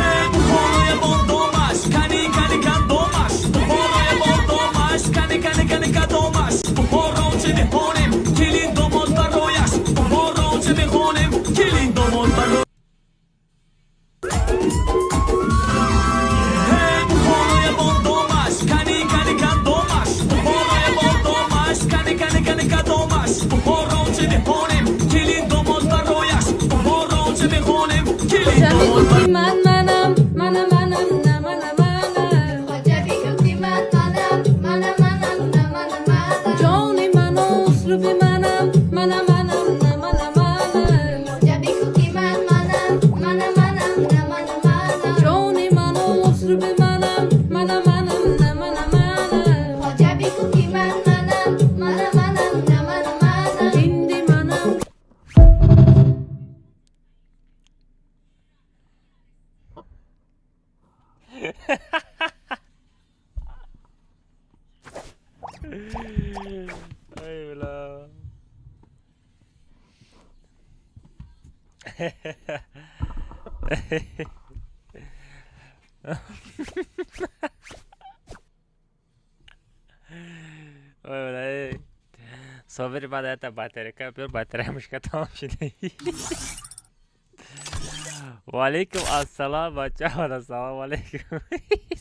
Эй, Бухороя бодомаш, кани, кани, кадомаш? Бухороя бодомаш, кани, кани, кани, кадомаш? Бухоро чӣ мехонем, келин домод барояш. Бухоро чӣ мехонем, келин домод барояш. Эй, Бухороя бодомаш, кани, кани, кадомаш? Бухороя бодомаш, кани, кани, кани, кадомаш? Бухоро чӣ мехонем, келин домод барояш. Бухоро чӣ мехонем, келин Хоҷа домод мегуфт, ки ман манам, мана манам, на мана манам. Хоҷа бигӯ, ки ман манам, мана манам, на мана манам. Ҷони ману услуби манам, мана манам, на мана манам. Хоҷа бигӯ, ки ман манам, мана манам, на мана манам. Ҷони ману услуби манам, мана манам, на мана манам. Хоҷа бигӯ, ки ман манам, мана манам, на мана манам. Ҷинди манам. Ай, бля. Ой, бля. Эй. Собир баъд это батарейка, бир батарея мушка тамом шуда. Валейкум ассалом, бачаҳо, ассалому алейкум.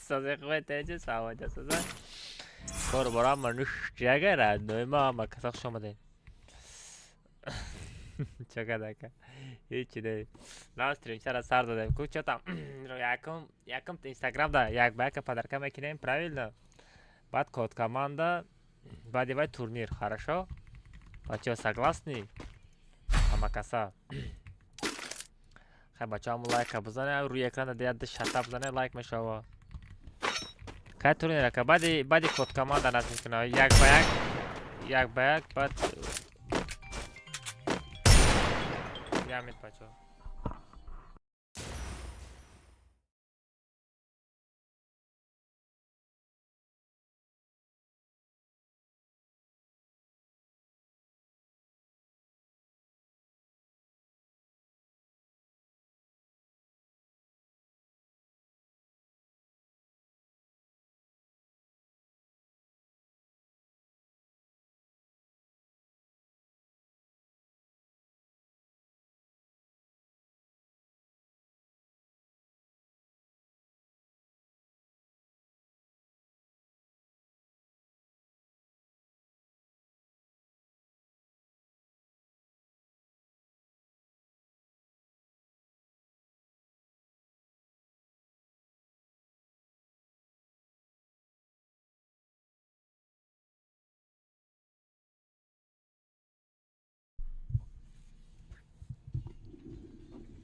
Сози хубе, теҷи савоҷа соза. Кор борам ништяга родной ма, ҳама каса хуш омадед. Чакадака. Ҳечи не. На стримчара сар додем. Ку чо там якум якум Инстаграм да як ба яка подарка мекунем, правильно? Баъд код команда, баъди вай турнир, хорошо? Бачаҳо, согласны? Ҳама каса. Хай, бачаҳо, ҳамун лайка бизане, рӯи экрана дия шата бизане, лайк мешава. Кай турнир, ака? Баъди код команда насб мекунам. Як ба як, як ба як, баъд як минут, бачаҳо.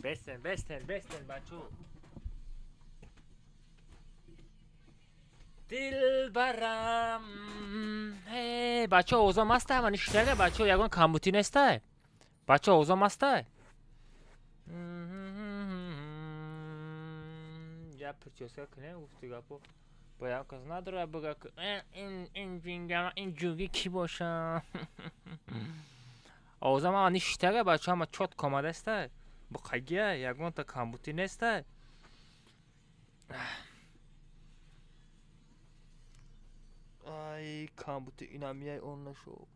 Бестен, бестен, бестен, бачо. Дилбарам. Э, бачо, овозам ҳаста? Ман ништяга, бачо, ягон камбутӣ нестай? Бачо, овозам ҳастай? Я прическа кунем, гуфти гапо. Бо ягон кас надора бага, ин ҷингама, ин ҷуги кӣ боша? Овозам ҳама ништяга, бачо, ҳама чётко омадастай? Буқагия, ягонта камбутӣ нестай? Ай, камбутӣ инамияй он нашуд.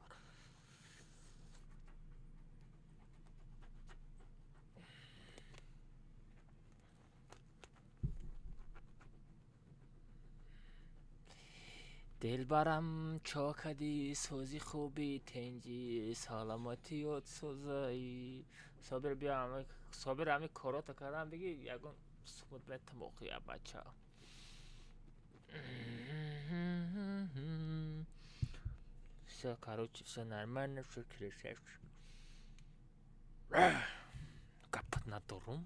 Дилбарам, чо кадӣ, сӯзи хуби, тенҷӣ, саломатиёт созаӣ. Собир, биё, Собир, ҳами корота кардам, биги ягон сумут метамоқия, бача. Всё, короче, всё нормально, всё красавчик. Гапат надорум.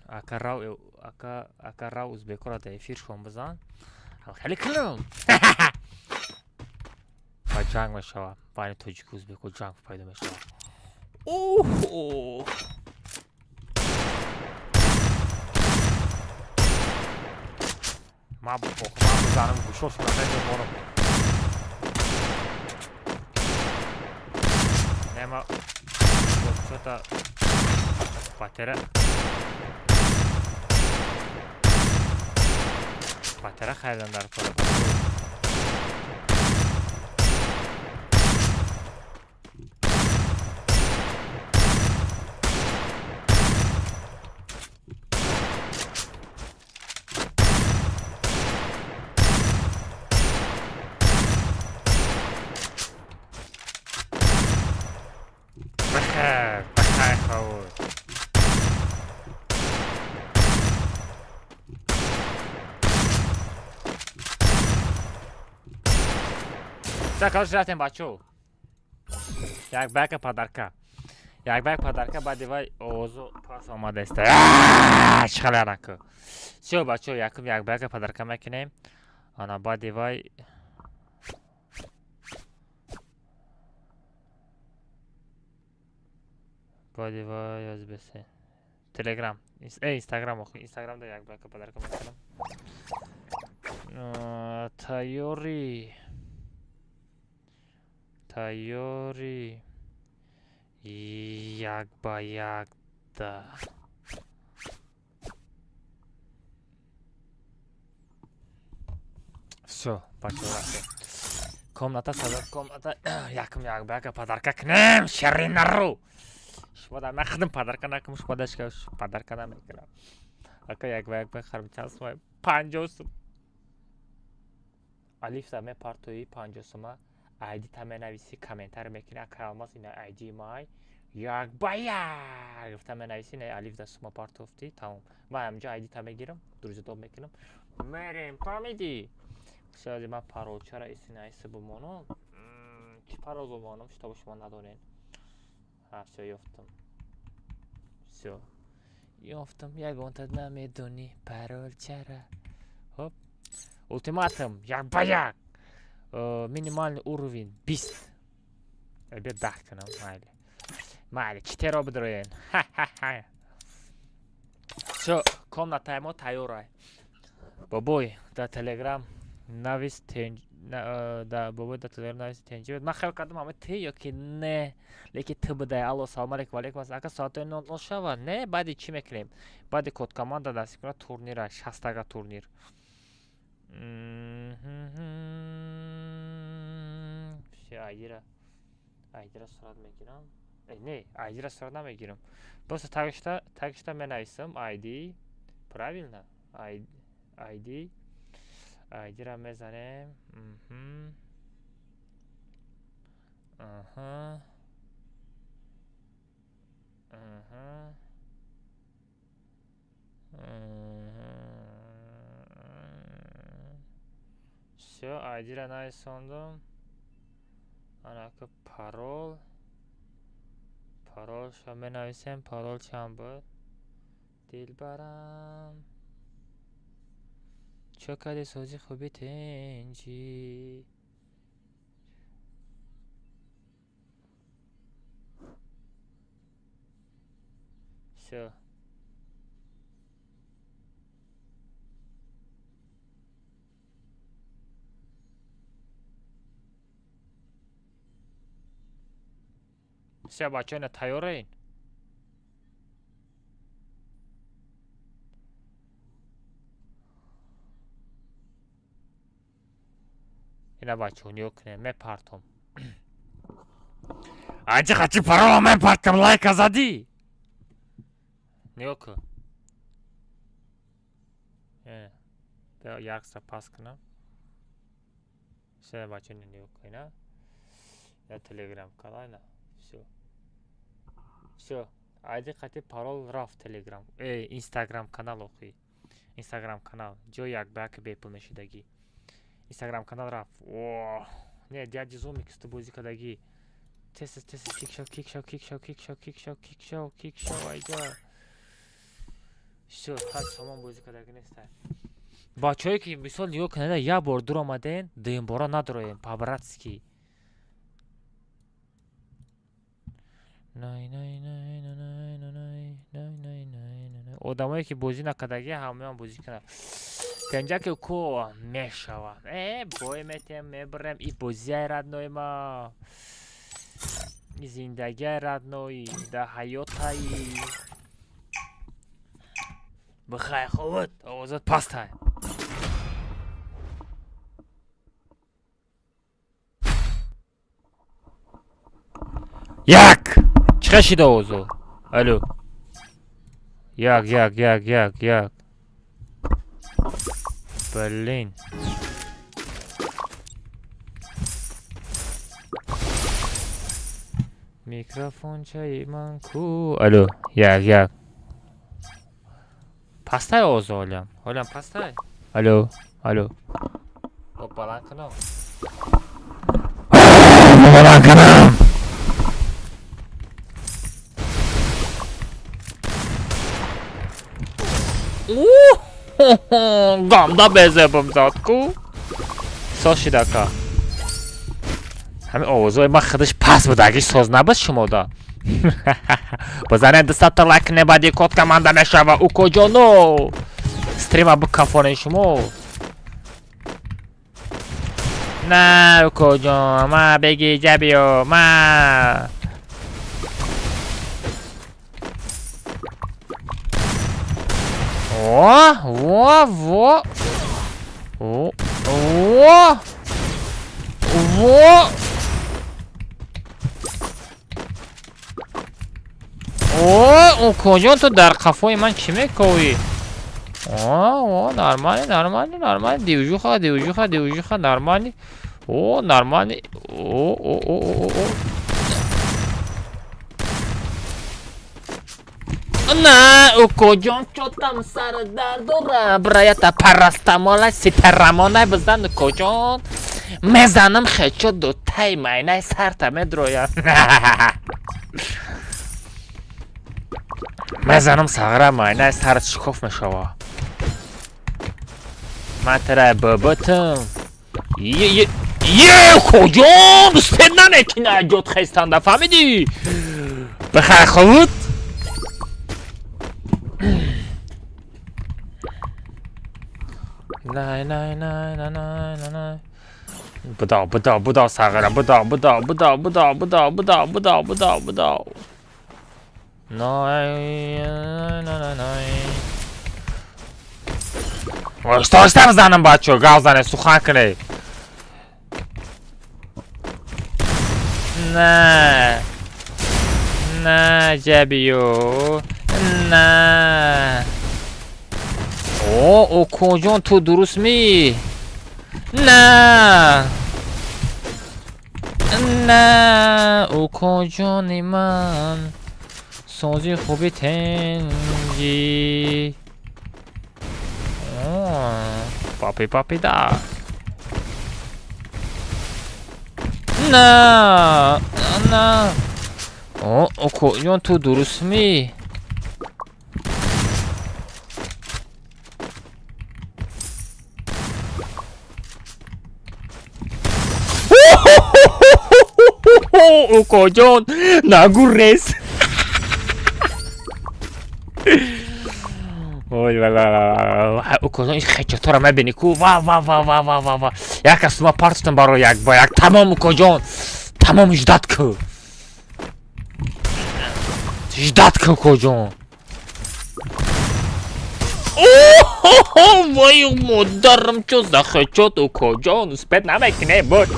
Ака рав, ака, ака рав, узбекора да эфиршон бизан. Хеле кунам. Ба ҷанг мешава. Байни тоҷику узбеко ҷанг пайдо мешава. Оҳ! Ман бизанам гӯшошона мемонам. Ема чота патера патера харидан дар кора. Бахайр, бахайр хавуд. Так, короче, рафтем, бачо. Як ба яка подарка. Як ба як подарка, баъди вай овозу пас омадаиста. Чӣ хеле наку. Всё, бачо, якум як ба яка подарка мекунем. Ана баъди вай аз бесе. Телеграм. Инстаграм охи. Инстаграм да як ба яка подарка мекунам. Тайёрӣ. Тайёрӣ. Як ба як да. Всё, бачо, рафтем. Комната садо, комната якум як ба яка подарка кунем, ширинару. Шумо да ман подарка накунам, шумо дашка подарка намекунам. Ака як ба як бихарам, чанд сума? 50 сум. Алифта мепартоӣ 50 сума, айди та менависӣ, комментар мекунӣ, ака Алмаз, ина айди май, як ба як гуфта менависӣ, на алиф да сума партофтӣ, тамом. Ман ҳаминҷо айди та мегирам, друзидоб мекунам. Мерем, фаҳмидӣ? Шояд ман паролчара истина иса бимонам. Чӣ парол бимонам, чтобы шумо надонед. Ҳа, всё, ёфтам. Всё. Ёфтам, ягонта намедонӣ паролчара. Хоп. Ултиматум, як ба як. Минимальный уровень 20. Бия 10 кунам, майли. Майли, читеро бидроен. Ха-ха-ха. Всё, комнатаи мо тайёрай. Бобой, дар Телеграм навис тенҷ да бобой дар Телеграм навис тенҷи. Ман хел кардам ҳама т ё ки не, лекин т будай. Алло, салом алейкум, алейкум ассалом. Ака, соатҳои 00 шава? Не, баъди чӣ мекунем? Баъди код команда даст кунад турнира, шастага турнир. Всё, айдира сурат мегирам. Не, айдира сурат намегирам. Просто тагишта менависам ID, правильно? ID айдира мезанем. Аҳа. Аҳа. Всё, айдира нависондум. Анака парол. Паролша менависем. Парол чанд буд? Дилбарам. Чо кади сози хуби тенҷӣ? Всё. Всё, бачаҳо, ина тайёраин? Ина бачаҳо, нигоҳ кунед, мепартом. Аҷи хачи парола мепартам, лайка задӣ? Нигоҳ кун. Якса пас кунам. Всё, бачаҳо, нигоҳ кун, ина. Я Телеграм канал, ина. Всё. Всё. Айди қати парол рафт Телеграм. Инстаграм канал охи. Инстаграм канал. Ҷои як ба як бепул мешидагӣ. Инстаграм канал рафт. О, не, дяди Зумикс ту бозӣ кардагӣ. Тез тез кик шав, кик шав, кик шав, кик шав, кик шав, кик шав, кик шав, айҷа. Всё, 8 сомон бозӣ кардагӣ нестай. Бачаҳое ки мисол нигоҳ кунед, як бор дур омаден, дуюмбора надуроем, по-братски. Най най най най най най най най най най. Одамое ки бозӣ накардагӣ ҳамаён бозӣ кунанд. Тенҷаки ку мешава. Бой метем, мебарем и бозиай родной ма. Зиндагиай, родной, да ҳаётаи. Бихай, ховуд, овозат пастай. Як! Чӣ хел шид овозо? Алло. Як, як, як, як, як. Блин. Микрофончаи ман ку? Алло, як, як. Пастай овозо ҳолям. Ҳолям пастай? Алло, алло. Бо баланд кунам. Баланд кунам. Ганда безебам зад ку. Соз шидака. Ҳамин овозҳои ман худаш паст буд, аги соз набуд шумода. Бизанед 200-та лайк, небади код команда мешава, укоҷоно. Стрима бикафонед шумо. На, укоҷон, ма беги ҷабиё, ма. О, во, во. О, о. Во. О, укоҷон, ту дар қафои ман чӣ мековӣ? О, о, нормально, нормально, нормально. Движуха, движуха, движуха, нормально. О, нормально. О, о, о, о, о. На, укоҷон, чо там сар дард дора? Браята парастамола ситарамона бизан, укоҷон. Мезанам хечо дутай майнаи сарта медроя. Мезанам сағра, майнаи сарат шикоф мешава. Ман тара бабатам. Е, е, е, укоҷон, успед намекина ҷот хестанда, фаҳмидӣ? Бихай, ховуд. Най, най, най, най, най, най, най. Будав, будав, будав, сағира, будав, будав, будав, будав, будав, будав, будав, будав, будав. Най, най, най, най. Оҳиста, оҳиста бизанам, бачо, гав зане, сухан кунед. На. На, ҷабиё. На. О, укоҷон, ту дуруст ми? На. На, укоҷони ман. Сози хуби тенҷи. Папи, папи, да. На, на. О, укоҷон, ту дуруст ми? Укоҷон, нагурез. Ой, ва, ва, ва, укоҷон, ин хечотора мебини ку? Ва, ва, ва, ва, ва, ва, ва. Як кас сума партутам барои як ба як. Тамом, укоҷон. Тамом, ждать ку. Ждать ку, укоҷон. Вай, модарам, чо за хечот, укоҷон, успед намекунӣ буд.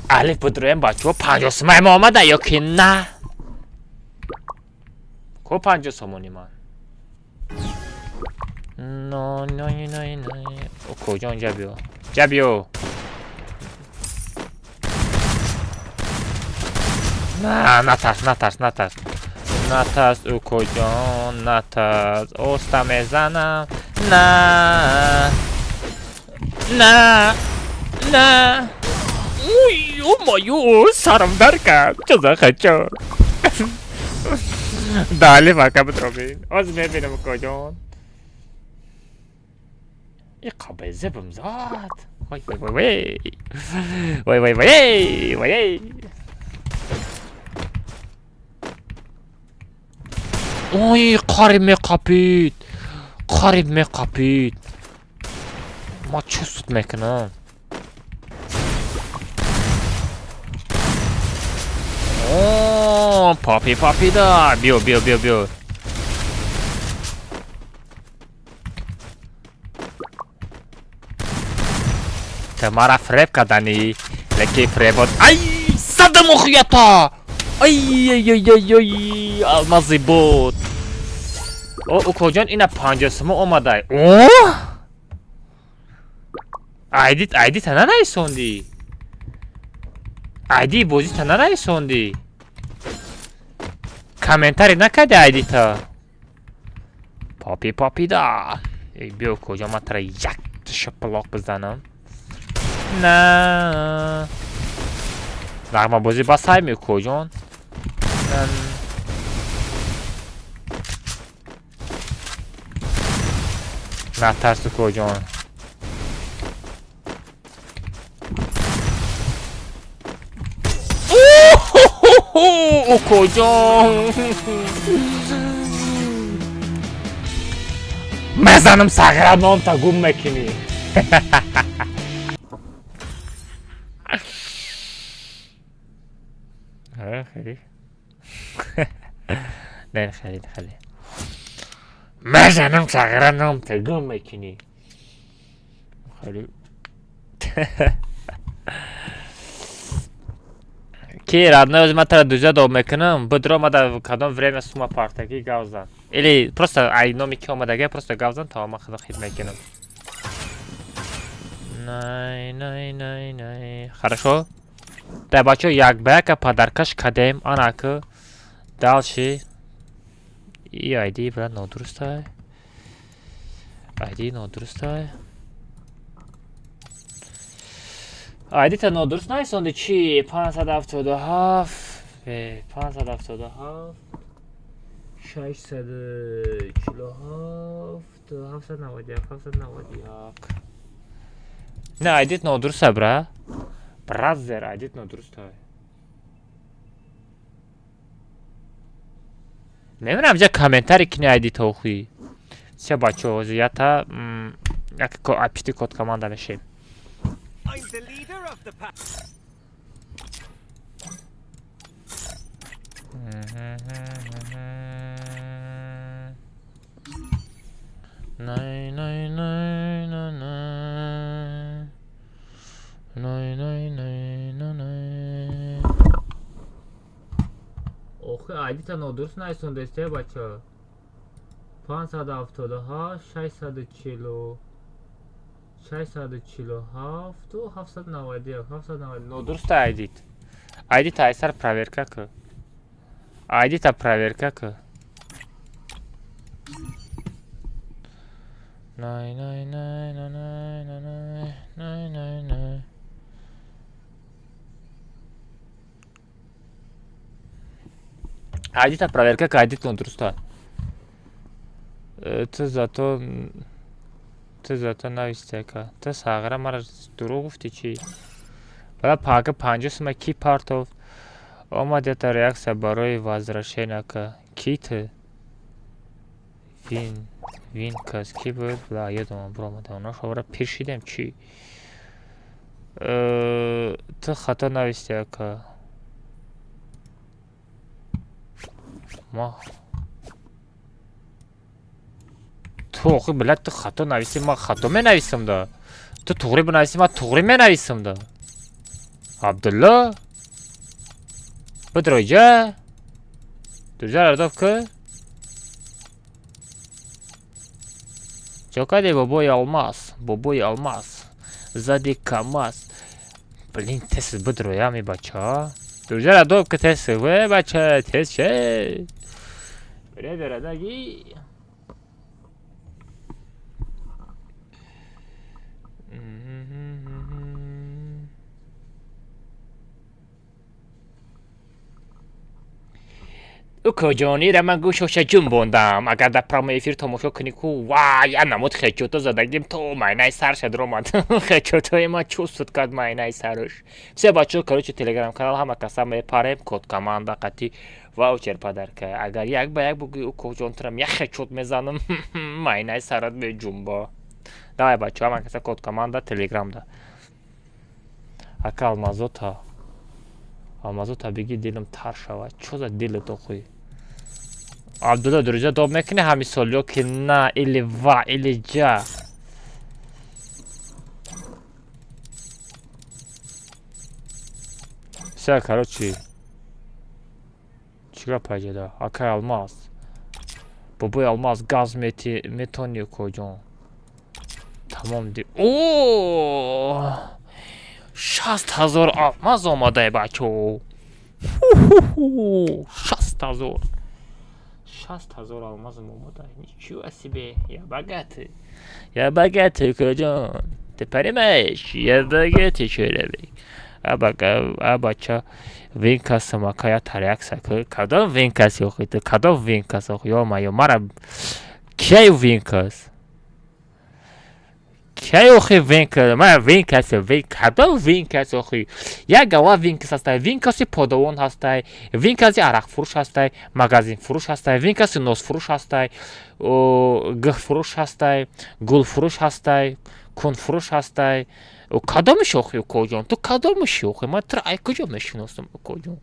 Алиф будроем, бачаҳо, 50 сумаи ма омада ё ки на? Ко 50 сомони ман? Но, но, но, но. Укоҷон, ҷа биё. Ҷа биё. На, натарс, натарс, натарс. Натарс, укоҷон, натарс. Оста мезанам. На. На. На. Ой, ё-моё, сарам дар кард. Чо за хачо? Дали вака бидробин. Оз мебинам, укоҷон. И қабезебам зад. Вай, вай, вай, вай. Вай, вай, вай, вай. Ой, қариб меқапид. Қариб меқапид. Ма чӣ суд мекунам? Укоҷон, папи папида. Биё, биё, биё, биё. Та мара фреб кардани, леки фребот. Ай, задам охуята! Ай, ай, ай, ай, ай, алмази буд. О, укоҷон, ина 50 сума омадай. О! Айди, айди та нанависондӣ? Айди бозӣ та нанависондӣ? Комментарий накарди айдита? Папи папида. Эй, биё, укоҷон, ман тара як шапалоқ бизанам. На. Нағмабозӣ ба сай мекоҷон. Натарс, укоҷон. Укоҷон. Мезанам сағира номта гум мекунӣ. Хеле. Не, хеле, хеле. Мезанам сағира номта гум мекунӣ. Хеле. Ки родной ози ман тара дузя доб мекунам, бидро ма дар кадом время сума партагӣ гав зан. Или просто ай номи ки омадага просто гав зан, то ман худо хит мекунам. Най, най, най, най. Хорошо. Да, бачо, як ба яка подаркаш кадем, анаки дальше. И айди бра нодурустай. Айди нодурустай. Айди та нодуруст найсонди чи? 577, 577, 647, 791, 791. Не, айдит нодуруста, бра. Бразер, айдит нодурустай. Намедонам ҷа комментарий кини айди тохи. Все, бачо, ҳозир ята як пишти код команда мешем. I'm the leader of the pack. Най, най, най, най, най. Най, най, най, най, най. Охи, айдита нодуруст найсондесте, бача. 578, 640, 647, 791, 790. Нодуруста айдит. Айдита айсар проверка ку. Айдита проверка ку. Най, най, най, най, най, най, най, най, най. Айдита проверка ку, айдит нодуруста. Ту зато ту зато навистека. Ту сағира мара дурӯғ гуфтӣ чӣ? Бала пага 50 сума ки партов? Омад ята реаксия барои возвращение ка. Ки ту? Вин вин кас ки буд? Бла ёдам биромада. Оно шовара пир шидем чӣ? Ту хато нависти, ака. Ма ту охи, блядь, ту хато нависти, ман хато менависам да. Ту туғри бинависӣ, ман туғри менависам да. Абдулло бидроҷа дурҷа ардоб ку чо кади, бобои алмаз, бобои алмаз зади камаз. Блин, тез бидроями, бача, дурҷа ардоб ку, тез, ве, бача, тез ше. Время радаги. Укоҷонира ман гӯшоша ҷунбондам. Агар дар прямой эфир тамошо кунӣ ку, вай, я намуд хечото задагим, то майнаи сарша дуромад. Хечотои ма чувствует кард майнаи сарш. Все, бачо, короче, телеграм канал ҳама каса мепарем код команда қати ваучер подарка. Агар як ба як бугӯи, укоҷон, турам як хечот мезанам, майнаи сарат меҷунбо. Давай, бачо, ҳама каса код команда телеграмда. Ака алмазота. Алмазота бигӣ, дилам тар шавад. Чо за дилат охӯй? Абдулло, друзья доб мекунӣ ҳамин сол ё ки на, или ва, или ҷа? Всё, короче, чӣ гап пайҷада? Акай Алмаз, бобои Алмаз, газ метонӣ, куҷон? Тамом ди. О, 60 000 алмаз омадай, бачо! 60 000, 60 000 алмазам омадай. Ничего себе, я богатый, я богатый, куҷон, ты понимаешь, я богатый человек. А бача, винкасам, ака, я реакция. Кадом винкас охи ту? Кадом винкас охи? Ё-моё, мара кияю винкас? Кияй охи винкас? Мара винкас, кадом винкас охи? Як гава винкас ҳастай, винкаси подавон ҳастай, винкаси арақфурӯш ҳастай, магазинфурӯш ҳастай, винкаси носфурӯш ҳастай, гиҳфурӯш ҳастай, гулфурӯш ҳастай, кунфурӯш ҳастай. Кадомиш охи, укоҷон? Ту кадомиши охи? Ман туро ай куҷо мешиносам, укоҷон?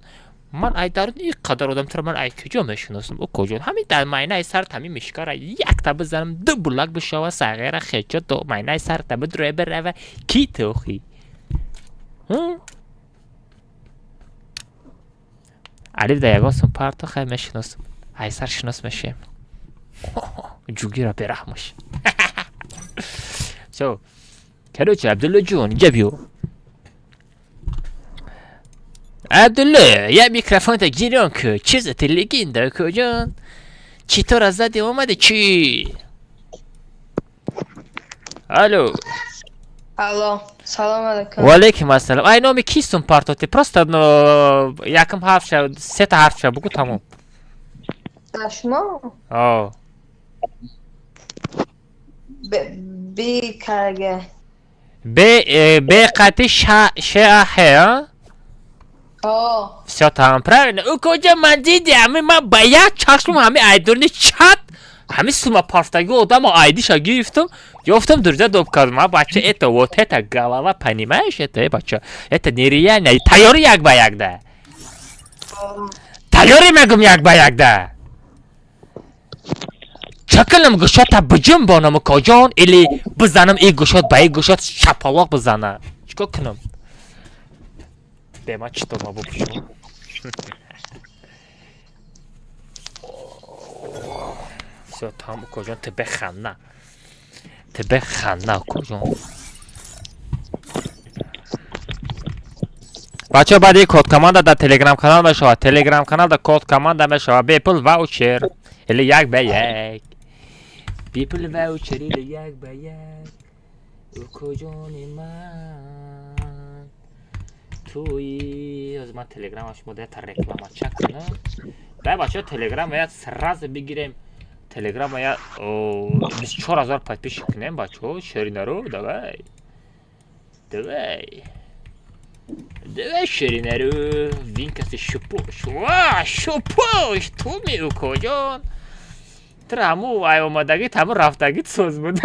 Ман ай даруни ин қадар одам туро ман ай куҷо мешиносам, укоҷон? Ҳамин дар майнаи сарат ҳамин мишкара якта бизанам, ду булак бишава, сағира хечо до майнаи сарата бидурая бирава. Ки ту охи? Алиф да ягон сум парто, хай, мешиносам, ай сар шинос мешавем. Ҷугира бераҳмаш. Всё, короче, Абдуллоҷон, инҷа биё. Абдулло, я микрофонта гирён ку. Чиза, ты легенда, куҷон? Чӣ тора зади омади, чӣ? Алло. Алло, салом алейкум. Ваалейкум ассалом. Ай номи кистун партоти? Просто якум ҳарфша, сета ҳарфша бугу, тамом. Да, шумо? О. Б карге. Б, Б қати ша, ш, а, х, а? О. Всё, тамом, правильно. Укоҷа, ман диди, ҳами ман ба як чашмам ҳами айдурни чат, ҳами сума парфтаги одамо айдиша гирифтам, ёфтам, друзья доб кардам. А бача, это вот это голова, понимаешь, это, бача, это нереально. Тайёри як ба якда? Тайёри, мегум, як ба якда? Чакилам гӯшота биҷунбонам, укоҷон, или бизанам и гӯшот ба и гӯшот шапалоқ бизана? Чикор кунам? Бема чито ма бупӯшам. Всё, тамом, укоҷон, ту беханна. Ту беханна, укоҷон. Бачаҳо, баъди код команда дар телеграм канал мешавад. Телеграм канал дар код команда мешавад. Бепул ваучер или як ба як. Бепул ваучер или як ба як. Укоҷони ман. Туи аз ман телеграма шумо да реклама чак кунам. Дай, бачаҳо, телеграма я сразу бигирем. Телеграма я 24 000 подписчик кунем, бачаҳо, шеринаро, давай. Давай. Давай, шеринаро, винкаси шупош. Ва, шупош, ту ми, укоҷон. Ту ҳаму ай омадагит, ҳаму рафтагит соз буд.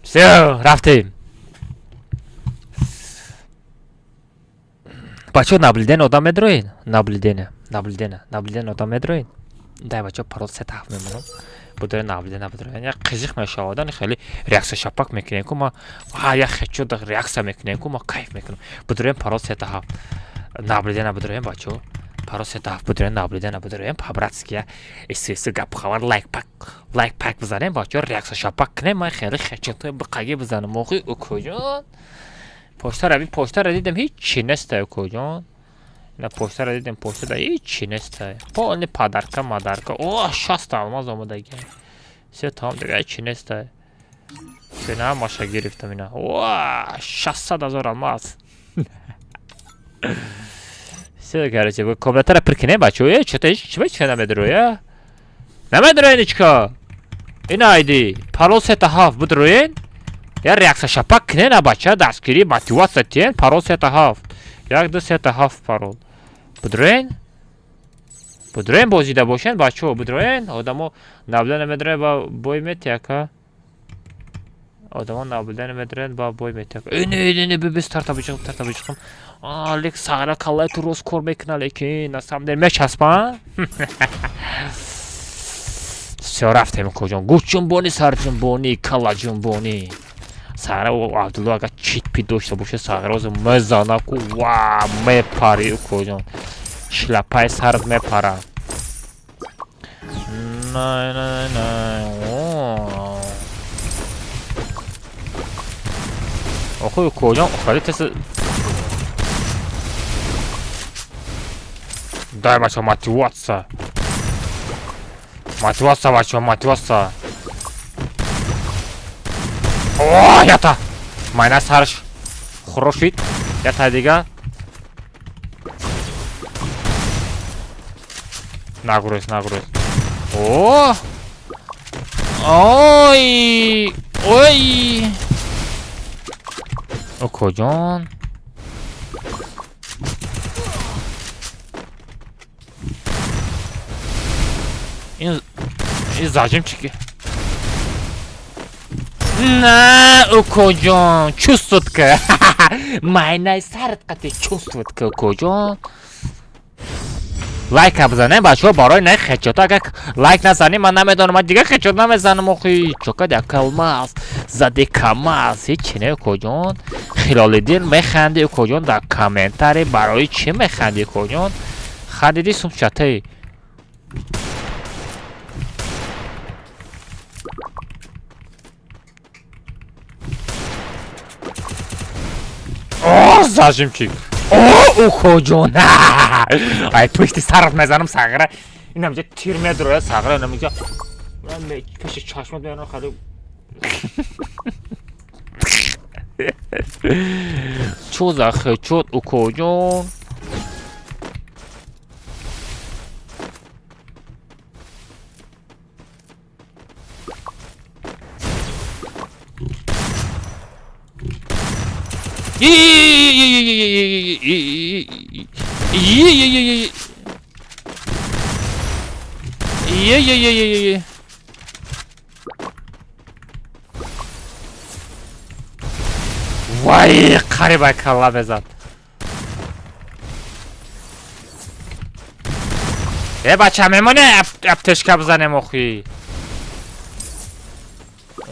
Всё, рафтем. Бачаҳо, наблюдение одам медроед? Наблюдение, наблюдение, наблюдение одам медроед? Дай, бачаҳо, парол сета ҳафт мемонам. Будои наблюдение бидроед. Як қизиқ мешавад, хеле реаксия шапак мекунем ку ма, як хечо реаксия мекунем ку ма, кайф мекунам. Бидроем, парол сета ҳафт. Наблюдение бидроем, бачаҳо. Парол сета ҳафт бидроем, наблюдение бидроем, по-братски я ису гап хабар, лайк пак, лайк пак бизанем, бачаҳо, реаксия шапак кунем, ман хеле хечотои биқаги бизанам. Охи, укоҷон. Почтара би, почтара дидам, ҳичи нестай, укоҷон. Ина почтара дидем, почтада ҳичи нестай. Полный подарка, мадарка. О, 60 алмаз омадаги. Всё, тамом, дига ҳичи нестай. Всё, ина ҳамаша гирифтам ина. О, 600 000 алмаз. Всё, короче, комнатара пир кунем, бачаҳо. Э, чё-то ҳеч чиба чиба намедроя? Намедроя ничка. Ина айди. Парол сета ҳафт бидроен. Я реаксия шапак кунен, а бача, дастгирӣ мотивация тиен, парол сета ҳафт. Як, ду, сета ҳафт парол. Бидроен? Бидроен, бозида бошен, бачаҳо, бидроен. Одамо наблюдение намедроя ба бой метияка. Одамон наблюдение медоранд, ба бой метак. Не, не, не, бис тарта бичиқм, тарта бичиқм. Лек сағра каллаи ту рост кор мекуна, лекин на самом деле мечаспа. Всё, рафтем, куҷон. Гӯшҷунбонӣ, сарҷунбонӣ, каллаҷунбонӣ. Сағра Абдулло агар читпи дошта боша, сағра озу мезана ку, ва мепари, куҷон. Шлапаи сарат мепара. Най, най, най. Охуй, куҷон, хали теса. Дай, бача, мотивация. Мотивация, бача, мотивация. О, ята. Майна сарш хурошид. Ята дига. Нагурез, нагурез. О! Ой! Ой! Окоҷон. Ин зажимчики. На, укоҷон, чувствует ка. Майнаи сарат қати чувствует ка, укоҷон. Лайка бизанем, бачаҳо, барои на хечот. Агар лайк назанем, ман намедонам, ман дигар хечот намезанам. Охи, чокад як калмаз зади камаз, ҳечи не, укоҷон. Хилолиддин, механди, укоҷон, дар комментарий барои чӣ механди, укоҷон? Хандиди сумчатаи. О, зажимчик. О, укоҷон. Ай, пушти сарат мезанам, сағра. Инамҷа тир медроя, сағра, инамҷа. Пеши чашмат меёнам, хали. Чо за хечот, укоҷон? Е-е-е-е-е-е-е-е-е-е-е. Вай, қариба калла безад. Э, бача, мемоне аптечка бизанем, охи.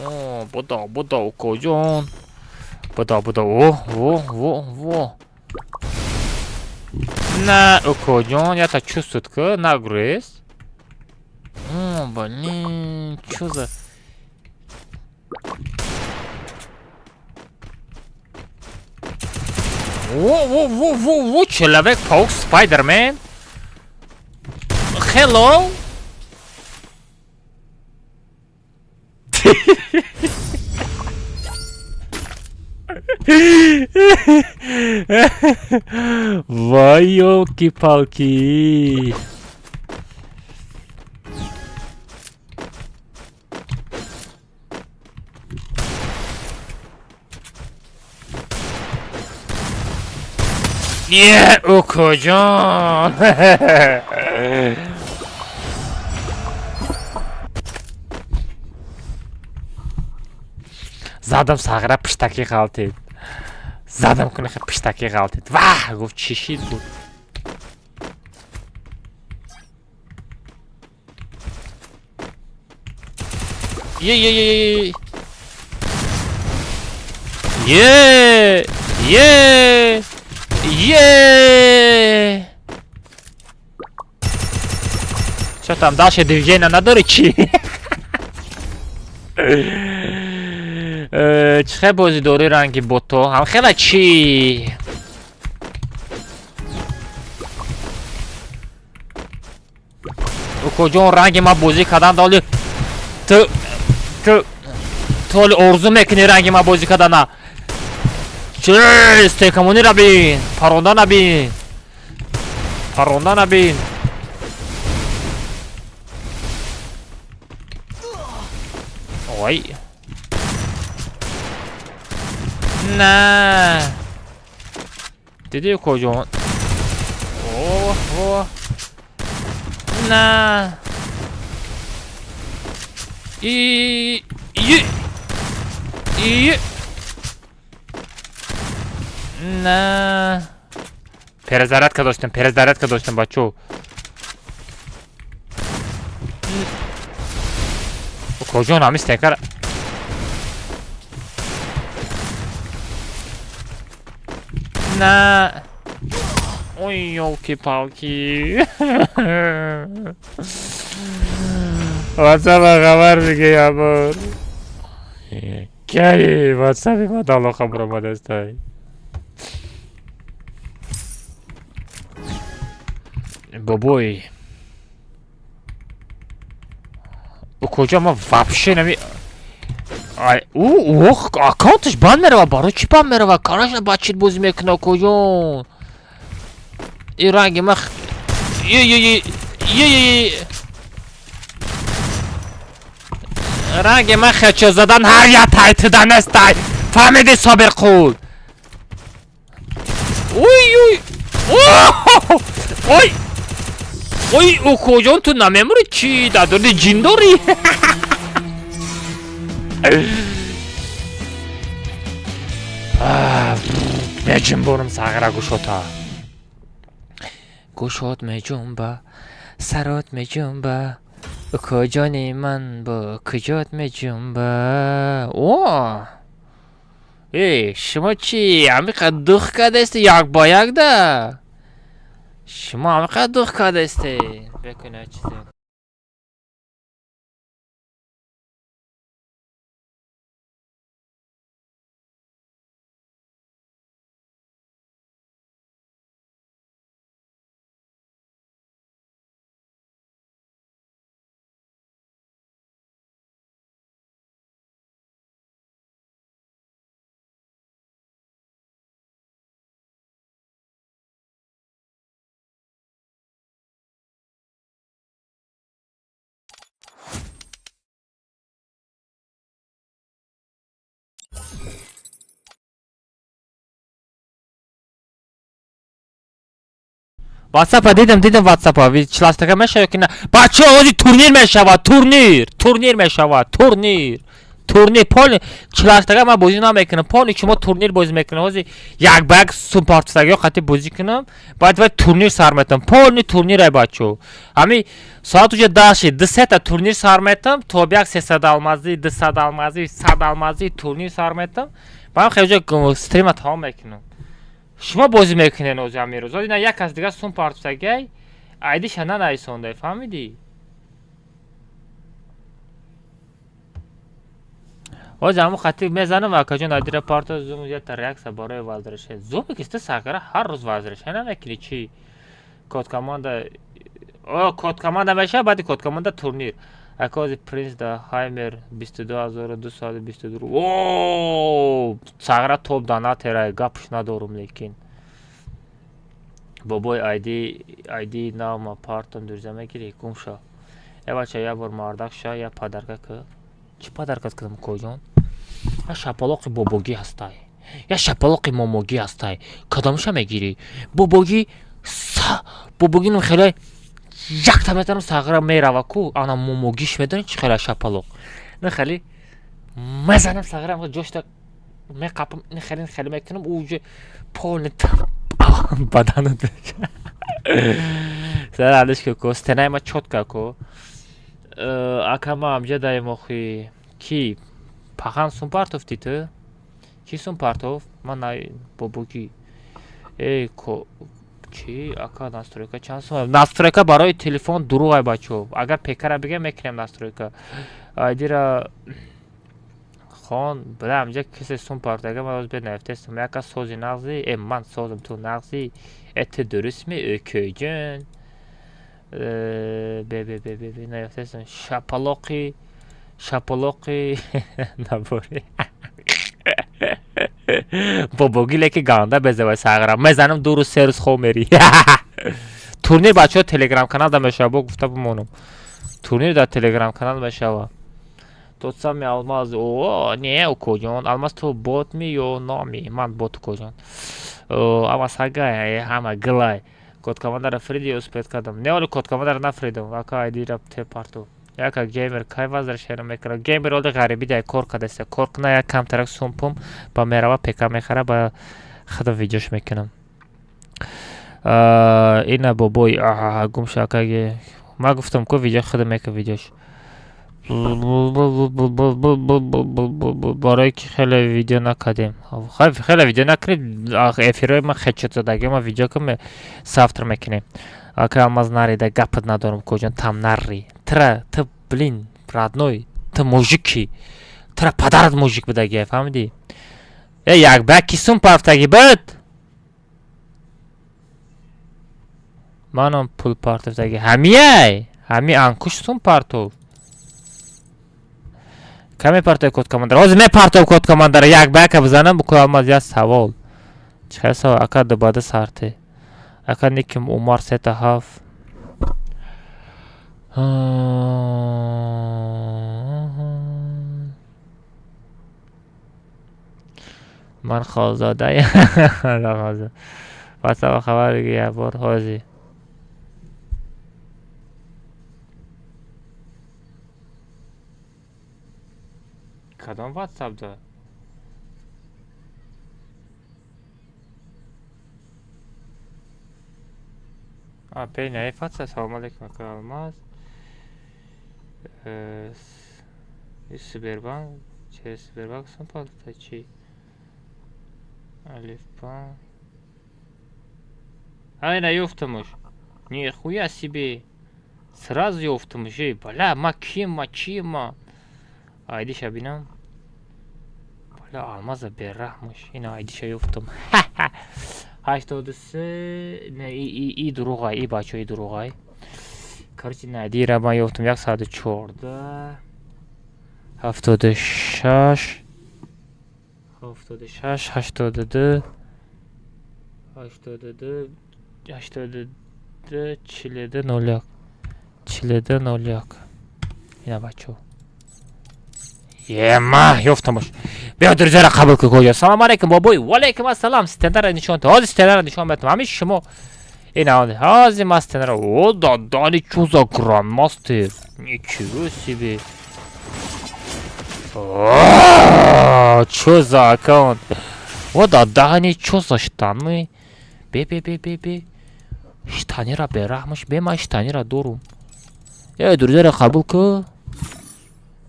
О, будо, будо, укоҷон. Будо, будо, о, во, во, во. На, укоҷон, ята чувствует ка, нагурез. О, блин, чё за... Во, во, во, во, во, человек паук, Спайдермен. Hello. Вай, ёлки-палки. Е, укоҷон. Задам, сағра пиштакӣ ғалтид. Задам кунаха, пиштакӣ ғалтид. Ваҳ, гуфт, чӣ шид буд. Е, е, е, е, е, е, е. Чё там, дальше движение надори чӣ? Чӣ хел бозӣ дорӣ, ранги бото? Ҳам хела чӣ? Укоҷон, ранги ма бозӣ кардан доли ту ҳоли орзу мекунӣ ранги ма бозӣ кардана. Чӣ стекамонира бин, парондана бин, парондана бин. Ой. На. Дидӣ, укоҷон? О, о. На. И. И. И на, перезарядка доштам, перезарядка доштам, бачо. Кожон, ҳами стекара. На. Ой, ёлки-палки. Ватсапа хабар меги ябор. Кай ватсапи ма далоқа буромадастай. Бобой. Куҷо ма вообще нами. Ай, ӯ ох, аккаунташ банд мерава, барои чӣ банд мерава? Конечно, ба чит бозӣ мекуна, куҷо? И ранги ма е е е е е ранги ма хечо задан ҳар як тайтида нестай. Фаҳмиди, Собирқул? Ой, ой. Ой! Ой, укоҷон, ту намемурӣ чӣ? Дар дуруни ҷин дорӣ? Меҷунбонам сағира гӯшота. Гӯшот меҷунба, сарот меҷунба. Укоҷони ман бо куҷот меҷунба? О! Э, шумо чӣ? Ҳамиқа дух кардасти як ба якда? Шумо ҳамиқа дух кардасте? Бекунед чизе. Ватсапа дидам, дидам ватсапа. Чиластака мешава ки на? Бачаҳо, ози турнир мешавад, турнир, турнир мешавад, турнир. Турнир поли чиластака ман бозӣ намекунам. Поли шумо турнир бозӣ мекунам. Ҳозир як ба як сумпартсагиҳо қатӣ бозӣ кунам, баъд вай турнир сар метам. Полный турнир ай, бачаҳо. Ҳами соат уже 10 шид, ду сета турнир сар метам, то як 300 алмазӣ, 200 алмазӣ, 100 алмазӣ турнир сар метам. Баъд хеле уже стрима тамом мекунам. Шумо бозӣ мекунед ози ҳамин рӯз. Ина як кас дигар сум партсагиай, айдиша нанависондай, фаҳмидӣ? Ҳозир ҳамун хати мезанам, акаҷон, айдира парто зум ята реаксия барои возвращение. Зуми ки ту сакара ҳар рӯз возвращение намекунӣ чӣ? Код команда, о, код команда мешавад, баъди код команда турнир. Ака, ҳозир принс да хаймер 22 222. О, сагра топ данатерай, гапш надорум, лекин. Бобой, айди нав ма партом дурза мегирӣ, гум ша. Э, бача, як бор мардак ша, як подарка ки. Чӣ подарка кардам, коҷон? Я шапалоқи бобогӣ ҳастай. Я шапалоқи момогӣ ҳастай. Кадомша мегирӣ? Бобогӣ са бобогӣ ну хеле якта метавонам сағира мерава ку, ана момогиш медонӣ чӣ хеле шапалоқ. Не хеле мезанам сағира ҷошта меқапам, не хеле хеле мекунам, ӯ уже полный баданат мешава. Сар алиш ку, стенаи ма чётко ку. Ака, ма амҷа даем охи. Ки? Пахан сум партофтӣ ту? Кӣ сум партофт? Ман на бобогӣ. Эй, ко чӣ? Ака, настройка чанд сум? Настройка барои телефон дурӯғ ай, бачаҳо. Агар пекара бигем, мекунем настройка. Айдира хон, бира амҷа кисе сум партофт. Агар ман бед нафтестам, яка сози нағзи, э ман созам ту нағзи. Э, ту дурустми, ӯкӯҷон? Бе бе бе бе бе нафтестам. Шапалоқи шапалоқи набори. Бобогӣ леки ганда безавай сағра. Мезанам 2 рӯз 3 рӯз хоб мери. Турнир, бачаҳо, телеграм каналда мешава, бо гуфта бимонам. Турнир дар телеграм канал мешава. Тот самый алмаз. О, не, укоҷон. Алмаз ту бот ми ё номи? Ман бот, укоҷон. Ама сагай, ҳама гилай. Код командара фриди успеть кардам. Не, оли код командара нафридам. Ака, айдира те парту. Яка геймер кай возвращение мекунад? Геймер оли ғарибӣ дай кор кадаста. Кор куна як камтарак сумпум ба мерава пека мехара ба худо видеош мекунам. Ина бобой гум шакаги. Ма гуфтам ку видео худо мека видеош. Барое ки хеле видео накардем. Хеле видео накардем. Эфирҳои ма хечотзадаги ма видео ка савтр мекунем. Ака Алмаз нарида гапат надорам коҷон там нари. Тра ты блин родной ты мужики. Тра падарат мужик будаги фаҳмидӣ? Э як ба ки сум пафтаги буд? Манам пул партофтаги. Ҳамияй? Ҳами анкуш сум партов. Каме партои код командара. Ҳозир мепартов код командара. Як ба яка бизанам букӯ Алмаз як савол. Чӣ хел савол? Ака дубада сарте. Ака никим Умар сета ҳафт. Ман холзодаям. Ватсап хабар бигир як бор ҳозир. Кадом ватсап да? А, пейна ватсап. Салом алейкум, ака Алмаз. Сбербанк, через Сбербанк сум палта чи? Алифбанк. Айна ёфтамуш. Нихуя себе. Сразу ёфтамуш. Эй, бля, ма ким, ма чи ма? Айдиша бинам. Бля, Алмаза бераҳмуш. Ина айдиша ёфтам. 83 не и дурӯғай, и бачо и дурӯғай. Короче, на айдира ман ёфтам 114 76 76 82 82 82 42 01 42 01. Ина бачо. Ема, ёфтамуш. Биё друзьяра қабул кун коҷа. Салом алейкум бобой. Ва алейкум ассалам. Стендара нишон та. Ҳозир стендара нишон метам. Ҳамин шумо. Ина ҳозир ман стендара. О, дадани чё за грандмастер? Ничего себе. Чё за аккаунт? О, дадани чё за штаны? Бе бе бе бе бе. Штанира бераҳмаш. Бе ман штанира дорум. Э, друзьяра қабул кун.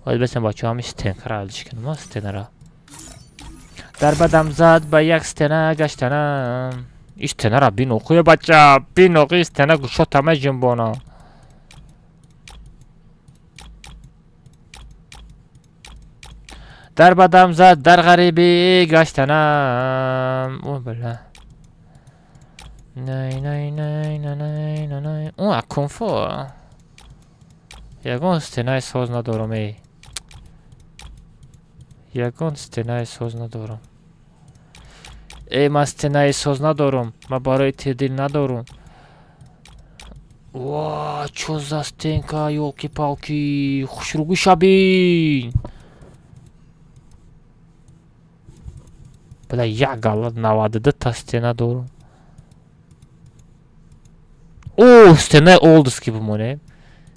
Ҳозир бесем бачаҳо ҳамин стенкара алиш кунам, стенара. Дар бадам зад ба як стена гаштанам. Ин стенара биноқи бача, биноқи стена гушота меҷунбона. Дар бадам зад дар ғарибӣ гаштанам. О, бля. Най най най най най най най. О, кунфу. Ягон стенаи соз надорам, эй. Ягон стенаи соз надорам. Эй, ман стенаи соз надорам. Ман барои ти дил надорам. Ва, чё за стенка, ёлки-палки. Хушругиша бин. Бля, як гала 92 та стена дорам. О, стенаи олдски бимонем.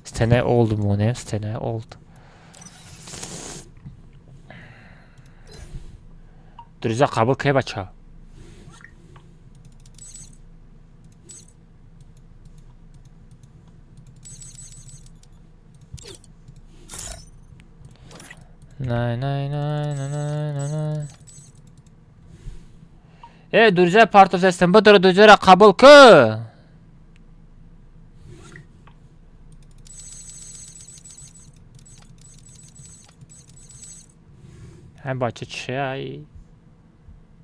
Стенаи олд бимонем, стенаи олд. Друзья, қабул кай бача? Най най най най най най най. Э, друзья, партофтестем. Бидро друзьяра қабул ку. Ҳай бача чи ай?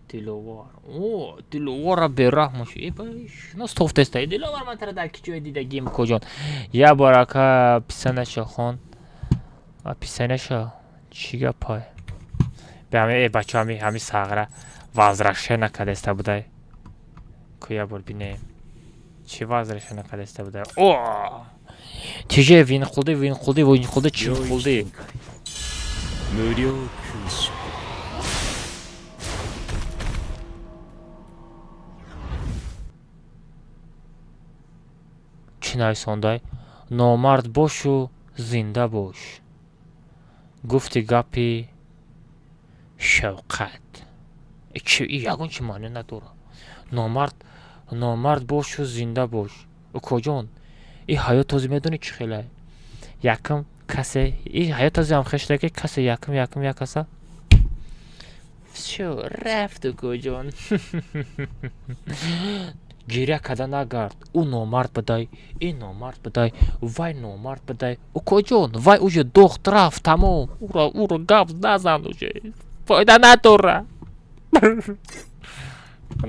Диловар. О, Диловара бераҳмуш. Э, шинос тофтеста. Диловар ман тара дар ки ҷое дидагим куҷон. Я бор ака писанаша хон. Писанаша. Чӣ гапай? Бе ҳами э бача ҳами ҳами сағра возвращение накадаста будай. Ку я бор бинем. Чӣ возвращение накадаста будай? О! Тиже винхулди, винхулди, винхулди, чинхулди. 無料空襲 Чӣ нависондай? Номард бошу Зинда бош. Гуфти гапи шавқат. Чи ягон чи маъне надорад. Номард, номард бошу, зинда бош. Укоҷон, и ҳаёт този медонӣ чӣ хелай? Якм касе, и ҳаёт този ҳам хел шуда, ки касе якм якм як каса всё, рафт. Укоҷон, гиря када нагард. Ӯ номард будай, ин номард будай, вай номард будай. Укоҷон, вай уже дохт, рафт, тамом. Ӯро гап назан, уже фоида надора.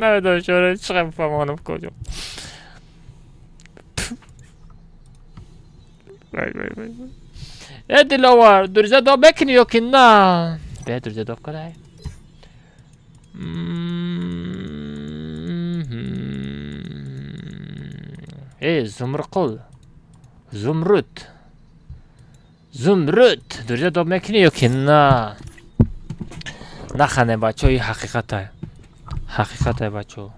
Намедонам, чора чӣ қадр бифаҳмонам, укоҷон. Вай, вай, вай! Э, Диловар, друзья доб мекунӣ ё ки на? Бе, друзья доб кадай. Э, Зумрқул, Зумруд, Зумруд, друзья доб мекунӣ ё ки на? Наханем, бачаҳо, и ҳақиқатай, ҳақиқатай, бачаҳо.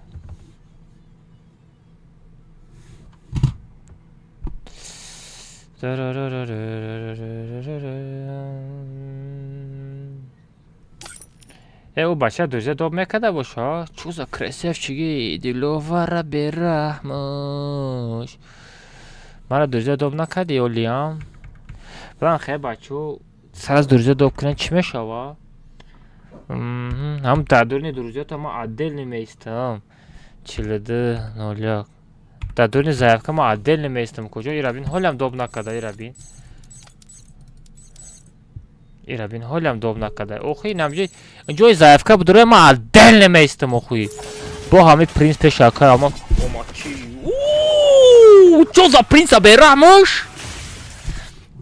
Э, ӯ бача друзья доб мекарда боша. Чӯ за красавчиги, Диловара бераҳмош! Мара друзья доб накардӣ олиам? Балан хе, бачаҳо, сараз друзья доб кунед, чӣ мешава? Ҳам дар дуруни друзьята ма отдельно меистам. 42 01 дар дуруни заявка ма отдельно меистам. Куҷо Ирабин? Ҳолиам доб накарда. Ирабин, Ирабин, ҳолиам доб накарда. Охи, инамҷи ҷои заявка будура, ма отдельно меистам. Охи, бо ҳами принц пешака ама омад. Чи чо за принца бераҳмош?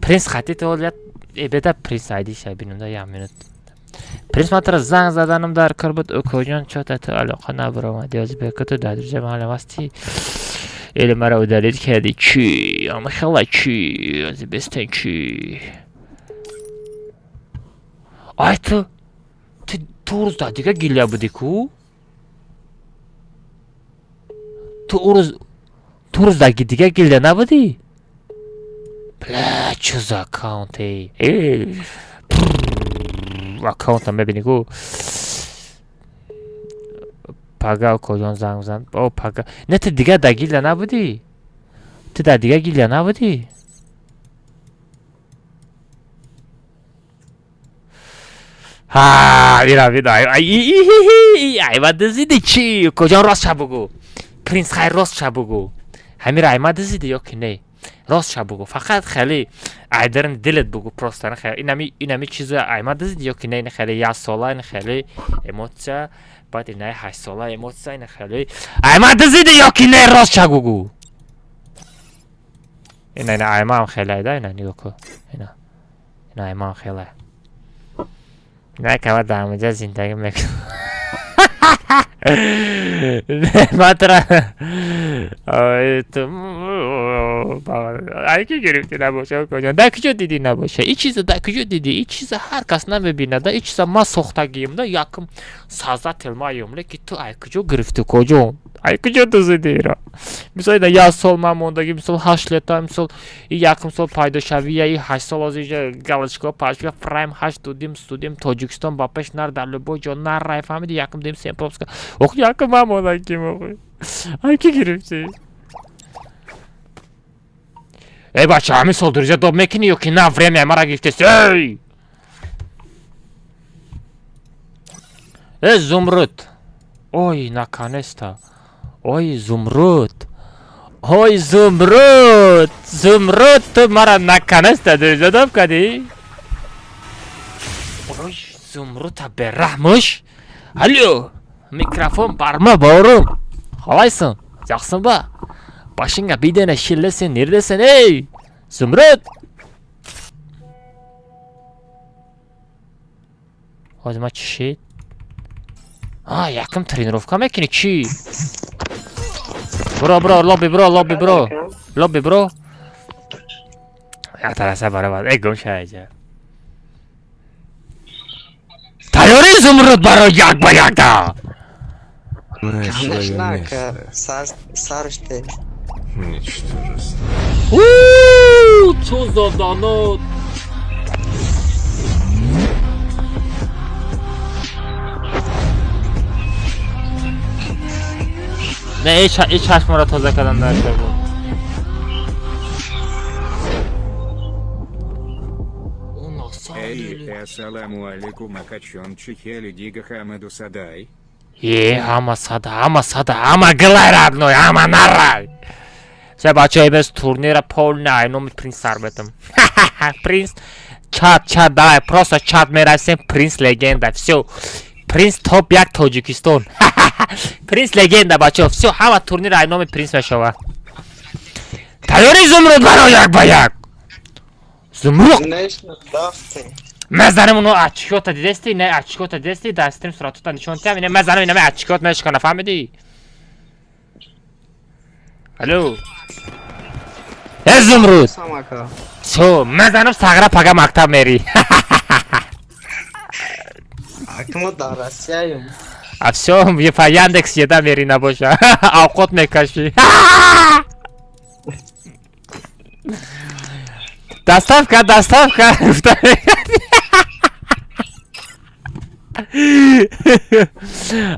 Принц хатит ҳолият беда. Принц айдиша бинумда, як минут. Принц, ман тара занг заданам дар кор буд. Укоҷон, чота ту алоқа набаромадӣ? Ози бека, ту дар друзья маҳалам ҳастӣ или маро удалить кардӣ? Чӣ амахела, чӣ ози бестен, чӣ? Ай, ту рӯз дар дига гилия будӣ ку? Ту рӯз, ту рӯз дар дига гилия набудӣ? Бля, чӯ за аккаунт? Эй, аккаунтам мебинӣ ку? Пага укоҷон занг зан. О, пага не, ту дигар дар гилия набудӣ? Ту дар дигар гилия набудӣ? Ҳа, ира бин. Айма дизиди чӣ, укоҷон? Рост ша бугӯ. Принц, хайр, рост ша бугӯ, ҳамира айма дизиди ё ки не? Рост ша бугӯ, фақат хеле айдарни дилат бугӯ, просто инами чиза айма дизиди ё ки не? Ин хеле як сола, ин хеле эмоция, баъд инаи 8 сола эмоция. Ин хеле айма дизиди ё ки не? Рост ша бугӯ. Ина аймаам хеле айда. Ина нигоҳ кун, ина аймаам хеле. На кава дар ҳамаҷа зиндагӣ мекунам. Матра ай ки гирифтӣ набоша, укоҷон? Дар куҷо дидӣ набоша и чиза? Дар куҷо дидӣ и чиза? Ҳар кас намебинад да и чиза. Ман сохтагием да, якм создатель маем, леки ту ай куҷо гирифтӣ, укоҷон? Ай куҷо дузидӣ ира? Мисол, ина як сол ман мондагӣ, мисол, 8 лета, мисол, и якум сол пайдошавия, и 8 сол ҳозир галочка пачка прайм ҳашт дудим студим. Тоҷикистон ба пеш нар, дар любой ҷо нарай, фаҳмиди? Якум дим семпропска. Ох, якум ман мондагим. Охи, ай ки гирифтӣ? Эй, бача, ҳамин сол друзья доб мекунӣ ё ки на? Время мара гирифтест. Эй, э, Зумруд, ой, наконец-то! Ой, Зумруд, ой, Зумруд, Зумруд, ту мара наконец-то друзья доб кардӣ. Ой, Зумрудта бераҳмуш! Алло, микрофон барма, бауырым, қалайсың, жақсың ба? Башыңа бидене шиллесең, нердесің? Ей, Зумруд, ҳозир ма чӣ шид? А якм тренировка мекунӣ, чӣ? Бро, бро, лобби, бро, лобби, бро, лобби, бро. Як тараса баробар. Эй, гум шайҷа. Тайёрӣ, Зумруд, барои як ба якда? Знай свое Конечно, место. Сарышты. Ничтожество. Чо заданот? Не, эй чашморо тоза кардан дар кор буд. Эй, ассаламу алейкум, акачон чихели дига хамаду садай. Е, ҳама сада, ҳама сада, ҳама гилай родной, ҳама нарай. Се бачаҳо, имрӯз турнира полный ай номи Принц сар метам. Принц, чат, чат, давай, просто чат мерасем, Принц легенда, всё. Принц топ як Тоҷикистон. Принц легенда, бачаҳо, всё, ҳама турнира ай номи Принц мешавад. Тайёри Зумруд барои як ба як? Зумруд! Мезанем уно очкота дидести, не очкота дидести, дар стрим суратота нишон тиҳам, ине мезанем, инаме очкот мешикана, фаҳмидӣ? Алло. Э Зумруд! Всё, мезанем сағра пага мактаб мери. А всё, по Яндекс еда мери набоша. Авқот мекашӣ. Доставка, доставка.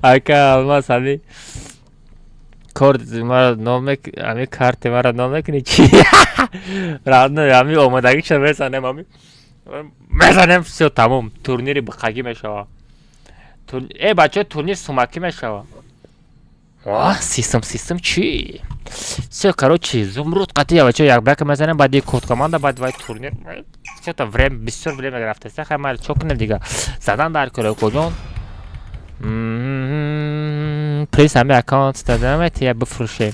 Ака, алмаз ҳами кор мара ном мек ҳами карти мара ном мекунӣ чи? Родной, ҳами омодагиша мезанем, ҳами мезанем, всё, тамом, турнири биқагӣ мешава. Э, бачаҳо, турнир сумакӣ мешава. Систем, систем чи? Всё, короче, Зумруд қатия бачаҳо як бака мезанем, баъди код команда, баъд вай турнир. Всё, та время, бисёр время рафтаста, хай майли, чо кунем дига? Задан дар кор, куҷон? Принц ҳами аккаунт дадамет, я бифурӯшем.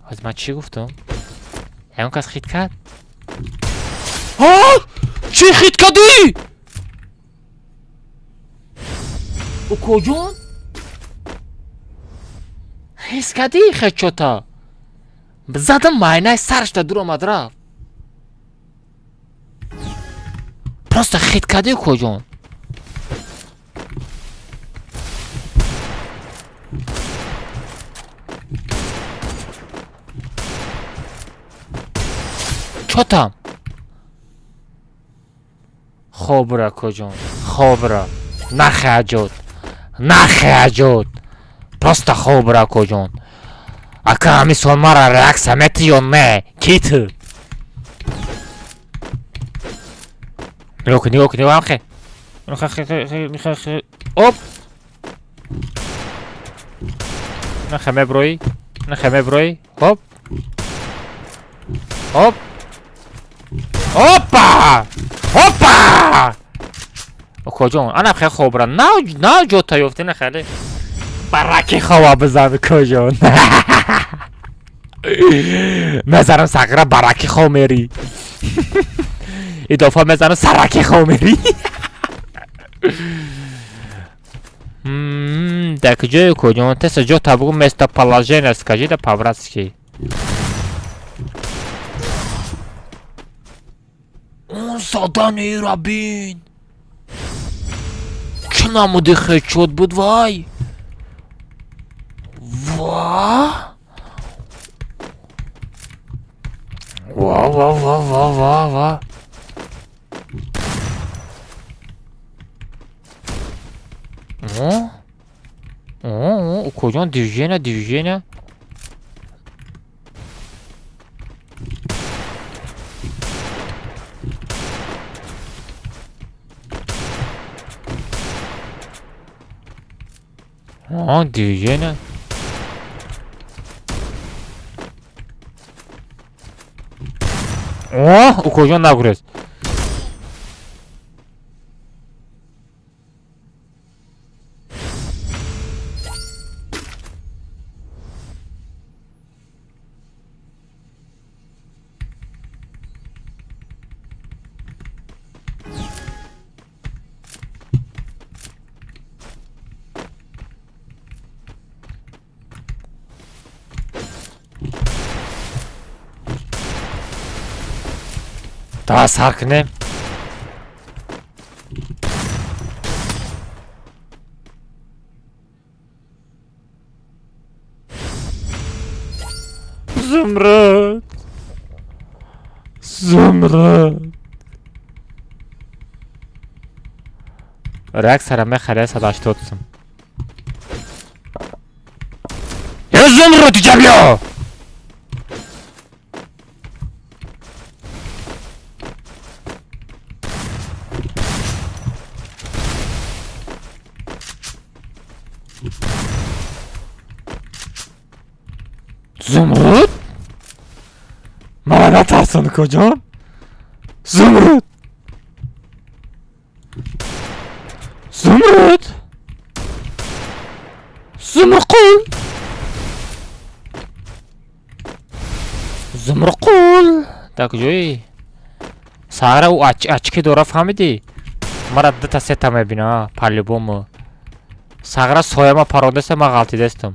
Ҳозир ман чӣ гуфтам? Ягон кас хит кард? Ҳа? Чӣ хит кардӣ? Укоҷон? Ҳис кардӣ хечота? Задам майнаи сараш да дур омад рафт. Просто хит кардӣ, укоҷон. Чо там? Хобра, куҷон, хобра. Нахе аҷод. Нахе аҷод. Просто хобра, куҷон. Ака, ҳами сол мара реаксия мети ё не? Ки ту? Нигоҳ кун, нигоҳ кун, нигоҳ хе. Хе, хе, хе, хе, оп. Нахе меброӣ. Нахе меброӣ. Хоп. Хоп. Опа! Опа! Куҷон, ана хе хобра. Нав, нав ҷота ёфти, на хеле. Бараки хова бизан, куҷон. Мезанам сағира бараки хов мери. Идофа мезанам сараки хов мери. Дар куҷое, куҷон? Теса ҷота бугу, местоположение скажи да по-братски. Он задани рабин. Чӣ намуди хечот буд вай? Ва? Ва, ва, ва, ва, ва, ва. О? О, куҷон движение, движение. О, движение. О, укоҷон нагурез. Давай сар кунем. Зумруд! Зумруд! Реаксияра мехари 180 сум. Е, Зумруд, иҷа биё! Зумруд? Мара натарсон, куҷон? Зумруд! Зумруд! Зумрқул! Зумрқул! Дар куҷоӣ? Саҳара ӯ очки дора, фаҳмидӣ? Мара дута сета мебина, по-любому. Сағра сояма парондаста, ман ғалтидастам.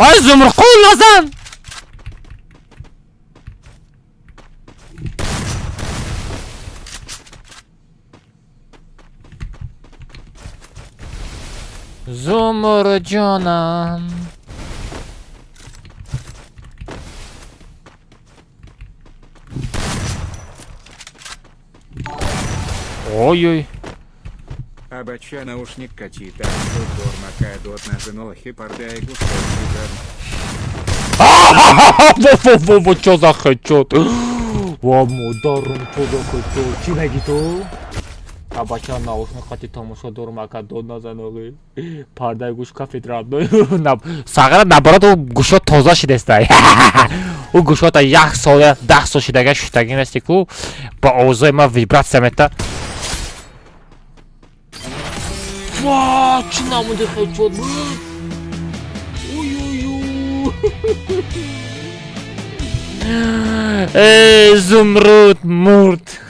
Ой, Зумрқул, назан! Зумрҷонам. Ой-ой. Абача наушник кати так дормака дот на женохи пардай Во-во-во-во, чё за хедшот? Ва, модарам, чё за хедшот? Чӣ мегӣ ту? Абача наушник қати тамошо дорум, ака дод назан, оғи. Пардаи гӯш кафед родной. Сағра наоборот, ӯ гӯшо тоза шидестай. Ӯ гӯшота як сол, 10 сол шидага шуштагӣ нести ку, ба овозои ман вибратсия мета. Ва, чӣ намуди хедшот буд? Ой-ой-ой. Эй, Зумруд мурд.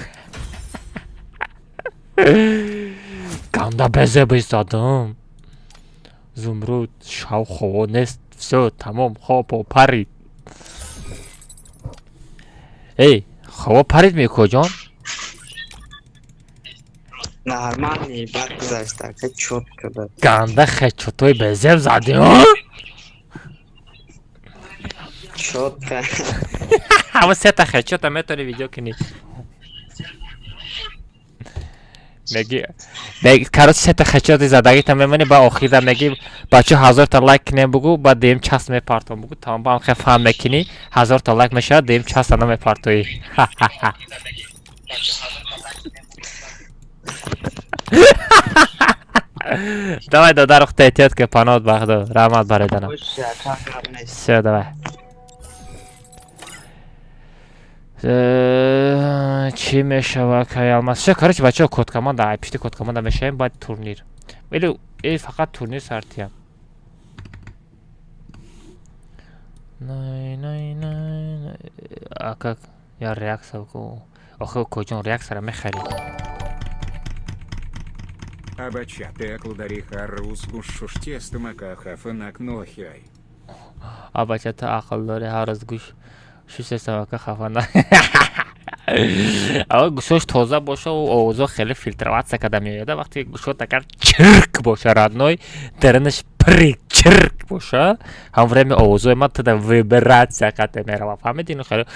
Ганда безеб истодам. Зумруд шав хово нест. Всё, тамом, хобо парид. Эй, хово парид мекоҷон? Нормальный, бад гузашт, ака, чётко дад. Ганда хедшотои безеб задӣ, а? Чётко. Ҳама сета хедшота метавонӣ видео кунӣ. Меги, короче, сета хедшоти задагита мемонӣ, ба охирда меги, бачо, 1000 та лайк кунем, бугу, ба дем час мепартом, бугу, тамом, ба хе фан мекунӣ, 1000 та лайк мешавад, дем часта намепартоӣ. Давай, додар, ухта эҳтиёт ки, паноҳат ба Худо, раҳмат барои. Всё, давай. Чӣ мешава, кай алмаз? Всё, короче, бачаҳо, код команда, ай пишти код команда мешавем, баъд турнир. Или фақат турнир сартиям. Най, най, най, ака, я реаксия ку. Охи, куҷон реаксияро мехарӣ? Абача текл дари харрус гушшуш тестамака хафанак нохиай. Абача, ту ақл дорӣ, ҳар рӯз гӯш шушестамака хафа на. Ава гӯшош тоза боша, овозо хеле фильтроваться карда меояд. Вақте гӯшот агар чирк боша, родной, даринаш пири чирк боша, ҳам время овозои ман тада вибратсия қате мерава. Фаҳмиди? Ину хеле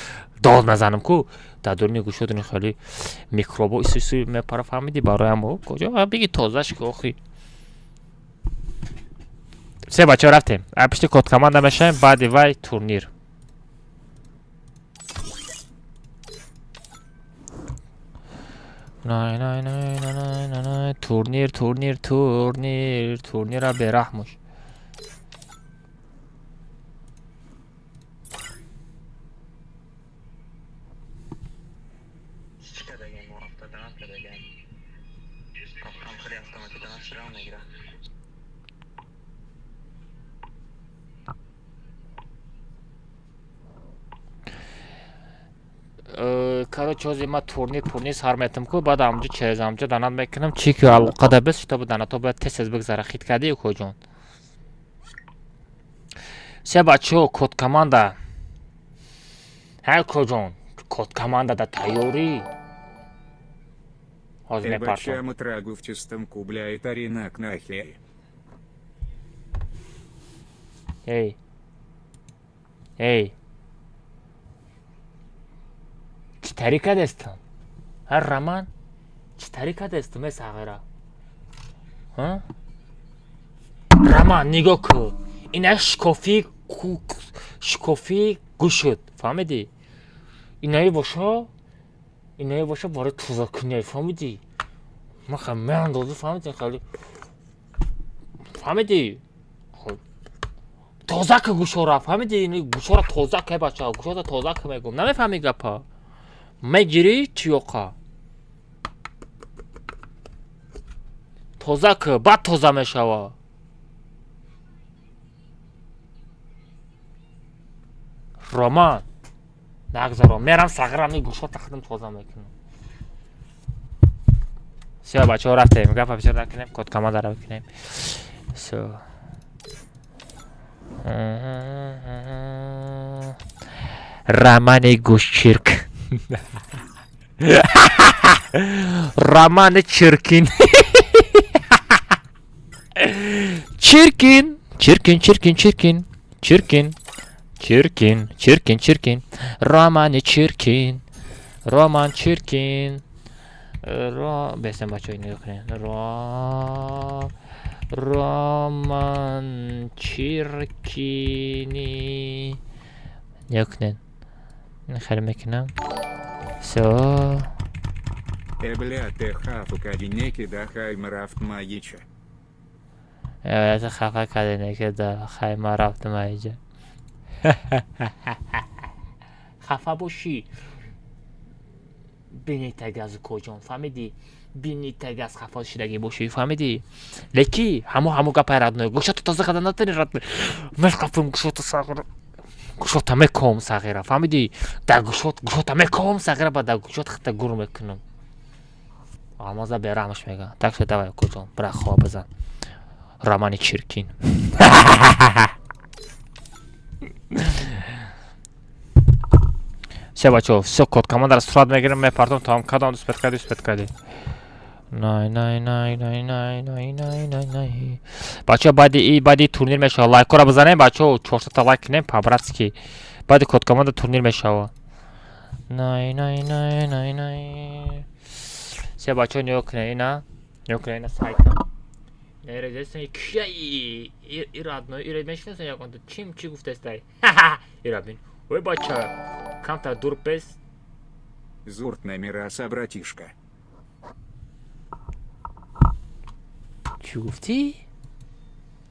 дод назанам ку, дар дуруни гӯшот ину хеле микробо ису мепара, фаҳмиди? Барои ҳамо куҷо биги тозаш ку, охи. Се, бачаҳо, рафтем. Пишти код команда мешавем, баъди вай турнир. Най, най, най, най, най, най, най, турнир, турнир, турнир, турнира бераҳмуш. Короче, ҳозир ман турнир пурнир сар метам ку, баъд амҷо через амҷо данат мекунам, чи ки алоқада бес, чтобы данато бояд тез тез бигзара. Хит кардӣ, укоҷон? Се, бачаҳо, код команда. Ҳай, укоҷон, код команда да тайёрӣ? Ҳозир мепартом. Эбача матрагуфтистам кубляет аринак нахе. Эй, эй, чӣ тари кардестам? Ҳа, Роман, чӣ тари кардестам, э сағира? Роман, нигоҳ кун, ина шикофи, шикофи гӯшт, фаҳмидӣ? Инаи боша, инаи боша барои тозакунӣ, фаҳмидӣ? Ман ха меандозӣ, фаҳмидӣ? Хеле фаҳмидӣ? Тоза ка гӯшора, фаҳмидӣ? Гӯшора тоза ка, бача, гӯшора тоза ка, мегӯм. Намефаҳмӣ гапа? Мегирӣ чиёқа, тоза ка, баъд тоза мешава. Роман, нагзаро, мерам сағирам, гӯшота худам тоза мекунам. Всё, бачаҳо, рафтем, гапа бисёр накунем, код командара бикунем. Всё. Романи гӯшчирк, Романи Чиркин, Чиркин, Чиркин, Чиркин, Чиркин, Чиркин, Чиркин, Чиркин, Чиркин, Романи Чиркин, Роман Чиркин. Ро бесем, бачаҳо, нигоҳ кунед. Ро Роман Чиркини, нигоҳ кунед, хеле мекунам. Всё. Э, бля, ты хафу кадинеки да хаймрафт магича. Э, хафа кадинеки да хаймарафт магича. Хафа бошӣ, бинитагаз, коҷон, фаҳмидӣ? Бинитагаз, хафа шидагӣ бошӣ, фаҳмидӣ? Леки ҳамо гапай, родной, гӯшато тоза карда натани, родной. Мешқафам гӯшото сағира, гӯшота меком сағира, фаҳмидӣ? Дар гӯшот гӯшота меком сағира, ба дар гӯшот хата гур мекунам. Алмаза бераҳмаш мега. Так что давай, коҷон, бира хоб бизан. Романи Чиркин. Всё, бачаҳо, всё, код командаро сурат мегирам, мепартом, тамом. Кадом успеть кардӣ, успеть кардӣ. Най, най, най, най, най, най, най, най, най. Бачаҳо, баъди и баъди турнир мешава. Лайкҳоро бизанем, бачаҳо, 400-та лайк кунем по-братски. Баъди код команда турнир мешава. Най, най, най, най, най. Всё, бачаҳо, нигоҳ кунед, ина. Нигоҳ кунед, ина сайта. Ина ира кия и родной, ира мешинасен ягон чим чӣ гуфтестай? Ира бин. Ой, бача, камтар дур пес. Зурт номера, братишка. Чӣ гуфтӣ?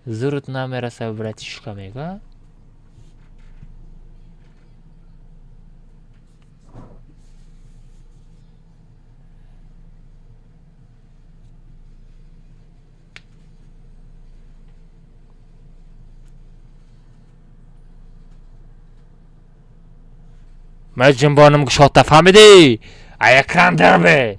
Зурт намераса, братишка, мега? Ман ҷунбонам гушота, фаҳмидӣ? А экран дарбе.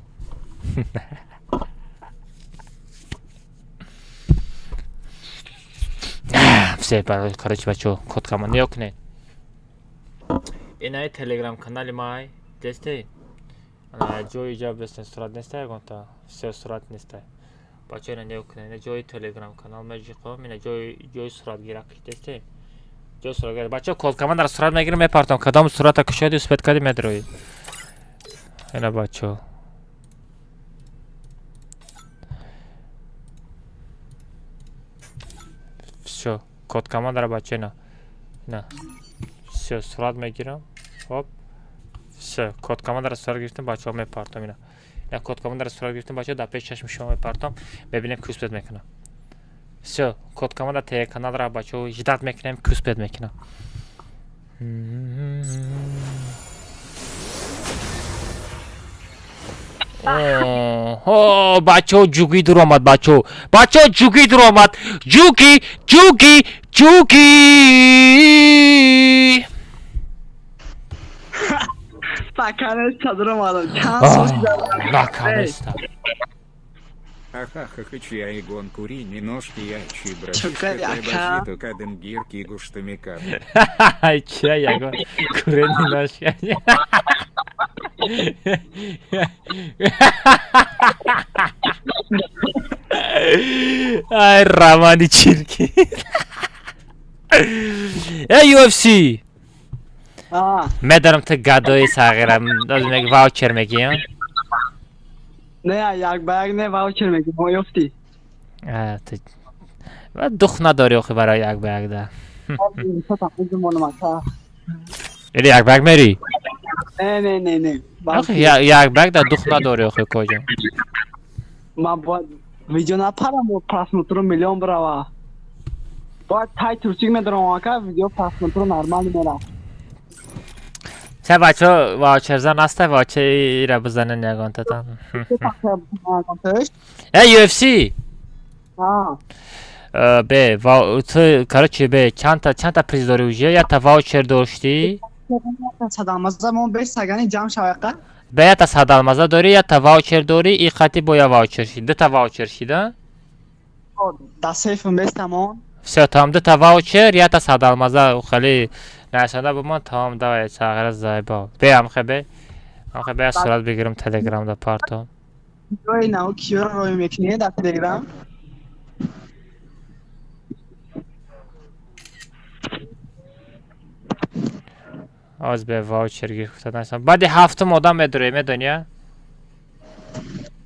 Все, короче, бачаҳо, код команда нигоҳ кунед. Инаи телеграм канали май, десте? Ҷои иҷа бестен, сурат неста ягонта? Все, сурат неста. Бачаҳо, ина нигоҳ кунед, ина ҷои телеграм канал меҷиқом, ина ҷои суратгирак, десте? Ҷои суратгирак. Бачаҳо, код командаро сурат мегирам, мепартом. Кадом сурата кушоди, успеть кардӣ, медроӣ. Ина, бачаҳо. Всё, код командаро, бачаҳо, ина. Ина. Всё, сурат мегирам. Хоп. Всё, код командаро сурат гирифтам, бачаҳо, мепартом ина. Ина код командаро сурат гирифтам, бачаҳо, дар пеши чашми шумо мепартом. Мебинем, ки успеть мекунам. Всё, код команда те каналра, бачаҳо, ждать мекунем, ки успеть мекунам. О, бачаҳо, ҷугӣ дуромад, бачаҳо. Бачаҳо, ҷугӣ дуромад. Ҷугӣ, ҷугӣ, ҷугӣ. Наконец-то дуромадам. Чанд сол Наконец-то. Ахахаха, чья игон кури, ножки я чи братишка Чукай, ака. базиту кадым гирки гуштамика. Чья ягон курени ножки. Ай, романи чирки. Эй, UFC! Медонам, ту гадои сағирам, ваучер мегиям. Не, як ба як не, ваучер мегӣ, мо ёфтӣ. Дух надорӣ охи барои як ба як да. Или як ба як мерӣ? Не, не, не, не. Охи як ба як да дух надорӣ охи, коҷо. Ман бояд видео напарам, просмотру миллион бирава. Бояд тай турчик медорам, ака, видео просмотру нормально мера. Ча, бачо, ваучерзан аста, ваучер ира бизанен ягонтатан. Эй, UFC! Бе, ту, короче, бе, чандта приз дорӣ уже? Якта ваучер доштӣ? Садалмаза мо беш сагани ҷамъ шавақа. Бе, якта садалмаза дорӣ, якта ваучер дорӣ, и қати бо я ваучер шид. Дута ваучер шида? Да, сейфм бес тамом. Всё, тамом, дута ваучер, якта садалмаза, хеле нашанда бумон, тамом, давай, сағира заебал. Бе, амхе бе. Амхе бе, сурат бигирам, телеграмда партом. Ой, нау киёро рой мекунӣ дар телеграм? Оз бе, ваучер гирифта нашам. Баъди ҳафтум одам медурӣ, медонӣ, а?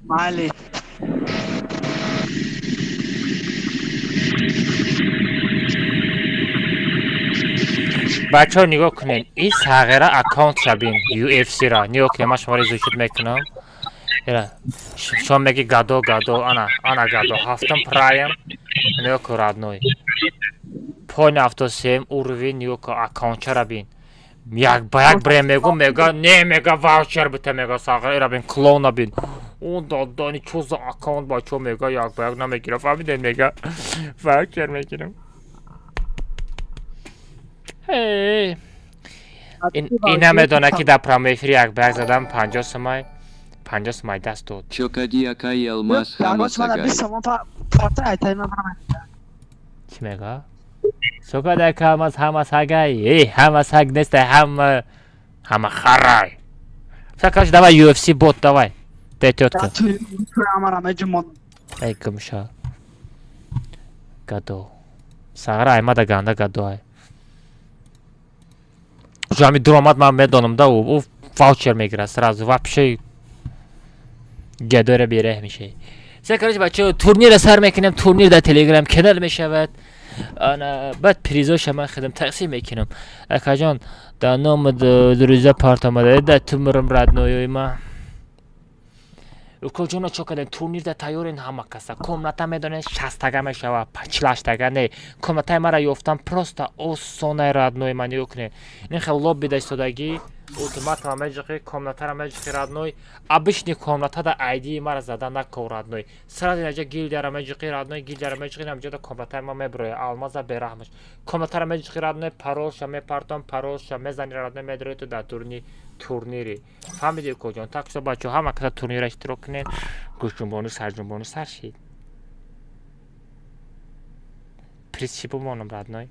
Майли. Бачаҳо, нигоҳ кунед, ин сағира аккаунтша бин, UFC-ра. Нигоҳ кунед, ман шуморо изучить мекунам. Ира, шумо меги гадо, гадо, ана, ана гадо, ҳафтум прайм, нигоҳ кун, родной. Поин 73 уровень, нигоҳ кун, аккаунтчара бин. Як ба як бре мегум, мега, не, мега, ваучер бита, мега, сағира, ира бин, клона бин. Он додани чо за аккаунт, бачаҳо, мега, як ба як намегирам, фаҳмидед, мега, ваучер мегирам. Эй. Ин намедона, ки дар прямой эфири як ба як задам 50 сомай, 50 сомай даст дод. Чокади акай алмаз ҳама сагай. Чӣ мега? Чокади ака алмаз ҳама сагай. Эй, ҳама саг нестай, ҳама ҳама харай. Всё, короче, давай UFC бот, давай. Де, тётка. Эй, гумша. Гадо. Сағира аймада ганда гадо ай. Ҳами дуромад, ман медонам да, ӯ ваучер мегирад сразу, вообще гадора бераҳ мешавӣ. Всё, короче, бачаҳо, турнира сар мекунем, турнир дар телеграм канал мешавад. Ана баъд призоша ман худам тақсим мекунам. Акаҷон, дар номи друзья партомада, да тумрам, родной ма. Укоҷоно, чо кардем? Турнир да тайёрен ҳама каса. Комната медонед, 60-тага мешава, 48-тага не. Комнатаи мара ёфтан просто осонай, родной ман, нигоҳ кунед. Ин хел лобби да истодагӣ, ултиматама меҷиқи, комнатара меҷиқи, родной. Обычный комнатада айдии мара зада нако, родной. Сразу инаҷа гилдияра меҷиқи, родной, гилдияра меҷиқи, намҷода комнатаи ма меброя, алмаза бераҳмаш. Комнатара меҷиқи, родной, паролша мепартом, паролша мезани, родной, медрои ту дар турнири. Фаҳмиди, укоҷон? Так что, бачаҳо, ҳама каса турнира иштирок кунед, гӯшҷунбону сарҷунбону сар шид. Приз чӣ бимонам, родной?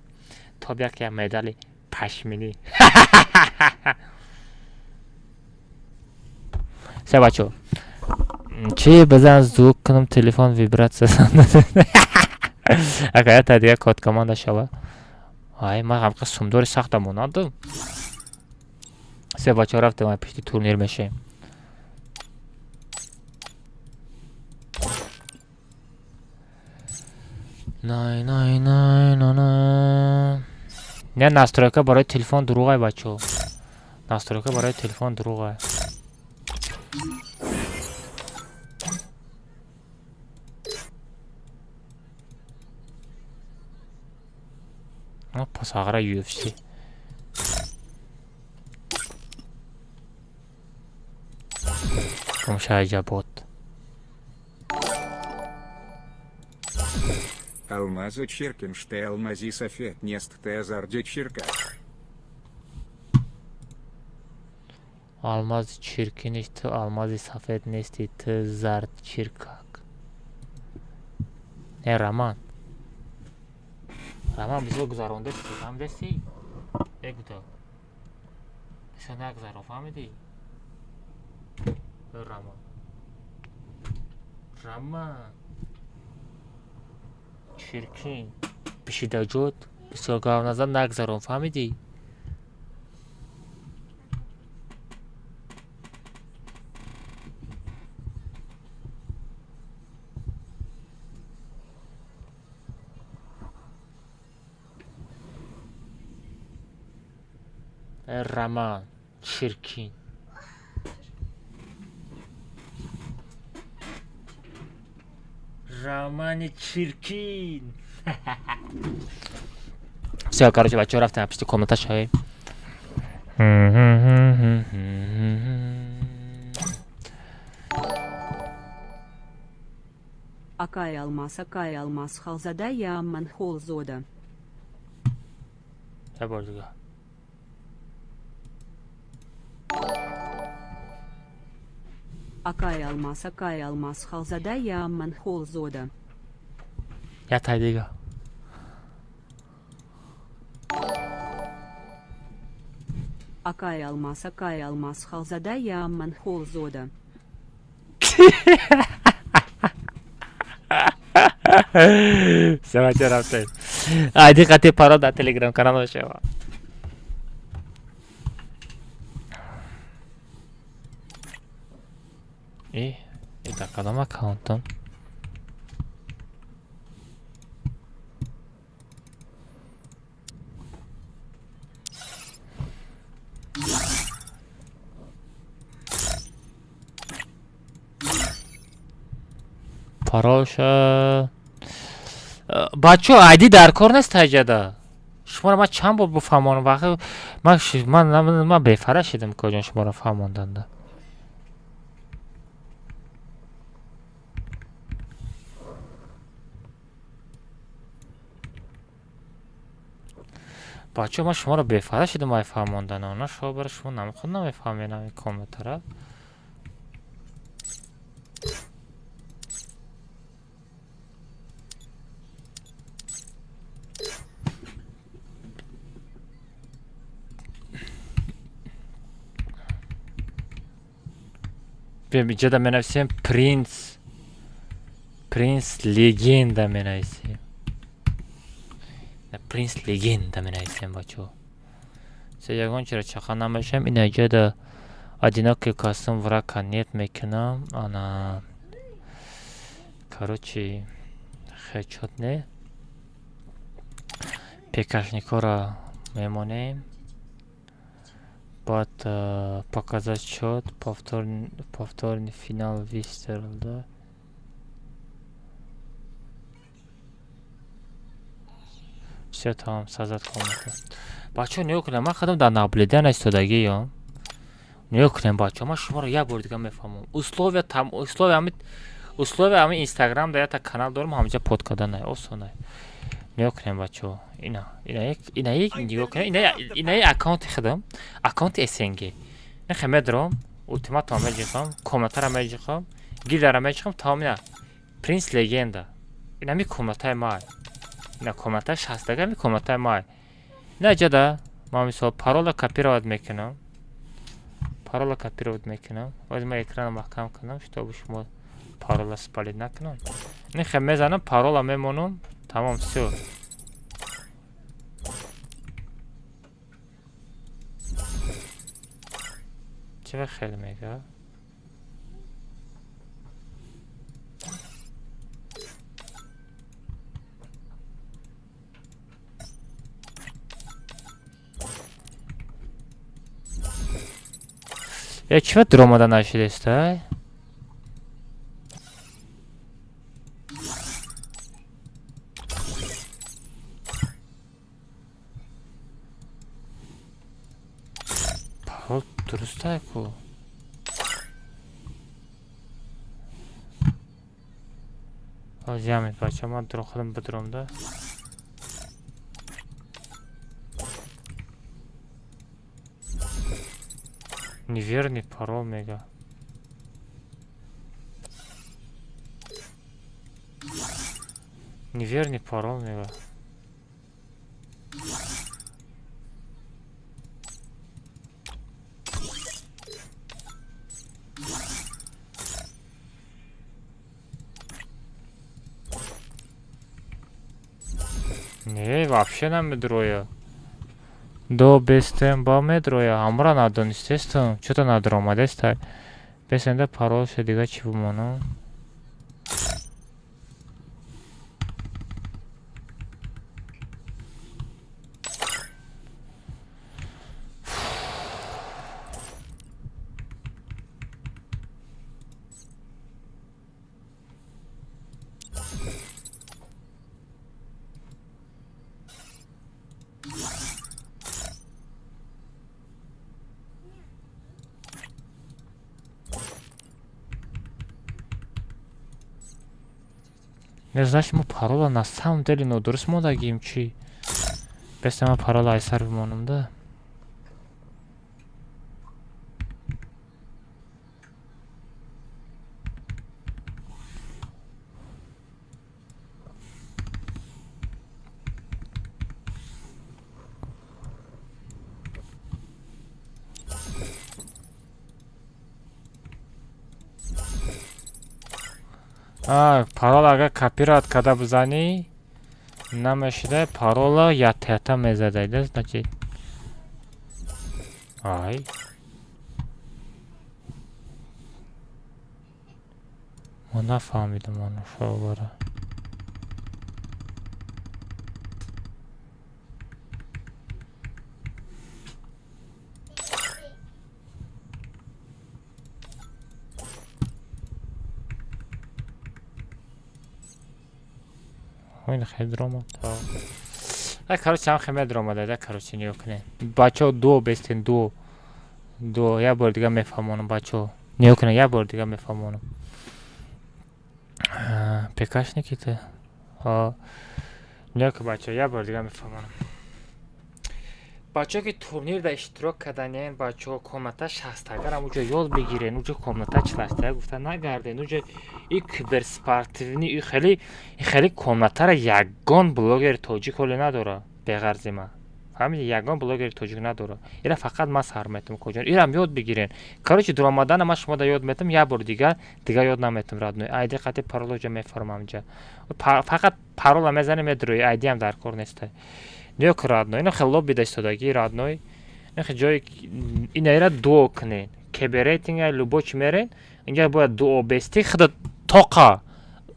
Тоб як як медали пашминӣ. Всё, бачаҳо. Чӣ бизан звук кунам, телефон вибратсия. Ака, ята дига код команда шава. Ай, ман ҳамқа сумдори сахта монандам. Всё, бачаҳо, рафтем, ай пишти турнир мешавем. Най най най на на. Не, настройка барои телефон дурӯғай, бачаҳо. Настройка барои телефон дурӯғай. Пасағира UFC. Гумшаҷабот. Алмазы чиркин ште алмази сафет нест те зарди чирка. Алмази чиркиниш, ту алмази сафед нести, ту зард чиркак. Не, Роман. Роман, бизо гузарондеси, фаҳмидеси? Э, гуто. Бисо нагузаро, фаҳмидӣ? Рама. Рама. Чиркин. Пишидаҷот. Бисёр гап назан нагзарон, фаҳмидӣ? Роман Чиркин. Романи Чиркин. Всё, короче, бачаҳо рафтем пишти комната шавем. Акай Алмаз, Акай Алмаз, Халзада я Амман Холзода. Я бор дига. Акай Алмаз, Акай Алмаз, Халзада я Амман Холзода. Я тай дига. Акай Алмаз, Акай Алмаз, Халзада я Амман Холзода. Всё, бачаҳо рафтем. Айди қати паро дар телеграм канал мешава. И дар кадом аккаунтам? Паролша бачаҳо айди дар кор нест таҷада. Шуморо ман чанд бор бифаҳмонам вақт ман бефара шидам коҷон шуморо фаҳмонданда. Бачаҳо ман шуморо бефара шидам ай фаҳмондана. Она шумо бара шумо намеход намефаҳмед ҳамин комнатара. Биҷода менависем принц принц легенда менависем. Принц легенда менависем бачаҳо. Се ягон чиро чақа намешавем. Ина иҷода одинокий костюм врака нет мекунам. Ана короче хечот не. Пекашникора мемонем. Баъд показать счет, повторный финал выстрел, да? Всё, тамом, создать комнату. Бачаҳо нигоҳ кунед, ман худам дар наблюдение истодагиём. Нигоҳ кунед, бачаҳо, ман шуморо як бор дига мефаҳмам. Условия там, условия ҳами, условия ҳами Инстаграм да якта канал дорам, ҳамҷа под карданай, осонай. Нигоҳ кунед, бачаҳо. Ина, ина як, ина як нигоҳ кунед, ина ина аккаунти худам, аккаунти СНГ. Нехе медром, ультиматум меҷиқам, комнатара меҷиқам, гилдара меҷиқам, тамом ина. Принц легенда. Ина ми комнатаи май. Ина комнатаи шастага ми комнатаи май. Ина ҷада ман мисол парола копировать мекунам. Парола копировать мекунам. Ҳозир ман экрана маҳкам кунам, чтобы шумо парола спалить накунам. Нехе мезанам, парола мемонам, тамом, всё. Чӣ хеле мега? Я чӣ дуромада нашидестай? Парол дурустай ку. Ҳозир ҳамин бача ман дуро худам бидурам да. Неверный парол мега. Неверный парол мега. Не, вообще намедроя. До бестем ба медроя. Ҳамра надонистестам. Чё-то надромадестай. Бесенда паролша дига чӣ бимонам? Не, значит, мо парола на самом деле нодуруст мондагием чӣ? Беста ман парола айсар бимонам да. А, парола агар копировать карда бизанӣ, намешуда, парола ята-ята мезадай, да, значит. Ай. Мо нафаҳмидам ано шобара. Ин хел дромад. Ай, короче, ҳам хел медромада, да, короче, нигоҳ кунед. Бачаҳо, дуо бестен, дуо. Дуо, як бор дига мефаҳмонам, бачаҳо. Нигоҳ кунед, як бор дига мефаҳмонам. ПКшники ту? Ҳо. Нигоҳ кун, бачаҳо, як бор дига мефаҳмонам. Бачаҳо, ки турнирда иштирок карданен, бачаҳо, комната шастагар уҷо ёд бигирен, уҷо комната чиластага гуфта нагарден, уҷо и киберспортивный, и хеле и хеле комнатара ягон блогери тоҷик ҳоле надора, беғарзи ман. Фаҳмиди, ягон блогери тоҷик надора. Ира фақат ман сар метам, коҷон. Ирам ёд бигирен. Короче, дуромадана ман шумо да ёд метам, як бор дигар, дигар ёд наметам, родной. Айди қати парола ҷа мефармам ҷа. Фақат парола мезанем, медрои, айдиам дар кор нестай. Нигоҳ кун, родной, ина хеле лобби да истодагӣ, родной. Ина хеле ҷои ина ира дуо кунен. КБ рейтинга любой чи мерен, инҷа бояд дуо бести, худа тоқа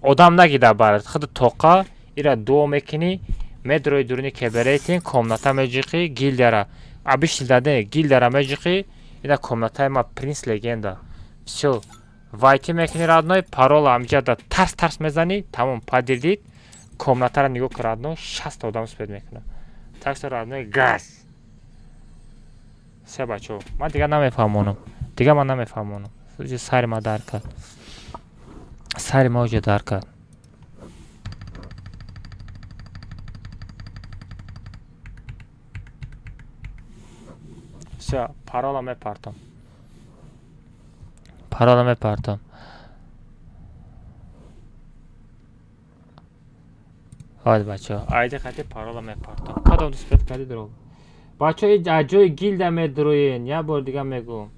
одам нагида барад, худа тоқа ира дуо мекунӣ, медрои дуруни КБ рейтинг, комната меҷиқӣ, гилдияра. Абишилдаде, гилдияра меҷиқӣ, ина комнатаи ма принс легенда. Всё. Войти мекунӣ, родной, парола ҳамҷа да тарс тарс мезанӣ, тамом, подтвердить, комнатара нигоҳ кун, родной, 60 одам успеть мекунад. Так что, родной, газ. Се бачаҳо, ман дигар намефаҳмонам. Дигар ман намефаҳмонам. Сари ма дар кард. Сари ма оҷа дар кард. Всё, парола мепартам. Парола мепартам. Ҳоди бачаҳо, айди қати парола мепартам. Кадом успеть кардӣ дуроб. Бачаҳо, аз ҷои гилда медроен, як бор дига мегӯм.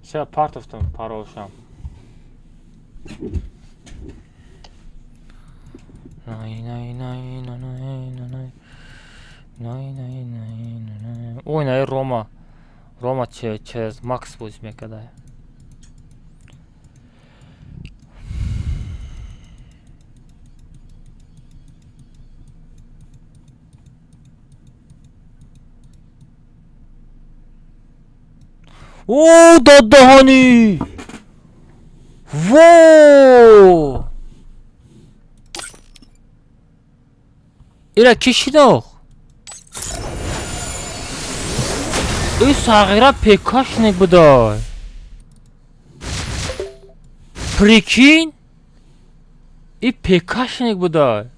Всё, партофтам паролшам. Най най най най най най най най най най. Ой, най Рома. Рома через Макс бозӣ мекарда. О, доддаҳонӣ! Во! Ира кӣ шинохт? Ин сағира ПКшник будай. Прикинь, и ПКшник буда.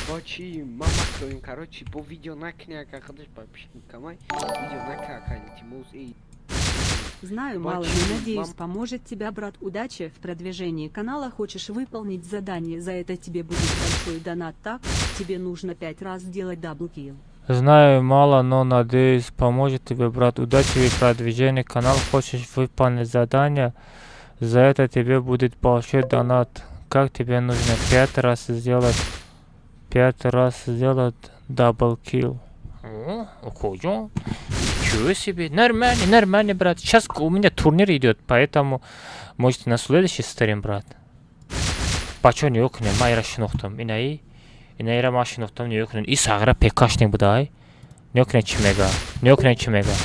Бо чи ма макроим, короче, бо видео накни, ака худаш ба пишникамай видео нака, ака, илтимос, эй. Знаю мало, но надеюсь, поможет тебя, брат. Удачи в продвижении канала. Хочешь выполнить задание, за это тебе будет большой донат. Так, тебе нужно 5 раз сделать double kill. Знаю мало, но надеюсь, поможет тебе, брат. Удачи в продвижении канала. Хочешь выполнить задание, за это тебе будет большой донат. Как тебе нужно 5 раз сделать, 5 раз сделать double kill. О, Укоҷон. Ничего себе. Нормально, нормально, брат. Сейчас у меня турнир идет, поэтому можете на следующий стрим, брат. Бачо, нигоҳ кунем, ман ира шинохтам. Инаи, инаира ман шинохтам, нигоҳ кунем. И сағира ПКшник будай. Нигоҳ кунем, чӣ мега. Нигоҳ кунем, чӣ мега.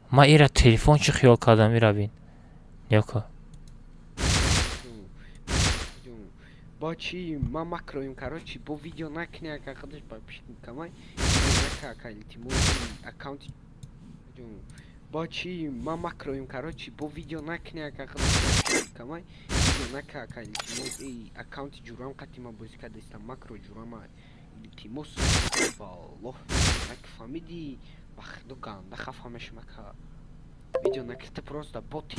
Ман ира телефон чӣ хиёл кардам, ира бин. Нигоҳ кун. Бо чи ма макроим, короче, бо видео накни, ака худаш ба пишникамай видео нака, ака, илтимос, аккаунти. Бо чи ма макроим, короче, бо видео накни, ака худаш ба пишникамай видео нака, ака, илтимос, эй, аккаунти ҷурам қати ма бозӣ кардастам, макро ҷурама, илтимос, валлоҳ, нак фаҳмидӣ, ба худо ганда хафа мешам, ака, видео накиста, просто боти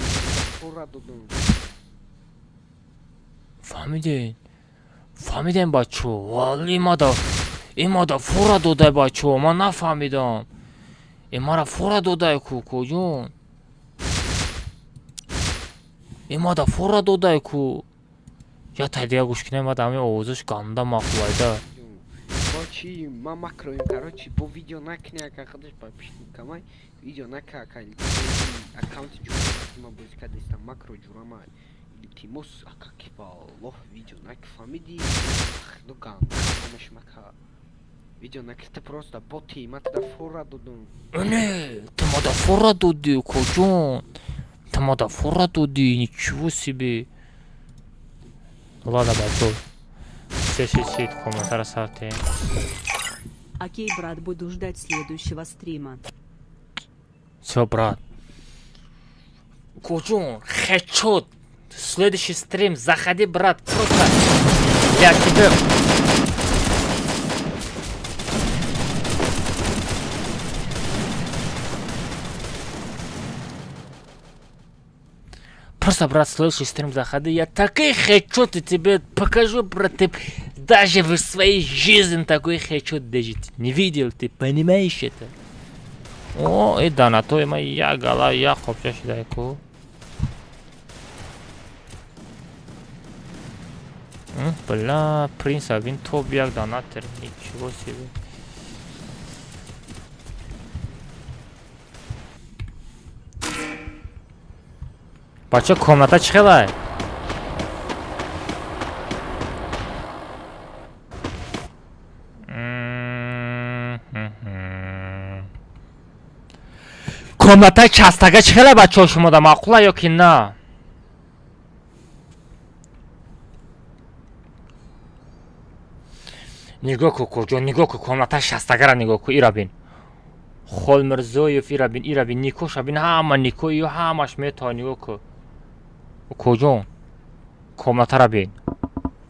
фора додам. Фаҳмидем? Фаҳмидем, бачо? Валли имада имада фора додай, бачо, ман нафаҳмидам. Имара фора додай ку, куҷон? Имада фора додай ку. Я тай дига гӯш кунем, мада ҳамин овозаш ганда мақулайда. Бо чи ма макроим, короче, бо видео накни, ака худаш ба пишникамай видео нака, ака, аккаунти ҷурам қати ма бозӣ кардастам, макро ҷурама, илтимос, ака, ки валлоҳ, видео нак, фаҳмидӣ, худо ганда хафа мешам, ака, видео накиста, просто боти ма туда фора додам. Не, ту мада фора додӣ, куҷон? Ту мада фора додӣ, ничего себе. Ладно, бачо. Все, все, все, комнатара сартем. Окей, брат, буду ждать следующего стрима. Все, брат. Куҷон, хедшот. Следующий стрим, заходи, брат, просто для тебя. Просто, брат, следующий стрим заходи, я такой хедшоты тебе покажу, брат, ты даже в своей жизни такой хедшот даже не видел, ты понимаешь это? О, и донатой ма я гала, я қопча шудай ку. Бля, принц один топ як донатор, ничего себе. Бача, комната чӣ хелай? Комнатаи частага чӣ хелай, бачаҳо, шумода маъқула ё ки на? Нигоҳ ку, куҷо, нигоҳ ку, комнатаи шастагара нигоҳ ку, ира бин. Холмирзоев, ира бин, ира бин, никоша бин, ҳама нико, ё ҳамаш метавон, нигоҳ ку. Куҷон? Комнатара бин.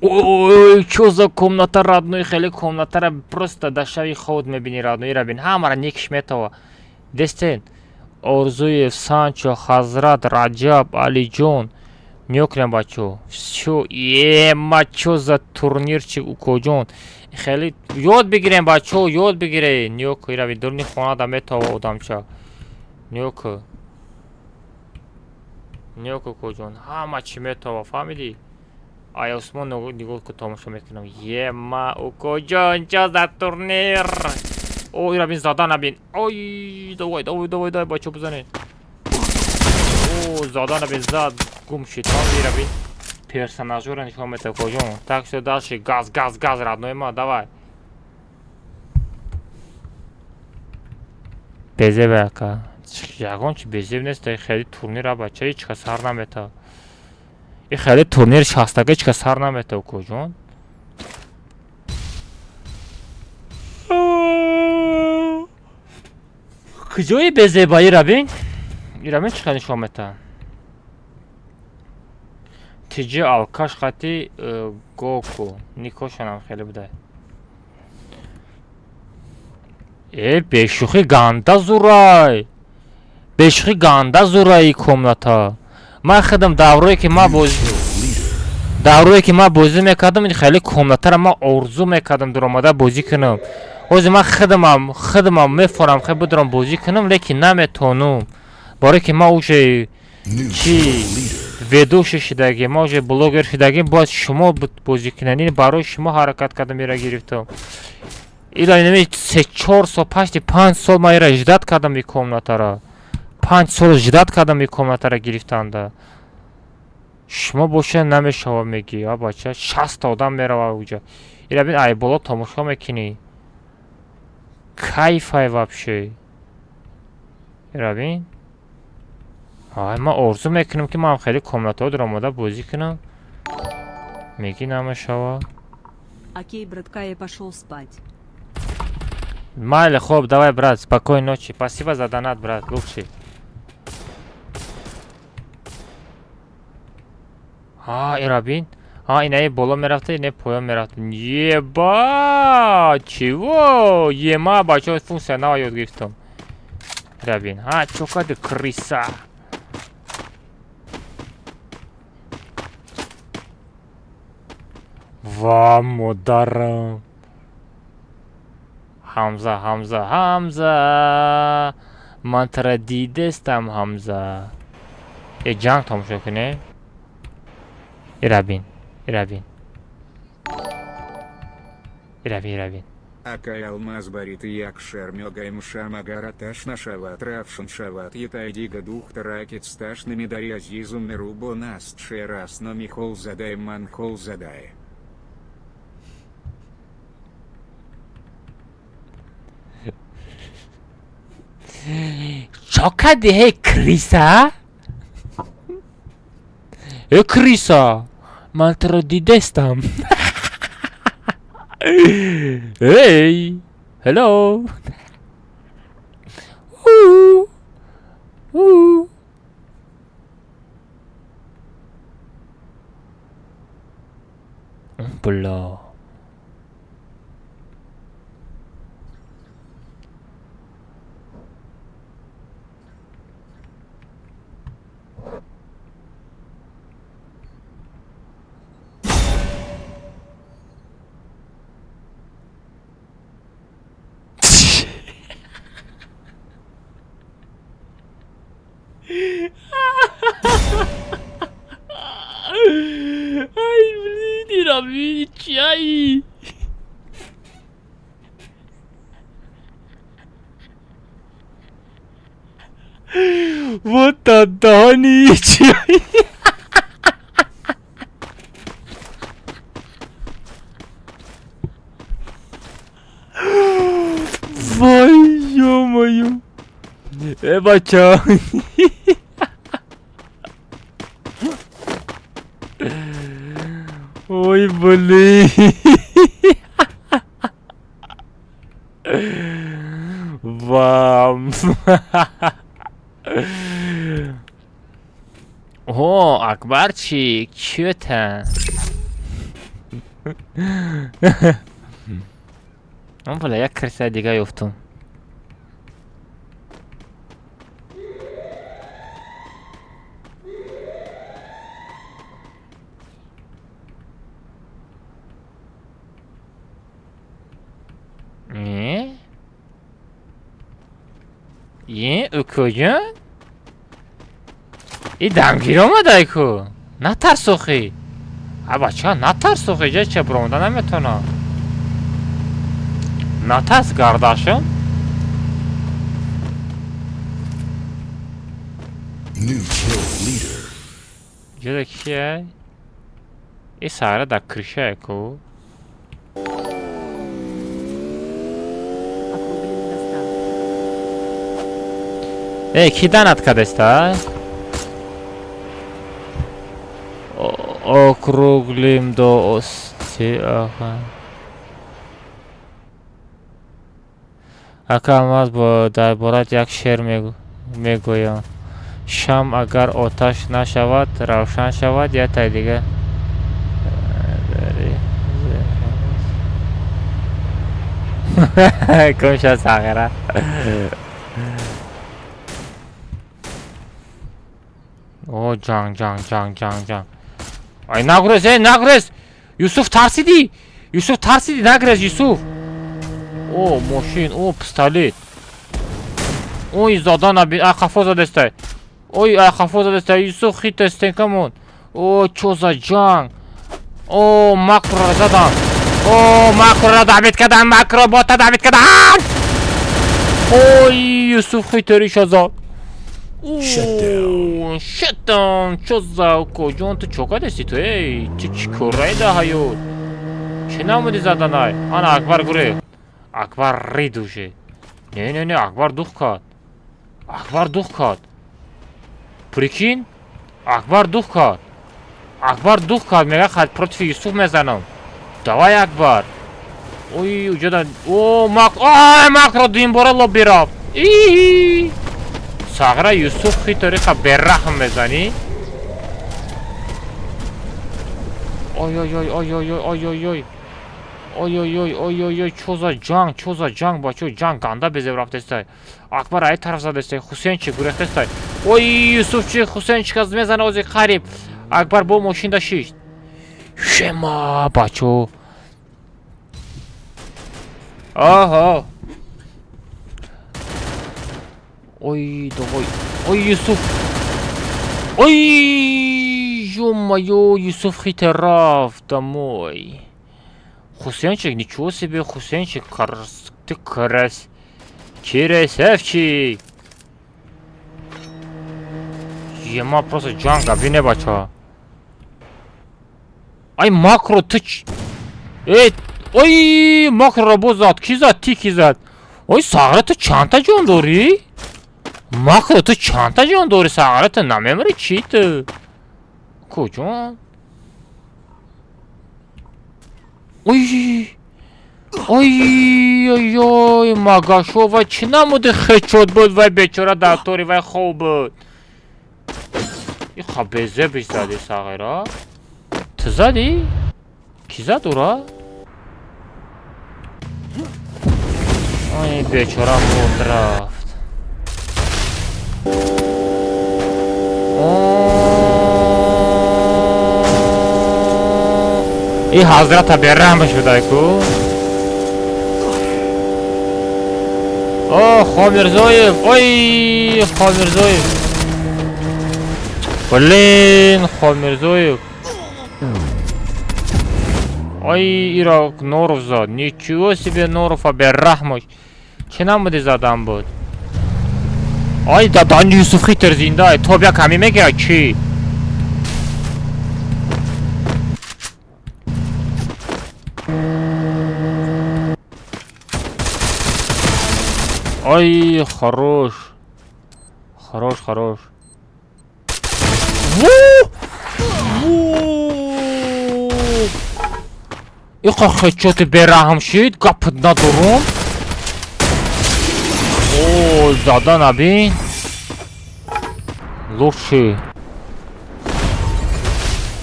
Ой, чё за комната, родной, хеле комнатара просто дар шави хоб мебини, родной, ира бин, ҳамара никиш метава. Дестен, Орзуев, Санчо, Хазрат, Раҷаб, Алиҷон. Нигоҳ кунем, бачаҳо. Всё, ема, чё за турнирчик, укоҷон. Хеле ёд бигирем, бачаҳо, ёд бигирем. Нигоҳ ку, ира бин, дуруни хонада метава одамча. Нигоҳ ку. Нигоҳ ку, куҷон, ҳама чӣ метава, фаҳмидӣ? Ай осмон нигоҳ ку, тамошо мекунам. Ема, укоҷон, чё за турнир? О, ира бин, зада набин. Ой, давай, давай, давай, давай, бачаҳо, бизанед. О, зада набин, зад, гум шид. Ира бин. Персонажҳоро нишон медиҳад, куҷон. Так что дальше газ, газ, газ, родной ма, давай. Безеб ака. Ягон чи безеб нест, хеле турнира, бача, ҳеҷ кас сар наметавад. И хеле турнир шастага ҳеҷ кас сар наметавад, куҷон. Куҷои безебаӣ рабин? Ира бин, чӣ хел нишон метаҳад. Тиҷи алкаш хати э, Гоку. Никошонам хеле будай. Э, бешӯхӣ ганда зурай. Бешӯхӣ ганда зурай и комната. Ман худам даврое ки ман боз даврое ки ман бозӣ мекардам, ин хеле комнатаро ман орзу мекардам дуромада бозӣ кунам. Ҳозир ман худамам худамам мефорам хе бидурам бозӣ кунам, лекин наметонум. Барое ки ман уже чӣ ведущий шудагӣ, ман уже блогер шудагӣ, бояд шумо бозӣ кунед. Ин барои шумо ҳаракат кардам, ира гирифтам. Ила инами 3-4 сол, пашти 5 сол ман ира ждать кардам и комнатаро. 5 сол ждать кардам и комнатаро гирифтанда. Шумо боша намешава мегӣ, а бача, 60-та одам мерава уҷа. Ира бин, ай боло тамошо мекунӣ. Кайфай вообще. Ира бин. Ай, ман орзу мекунам, ки ман хеле комнатаҳо дуромада бозӣ кунам. Мегӣ намешава. Окей, братка, я пошел спать. Майли, хоб, давай, брат, спокойной ночи. Спасибо за донат, брат, лучший. А, ира бин. А, инаи боло мерафта, инаи поён мерафта. Еба! Чего? Ема, бачаҳо, функсия нава ёд гирифтам. Ира бин. А, чё кади, крыса? Ва, модарам. Ҳамза, Ҳамза, Ҳамза. Ман тара дидестам, Ҳамза. Э, ҷанг тамошо кунем? Ира бин, ира бин. Ира бин, ира бин. Акай алмаз барит як шермёгаем шамагар аташ нашават равшан шават ятайдига дух таракет сташ намидари азизум мерубо наст шерас но михол задай манхол задай. Чо кардӣ, ҳей, крыса? Э, крыса! Ман туро дидестам. Эй! Hello! У! У! Бля. Ай, блин, ира бин, чай. Вот даҳани чай. Вой, ё-моё. Э, бача. Ой, блин. Вам. О, Акбарчик, чё это? Бля, як крыса дига ёфтум. Не? Е, укоҷон? И дамгир омадай ку. Натарс охи. А бача, натарс охи, ҷа ча биромада наметавонам. Натарс, гардашум. New kill leader. Ҷода кия? И сара дар крышае ку. Округлим до 100. Э, ки донат кардеста? Округлим до ости, аха. Ака Алмаз, дар борат як шеър мегӯям. Шам агар оташ нашавад, равшан шавад, ятай дига. Гумша сағира. О, ҷанг, ҷанг, ҷанг, ҷанг, ҷанг. Ай, нагурез, эй, нагурез! Юсуф тарсидӣ! Юсуф тарсидӣ, нагурез, Юсуф! О, мошин, о, пистолет. Ой, задан аби, ай қафо задестай. Ой, ай қафо задестай, Юсуф хит стенкамон. О, чо за ҷанг? О, макроро задан. О, макроро давид кадан, макро бота давид кадан! Ой, Юсуф хитериша зад. Shutdown. Чо за укоҷон, ту чо кардасти ту, эй? Ту чӣ кораи да ҳаёт? Чӣ намуди заданай? Ана Акбар гурехт. Акбар рид уже. Не, не, не, Акбар дух кард. Акбар дух кард. Прикинь? Акбар дух кард. Акбар дух кард, мега хат против Юсуф мезанам. Давай, Акбар. Ой, уҷода. О, мак, ай, макро дуюмбора лоб бирафт. И сағра Юсуф хитори ха бераҳм мезанӣ. Ой, ой, ой, ой, ой, ой, ой, ой. Ой, ой, ой, ой, ой, ой, чо за ҷанг, чо за ҷанг, бачо, ҷанг ганда безеб рафтестай. Акбар ай тараф задестай, Хусейнчик гурехтестай. Ой, Юсуфчик, Хусейнчик аз мезана ози қариб. Акбар бо мошинда шишт. Шема, бачо. Оҳо. Ой, давай. Ой, Юсуф. Ой, ё-моё, Юсуф хитер рафт домой. Хусейнчик, ничего себе, Хусейнчик, ты крас. Красавчик. Ема просто ҷанга, бине, бача. Ай, макро, ты ч... Эй, ой, макроро боз зад. Ки зад? Ти ки зад? Ой, сағра, ту чандта ҷон дорӣ? Макро, ту чандта ҷон дорӣ, сағра, ту намемирӣ чӣ ту? Куҷон? Ой! Ой, ой, ой, Магашо, вай чӣ намуди хечот буд, вай бечора дар тори вай хоб буд. Иха безебиш зади сағира. Ту задӣ? Кӣ зад ура? Ой, бечора мурд рафт. И ҳазрата бераҳмаш будай ку. О, Хомирзоев, ой, Хомирзоев. Блин, Хомирзоев. Ой, ира Норов зад. Ничего себе, Норова бераҳмаш. Чӣ намуди задан буд? Ай, дадан Юсуф хитер зинда. Тоб як ҳами мегирад чӣ? Ай, хорош. Хорош, хорош. Ву! Ву! Иқа хечоти бераҳм шид, гап надорум. О, зада набин. Лучший.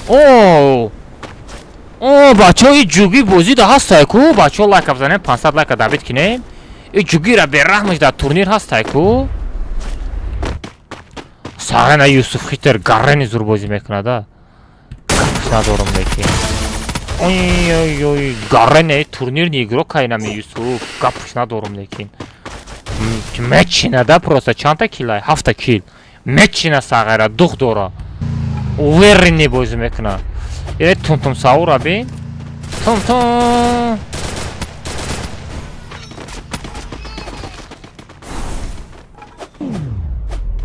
О! О, бачаҳо, и ҷугӣ бозӣ да ҳастай ку? Бачаҳо, лайка бизанем, 500 лайка давид кинем. И ҷугира бераҳмаш дар турнир ҳастай ку? Сағана Юсуф хитер гаррени зур бозӣ мекунада. Гапш надорум лекин. Ой, ой, ой, гаррене турнирный игрок айнами Юсуф. Гапш надорум лекин. Мечинада просто чандта килай? Ҳафта кил. Мечина сағайра, дух дора. Уверенный бозӣ мекунад. Э, тумтум саура бин. Тумтум.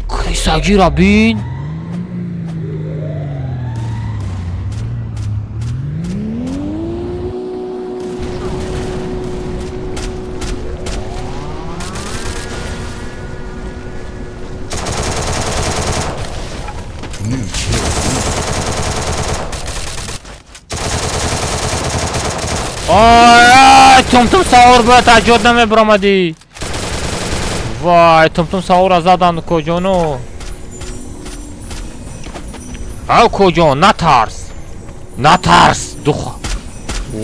Крисагира бин. New kill leader. Ой, ай, тумтум саур бояд аз ҷод намебаромадӣ. Вай, Тумтум Саура задан, укоҷону. А, укоҷон, натарс. Натарс, духа.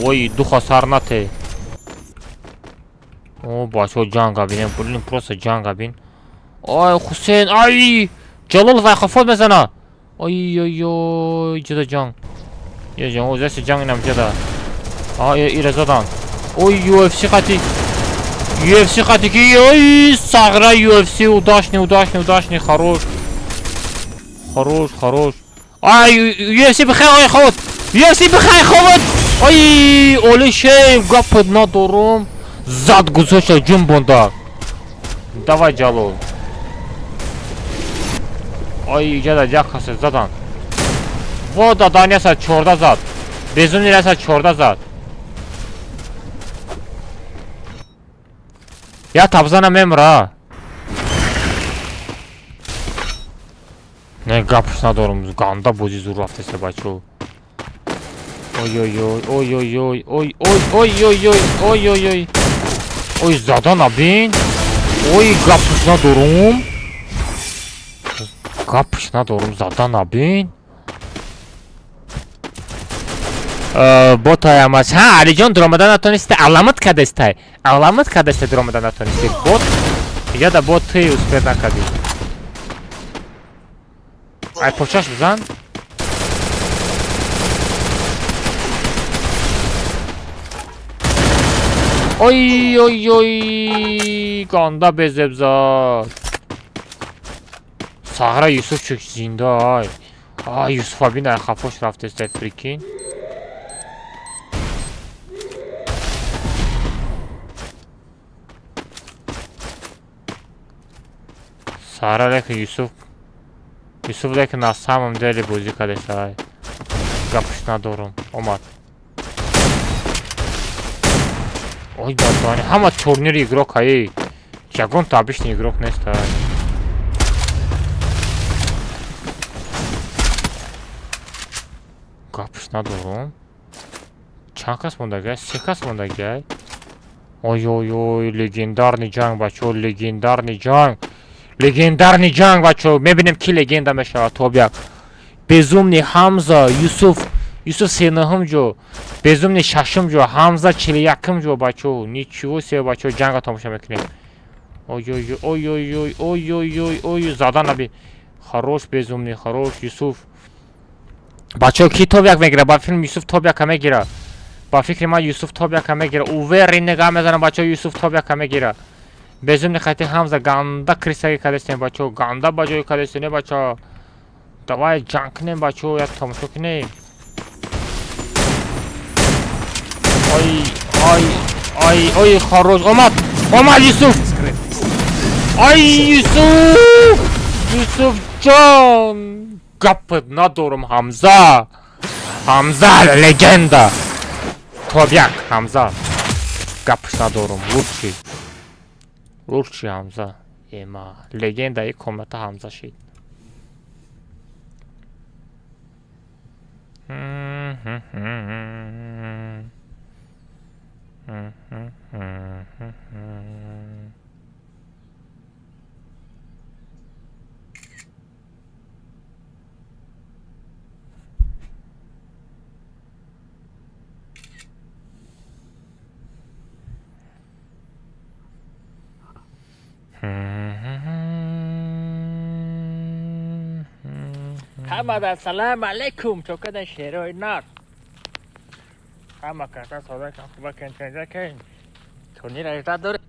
Ой, духа сар нате. О, бачо, ҷанга бинем, блин, просто ҷанга бин. Ой, Хусейн, ай! Ҷалол вай хафот мезана. Ой, ой, ой, ҷуда ҷанг. Я ҷанг, о, заси ҷанг инам ҷуда. А, ира задан. Ой, UFC қати. UFC қати ки, ой, сағра UFC, удачный, удачный, удачный, хорош. Хорош, хорош. Ай, UFC бихай, ой, ховот. UFC бихай, ховот. Ой, оли шей, гап надорум. Зад гузошта ҷунбонда. Давай, Ҷалол. Ой, иҷада як касе задан. Во, дадани 14 зад. Безумни 14 зад. Я табзана мемра. Не, гапш надорум. Ганда бози зур рафтеса, бачо. Ой, ой, ой, ой, ой, ой, ой, ой, ой, ой, ой, ой, ой, ой. Ой, задана бин. Ой, гапш надорум. Гапш надорум, задана бин. Ботаямаш. Ҳа, Алиҷон дуромада натонисти, аламат кадестай. Аламат кадестай, дуромада натонисти. Бот, яда бот ты успел накади. Ай, почаш бизан. Ой, ой, ой, ганда безеб зад. Сағра Юсуф чук зинда, ай. Ай, Юсуф абин ай хафош рафтестай, прикинь. Сара лекин Юсуф, Юсуф лекин на самом деле бозӣ кардеса, ай. Гапш надорум. Омад. Ой, дадани, ҳама турнири игрок ай. Ягон та обычный игрок нест, ай. Гапш надорум. Чанд кас мондагай? Се кас мондагай. Ой, ой, ой, легендарный ҷанг, бачо, легендарный ҷанг. Легендарный ҷанг, бачо. Мебинем, ки легенда мешавад тобяк. Безумный, Ҳамза, Юсуф, Юсуф сенуҳум ҷо, Безумный шашум ҷо, Ҳамза 41-ум ҷо, бачо. Ничего себе, бачо, ҷанга тамошо мекунем. Ой, ой, ой, ой, ой, ой, ой, ой, ой, зада наби. Хорош, Безумный, хорош, Юсуф. Бачо, ки тобяк мегира? Ба филм Юсуф тобяка мегира. Ба фикри ман Юсуф тобяка мегира. Уверен нега мезанам, бачо, Юсуф тобяка мегира. Безумный хати Ҳамза ганда крисаги кадестем, бачо, ганда ба ҷои кадестем, не, бачо. Давай ҷанг кунем, бачо, як тамошо кунем. Ой, ой, ой, ой, хорош. Омад, омад Юсуф. Ай, Юсуф! Юсуф ҷон! Гап надорум, Ҳамза. Ҳамза легенда. Тобяк Ҳамза. Гапш надорум, лучший. Лучший Ҳамза. Ема, легендаи комната Ҳамза шид. Ҳамада салам алейкум, чокада шерои нар. Ҳама каса сода кан, хуба кен, тенҷа кен. Турнир ажда дорем.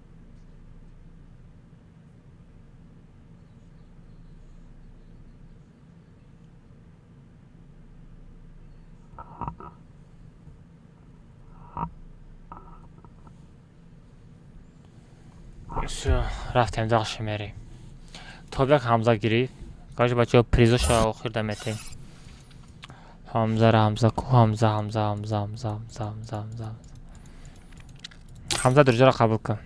Всё, рафтем дальше мерем. Тобяк Ҳамза гирифт. Короче, бачаҳо, призоша охир метем. Ҳамзара, Ҳамза ку, Ҳамза, Ҳамза, Ҳамза, Ҳамза, Ҳамза, Ҳамза, Ҳамза. Ҳамза, друзьяро қабул кун.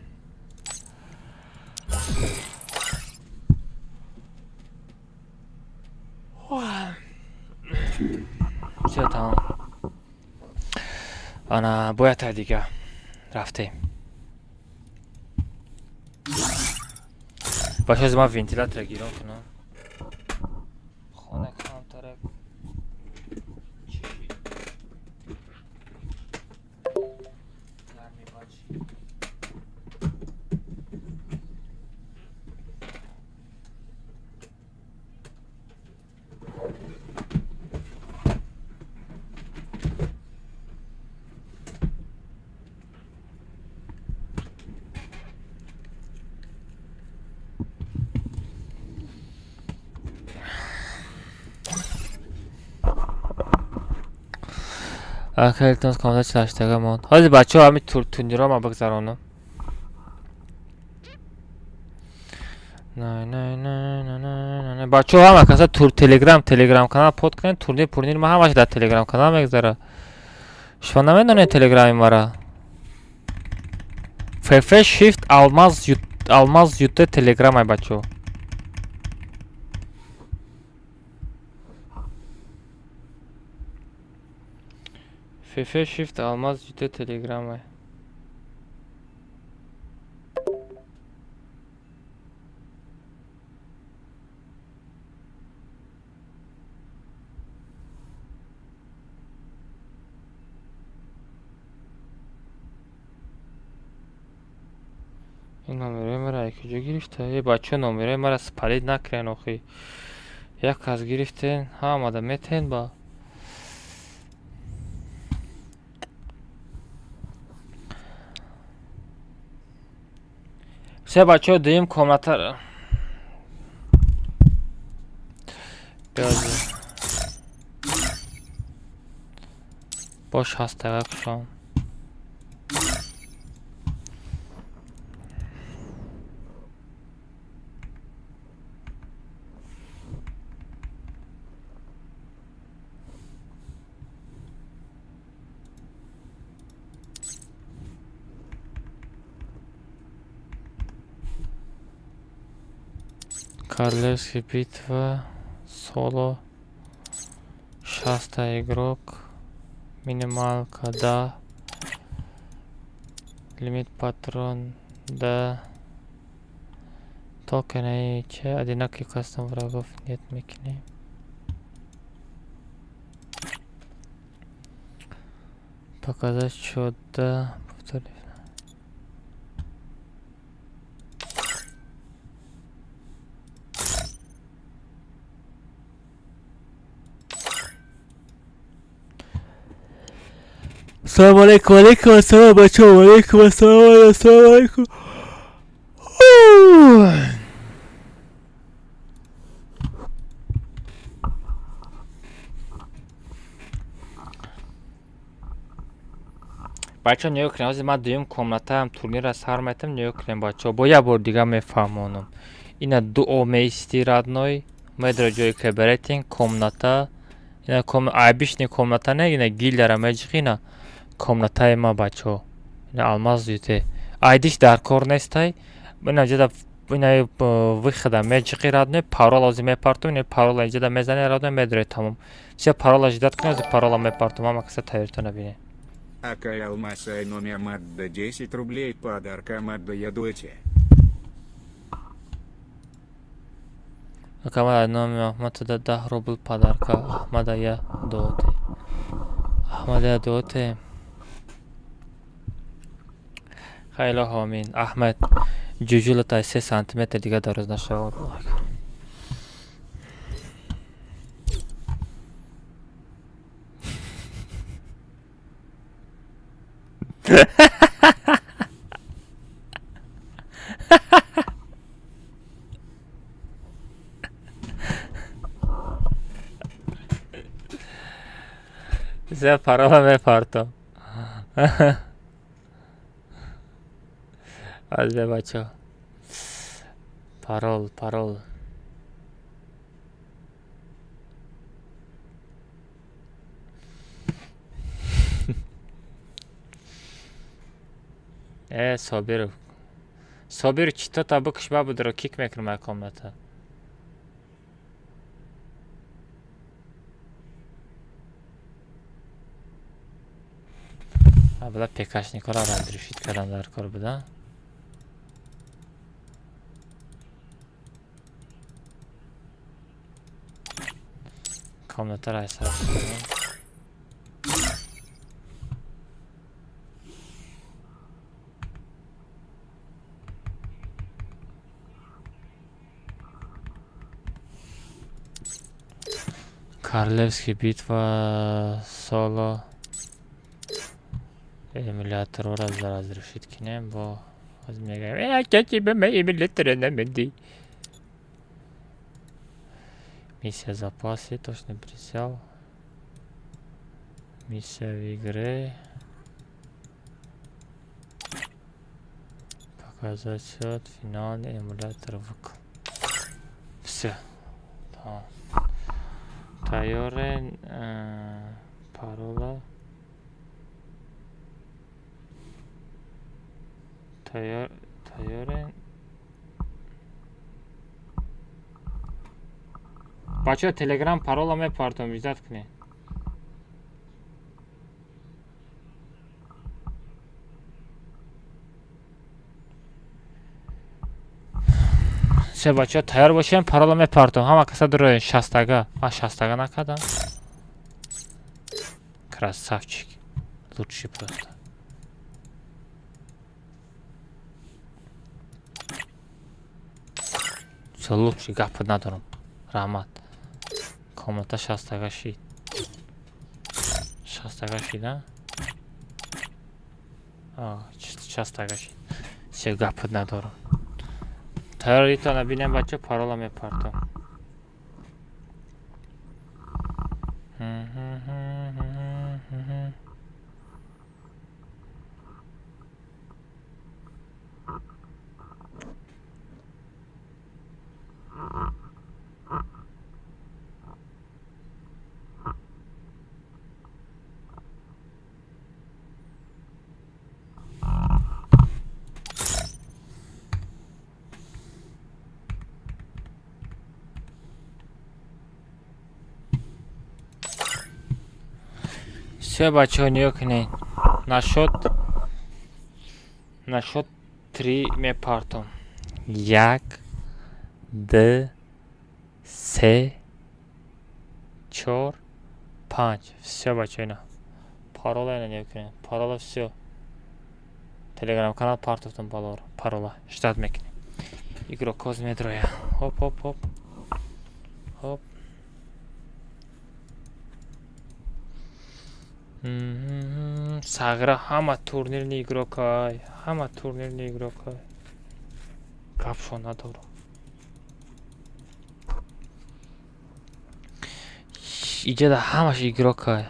Всё, тамом. Ана, бояд та дига. Рафтем. Бачаҳо, ман вентилятора гирон кунам. Хона камтарак. Гарми бачи. Ака, илтимос, комната 48-тага монд. Ҳозир, бачаҳо, ҳамин турниро ман бигзаронам. На, бачаҳо, ҳама каса тур телеграм канал под кунед, турнир пурнир ма ҳамаш дар телеграм канал мегзара. Шумо намедонед телеграми мара? ФФ Shift Алмаз Алмаз ЮТ телеграмай, бачаҳо. ФФ Shift Алмаз ЮТ телеграмай. Ин номерои мара аз куҷо гирифта? Э, бачаҳо, номерои мара спалить накунен охи. Як кас гирифтен, ҳамада метен ба. Се, бачаҳо, дуюм комната. Биёзи. Бош ҳастага кушом. Королевская битва, соло, шаста игрок, минималка, да, лимит патрон, да, токены, че, одинокий кастом врагов нет, мекунем. Показать счет, да, повтори. Салом алейкум, алейкум ассалом, бачаҳо, алейкум ассалом, ассалому алейкум. Бачаҳо, нигоҳ кунед, ҳозир ман дуюм комнатаам турнирро сар метам, нигоҳ кунед, бачаҳо, бо як бор дига мефаҳмонам. Ина дуо меисти, родной, медро ҷои каберетин, комната, ина айбишни комната не, ина гилдара меҷиқи, ина комнатаи ма, бачаҳо. Ина Алмаз юте. Айдиш дар кор нестай. Ина ҷода ина выхода меҷиқи, родной, парола ҳозир мепартум, ина парола инҷода мезани, родной, медоред, тамом. Все, парола ждать кунед, ҳозир парола мепартум, ҳама каса тайёртона бинед. Акай Алмаз Айноми Амадда 10 рублей подарка Амадда ядуете. Акамад Айноми Ахмад 10 рубл подарка Ахмада я доте. Ахмада я доте. Хайло ҳомин. Аҳмад ҷуҷулата 3 сантиметр дига дароз нашавад. Зе парола мепартом. Азе, бачаҳо. Парол, парол. Э, Собиров. Собир, читота бикш, бабудро кик мекунам ай комната. Абла пекашникора разрешить кардан дар кор буда. Комнатаро аз сар кунем. Королевский битва соло эмуляторро разрешить кинем, бо ҳозир мегӯям: «Э, ака, тебе ма эмулятора намедӣ». Миссия запаси, точный прицел. Миссия в игре. Показать счет, финальный эмулятор выкл. Все. Тамом. Тайёре парола. Тайёр, тайёре. Бачаҳо, Телеграм парола мепартом, иҷозат кунед. Се, бачаҳо, тайёр бошем, парола мепартом. Ҳама каса дуроен, шастага. Ман шастага накардам. Красавчик. Лучший просто. Всё, лучший, гап надорам. Раҳмат. Комната шастага шид. Шастага шид, а? Шастага шид. Всё, гап надорам. Тайёритона бинем, бача, парола мепартом. Все, бачаҳо, нигоҳ кунед. Насчёт три мепартом. Як, д, се, чор, панҷ. Все, бачаҳо, ина. Парола ина, нигоҳ кунед. Парола, все. Телеграм канал партофтам парола. Ждать мекунем. Игрокоз медроя. Хоп, хоп, хоп. Хоп. Сағира, ҳама турнирный игрокай, ҳама турнирный игрокай. Гапшо надорам. Иҷода ҳамаш игрокай.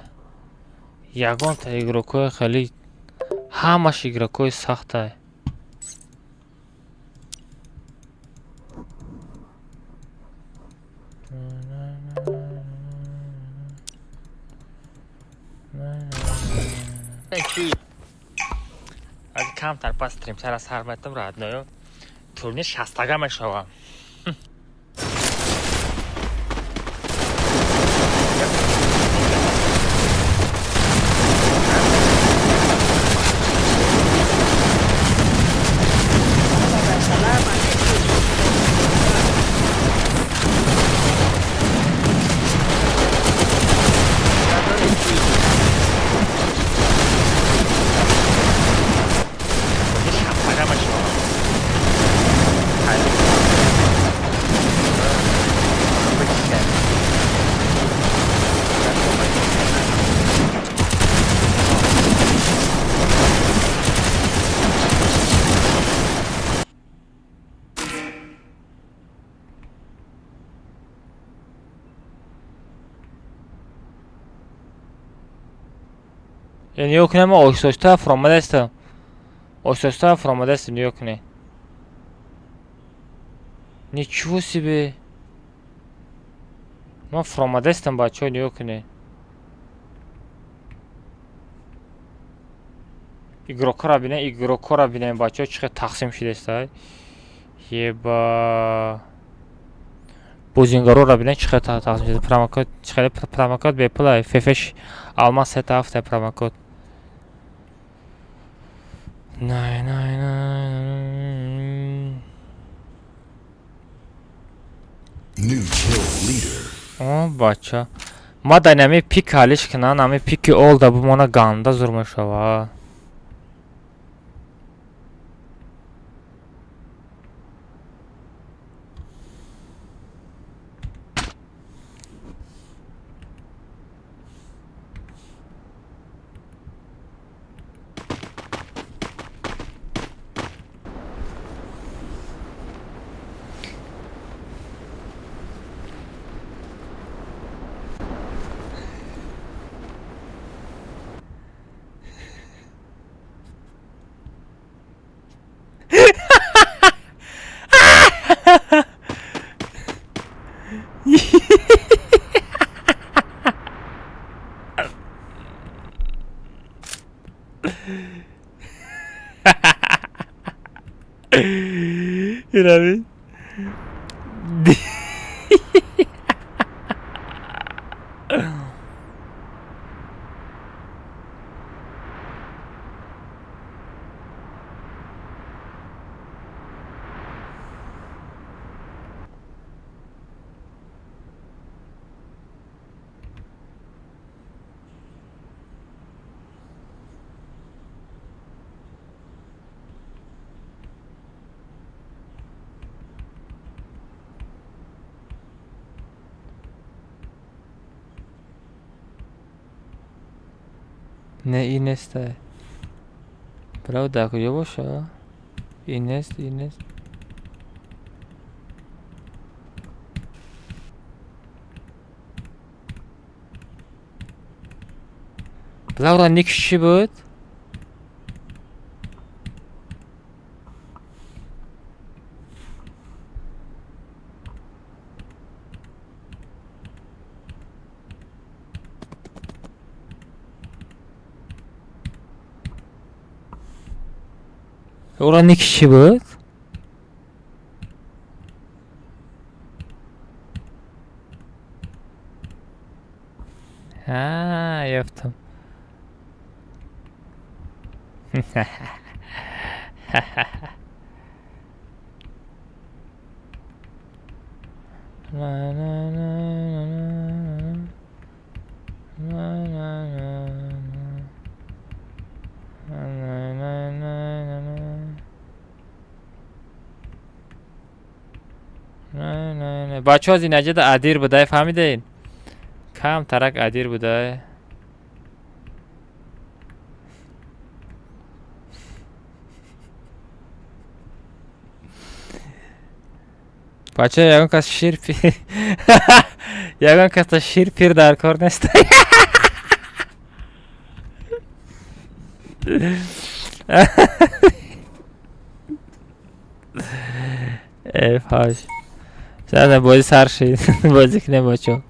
Ягонта игрокои хеле, ҳамаш игрокои сахтай. Аз камтар пас стримтар аз ҳар метам, родной. Турнир шастага мешавам. Турнир шастага мешавам. Нигоҳ кунед, ма оҳиста оҳиста фуромадаистам. Оҳиста оҳиста фуромадаистам, нигоҳ кунед. Ничего себе! Ман фуромадаистам, бачаҳо, нигоҳ кунед. Игрокҳоро бинед, игрокҳоро бинед, бачаҳо, чӣ қадр тақсим шудааст. Еба. Бозингароро бинед, чӣ қадр тақсим шуда. Промокод, чӣ қадр промокод бепул ай. Фефеш алмаз сета ҳафта промокод. Най най най. New kill leader. О, бача. Ма дар ами пик ҳалиш кунан, ами пики олда бумона ганда зур мешава. Ирави. Не, ин неста. Правда, куҷо боша? Ин нест, ин нест. Лаура, ник чӣ буд? Ура, ник чӣ буд? А, ёфтам. Бачаҳо, аз инаҷада адир будай, фаҳмидед? Кам тарак адир будай. Бача, ягон кас шир пир, ягон каса шир пир дар кор нест. Э, фаш. Сада бозӣ сар шид. Бозӣ кунем, бачо.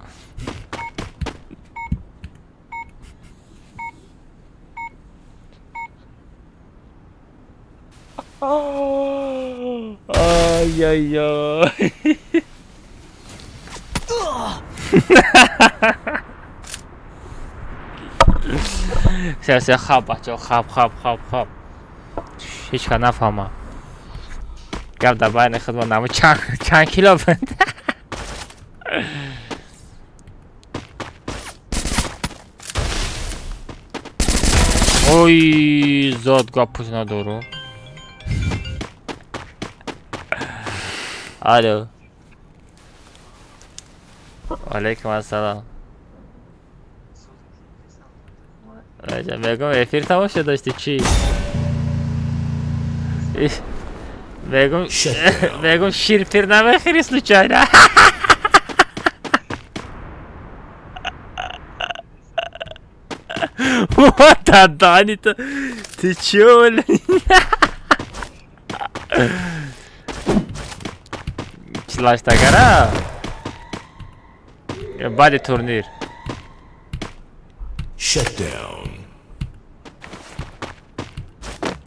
Ай-яй-яй. Всё, всё, хаб, бачо, хаб, хаб, хаб, хаб. Ҳеҷ кас нафаҳма. Гап дар байни худмон намо чанд кило буд? Ой, зод гапуш надору. Алло. Алейкум ассалом. Мегум, эфир тамошо дошти чӣ? Мегум, шир пир намехӯри случайно? Вот Дани-то. Ты чё, блин? Чилаштагара? Баъди турнир. Shut down.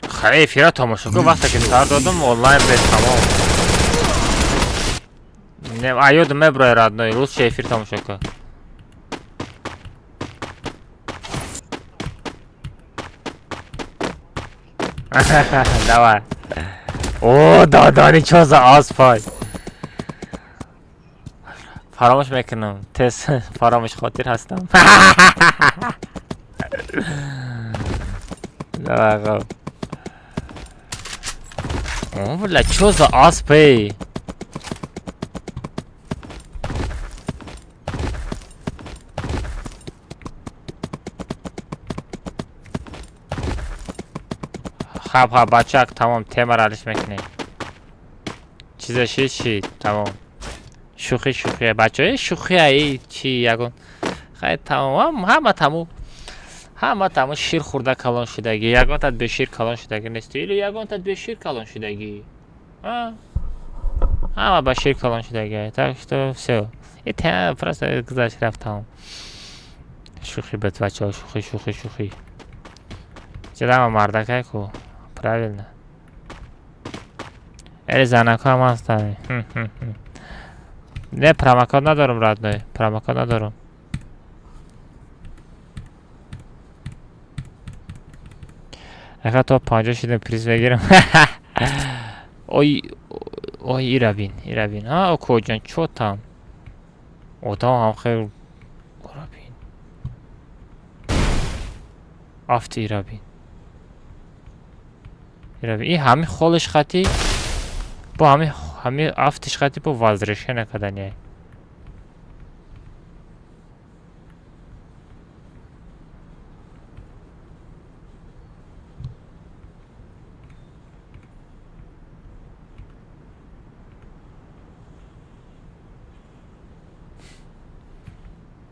Хай, эфира тамошо кун, вақте ки сар додам, онлайн бед тамом. Не, а ёдам меброи, родной, лучше эфир тамошо кун. Давай. О, да, да, ничего за аспай. Фаромӯш мекунам, тез фаромӯшхотир ҳастам. Давай, хоб. О, бля, чё за асп, эй? Хаб, хаб, бачак, тамом, темаро алиш мекунем. Чиза шид, шид, тамом. Шӯхӣ шӯхия, бачаҳо, шӯхия, и чи ягон. Хай, тамом, ҳама тамом. Ҳама тамом шир хӯрда калон шудагӣ. Ягонтат бе шир калон шудагӣ нести. Или ягонтат бе шир калон шудагӣ. А? Ҳама ба шир калон шудагӣ. Так что всё. И тема просто гузашт рафт тамом. Шӯхӣ буд, бачаҳо, шӯхӣ, шӯхӣ, шӯхӣ. Чида мардакай ку? Правильно. Эли занако ҳам ҳастанд. Не, промокод надорам, родной. Промокод надорам. Ака то 50 шидем приз мегирам. Ой, ой, ира бин, ира бин. А, окоҷон, чо там? Одам ҳам хел ира бин. Афти ира бин. Ира бин. И ҳами холиш хати бо ҳами афтиш хати бо возвращение кардани.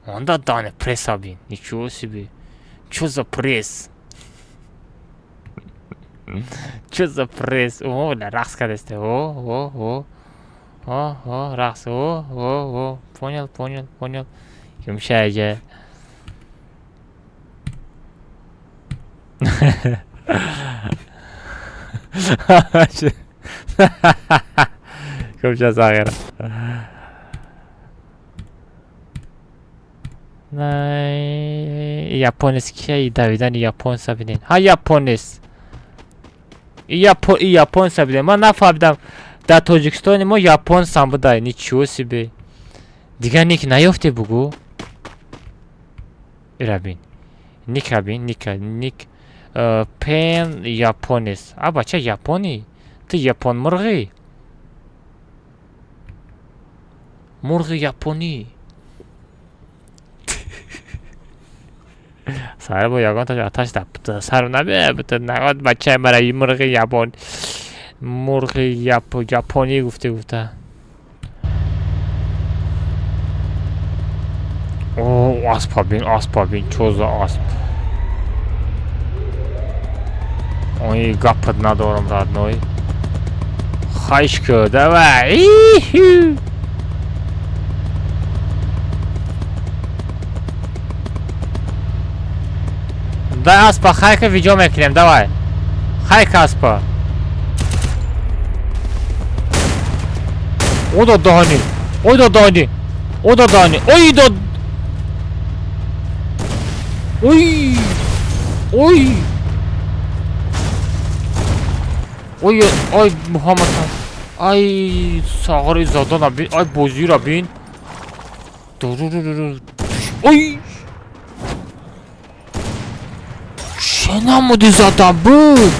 Онда дане пресса бин. Ничего себе. Чё за пресс? Чё за пресс? О, ля, рақс кардесте. О, о, о. О, о, рақс. О, о, о. Понял, понял, понял. Юмшаja. Кумша сағира. Японец кия давидани японса бинед. Ҳа, японец. И японса бинед. Ман нафаҳмидам. Дар Тоҷикистони мо японсам буда. Ничего себе. Дигар ник наёфте бугӯ. Ира бин. Ника бин, ника, ник. Пен японец. А бача японӣ? Ту япон мурғӣ? Мурғи японӣ. Сар бо ягон та оташ да сар набе, бита нагод бачаи мара мурғи япон. Мурғи японӣ гуфте гуфта. О, аспа бин, аспа бин, чо за асп? Ой, гапат надорам, родной. Хайш ку, давай. Иху. Дай аспа, хайка видео мекунем, давай. Хайка аспа. О да даҳани. Ой да даҳани. О да даҳани. Ой да. Ой. Ой. Ой, ой, Муҳаммад. Ай, сағри задана бин, ай бозира бин. Ой! Чӣ намуди задан буд?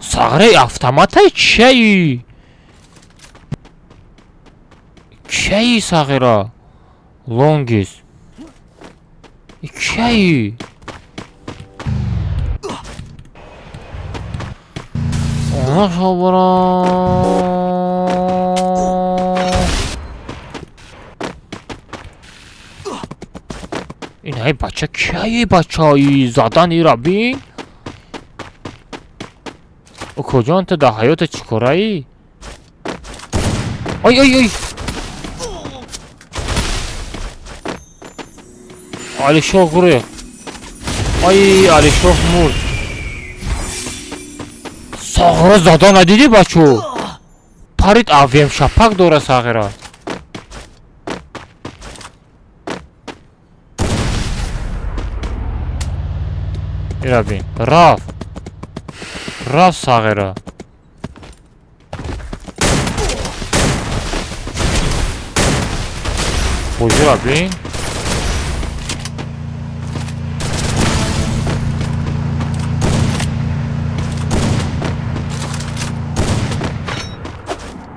Сағри автоматай чияи? Чияи сағира? Лонгис. Чияи? Она шабара. Ин ай бача кияи бачаи задан ира бин? Куҷон ту дар ҳаёта чӣ кораӣ? Ой, ой, ой! Алишоҳ гурехт. Ай, Алишоҳ мурд. Сағира задан надидӣ бачо? Парид авем шапак дора сағира. Ира бин. Рафт. Рафт сағира. Бозиро бин.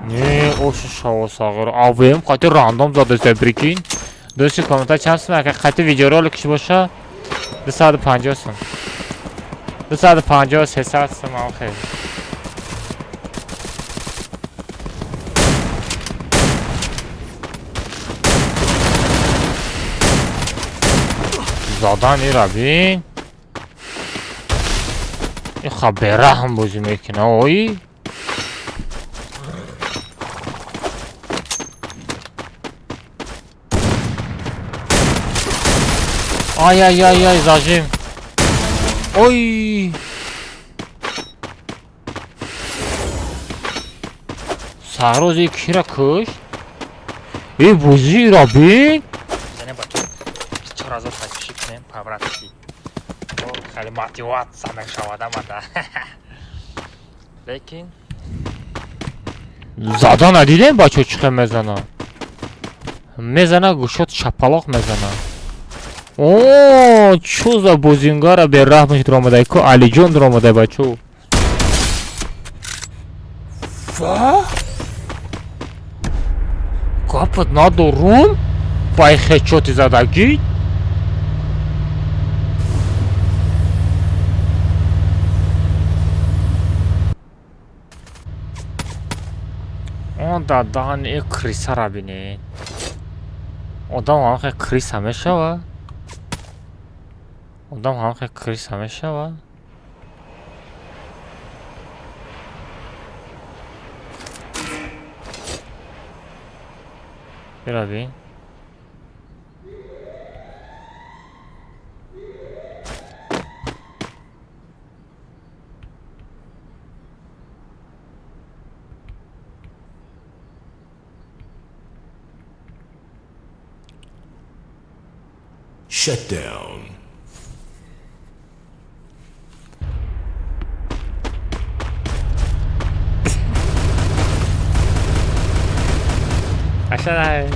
Не, оши шава сағир. АВМ қати рандом задаса, прикинь. Дӯсти комментар чанд сум ака қати видеоролик ш боша? 250 сум. 250 300 сум охе. Задан ира бин. Ин ха бераҳм бозӣ мекуна, ой. Ай ай ай ай зажим. Ой. Саррози кира кушт? Э бозӣ ира бин. Зане бачо 4000 подписчик кунем по-братски. Хеле мотиватсия мешавад амада. Лекин зада надидем бачо чӣ хел мезана. Мезана гӯшот шапалоқ мезана. О, чӯ за бозингара бераҳмаш дуромадай ку Алиҷон дуромадай бачо. Ва? Гапат надорум? Бай хечоти задагӣ? Он дадаҳани э крисара бинед. Одам ҳамхе криса мешава? Одам ҳамхе криса мешава? Ира бин. Shut down. Ашалай.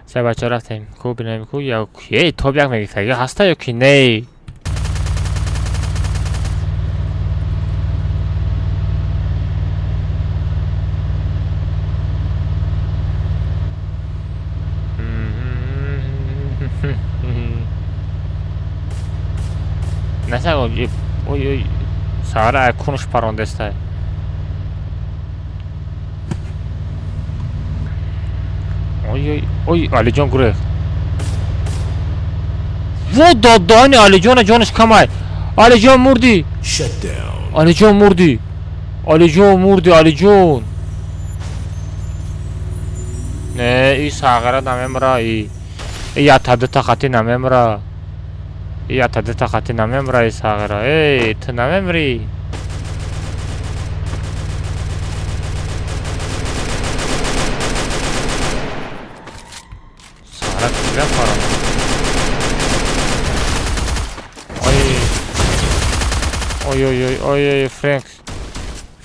Се бача рафтем. Ку бинем ку я эй топ як мегирифта. Ё ҳаста ё ки не? Насаго ой ой сара кунш парондестай. Ой ой ой Алиҷон гурехт. Во додани Алиҷона ҷонаш камай. Алиҷон мурдӣ. Shut down. Алиҷон мурдӣ. Алиҷон мурдӣ, Алиҷон. Не, и сағира намемра, и. И я та дута хати намемра. И я та дута хати намемра, и сағира. Эй, ту намемрӣ. Сағира куҷа парам? Ой. Ой ой ой ой ой Фрэнкс.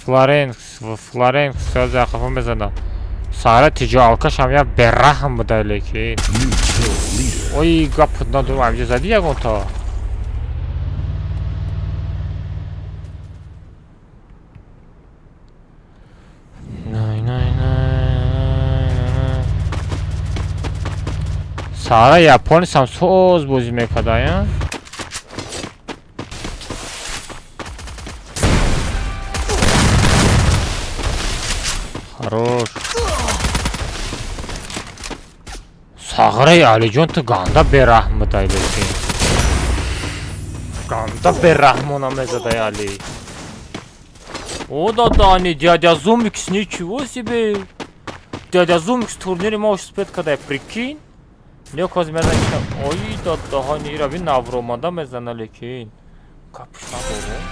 Флоренкс, Флоренкс соза қафо мезана. Сара тиҷо алкаш ҳам я бераҳм буда лекин. New kill leader. Ой гап надорум амҷа зади ягонта. Най най най. Сара японец ҳам соз бозӣ мекарда, я? Хорош. Сағираи Алиҷон ту ганда бераҳм будай лекин. Ганда бераҳмона мезадай Али. О дадани дядя Зумикс ничего себе. Дядя Зумикс турнири мо успет кадай, прикинь. Не коз мезан ой дадаҳани ира бин навромада мезана лекин. Капш надорум.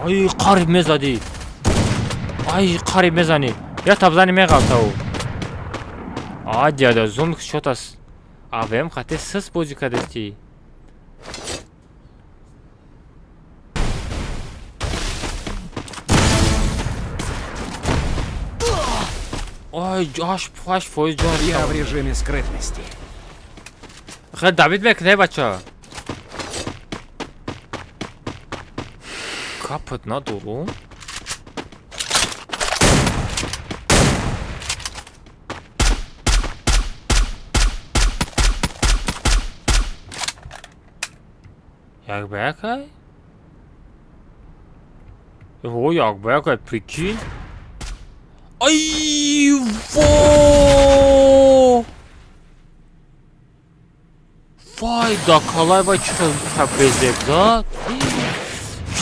Ай, қариб мезадӣ. Ай, қариб мезанӣ. Як табзани меғалта ӯ. А, дяда, зум шотас. АВМ хате сис бозӣ кардастӣ. Ай, 8% ҷон. Я в режиме скрытности. Хел давид мекунӣ, бача. Капот надорум. Як ба якай? О, як ба якай, прикинь. Ай, во! Вай, да калай вай чӣ хел безеб зад?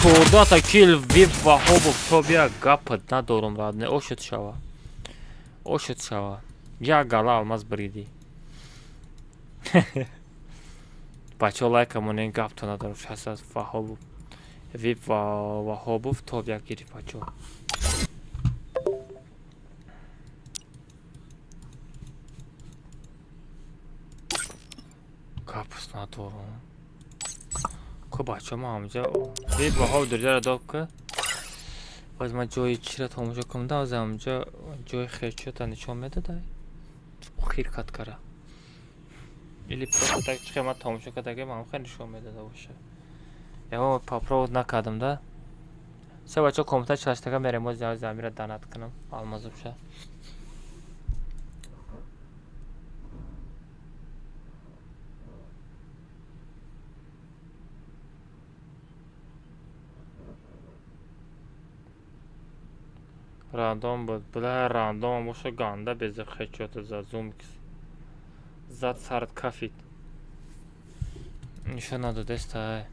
14 кил вип Ваҳобов то бия гапат надорум радне. Ошуд шава. Ошуд шава. Як гала алмаз биридӣ. Бачаҳо лайка монен гапто надорум. 600 Ваҳобов. Вип Ваҳобов топ як гирифт бачаҳо. Гапс надорум. Ко бачаҳо ман ҳамҷа вип Ваҳоб дурҷаро доб ка. Боз ман ҷои чиро тамошо кунам, аз ҳамҷа ҷои хечота нишон медодай. Охир кат кара. Или просто так чихе ман тамошо кардаги ман хеле нишон медода боша. Ягон попробовать накардам да. Се бачаҳо комната чаштага мерем боз замира данат кунам алмазубша. Рандом буд. Била рандом боша ганда безеб хечота зад зум зад сарат кафид. Нишон надодеста.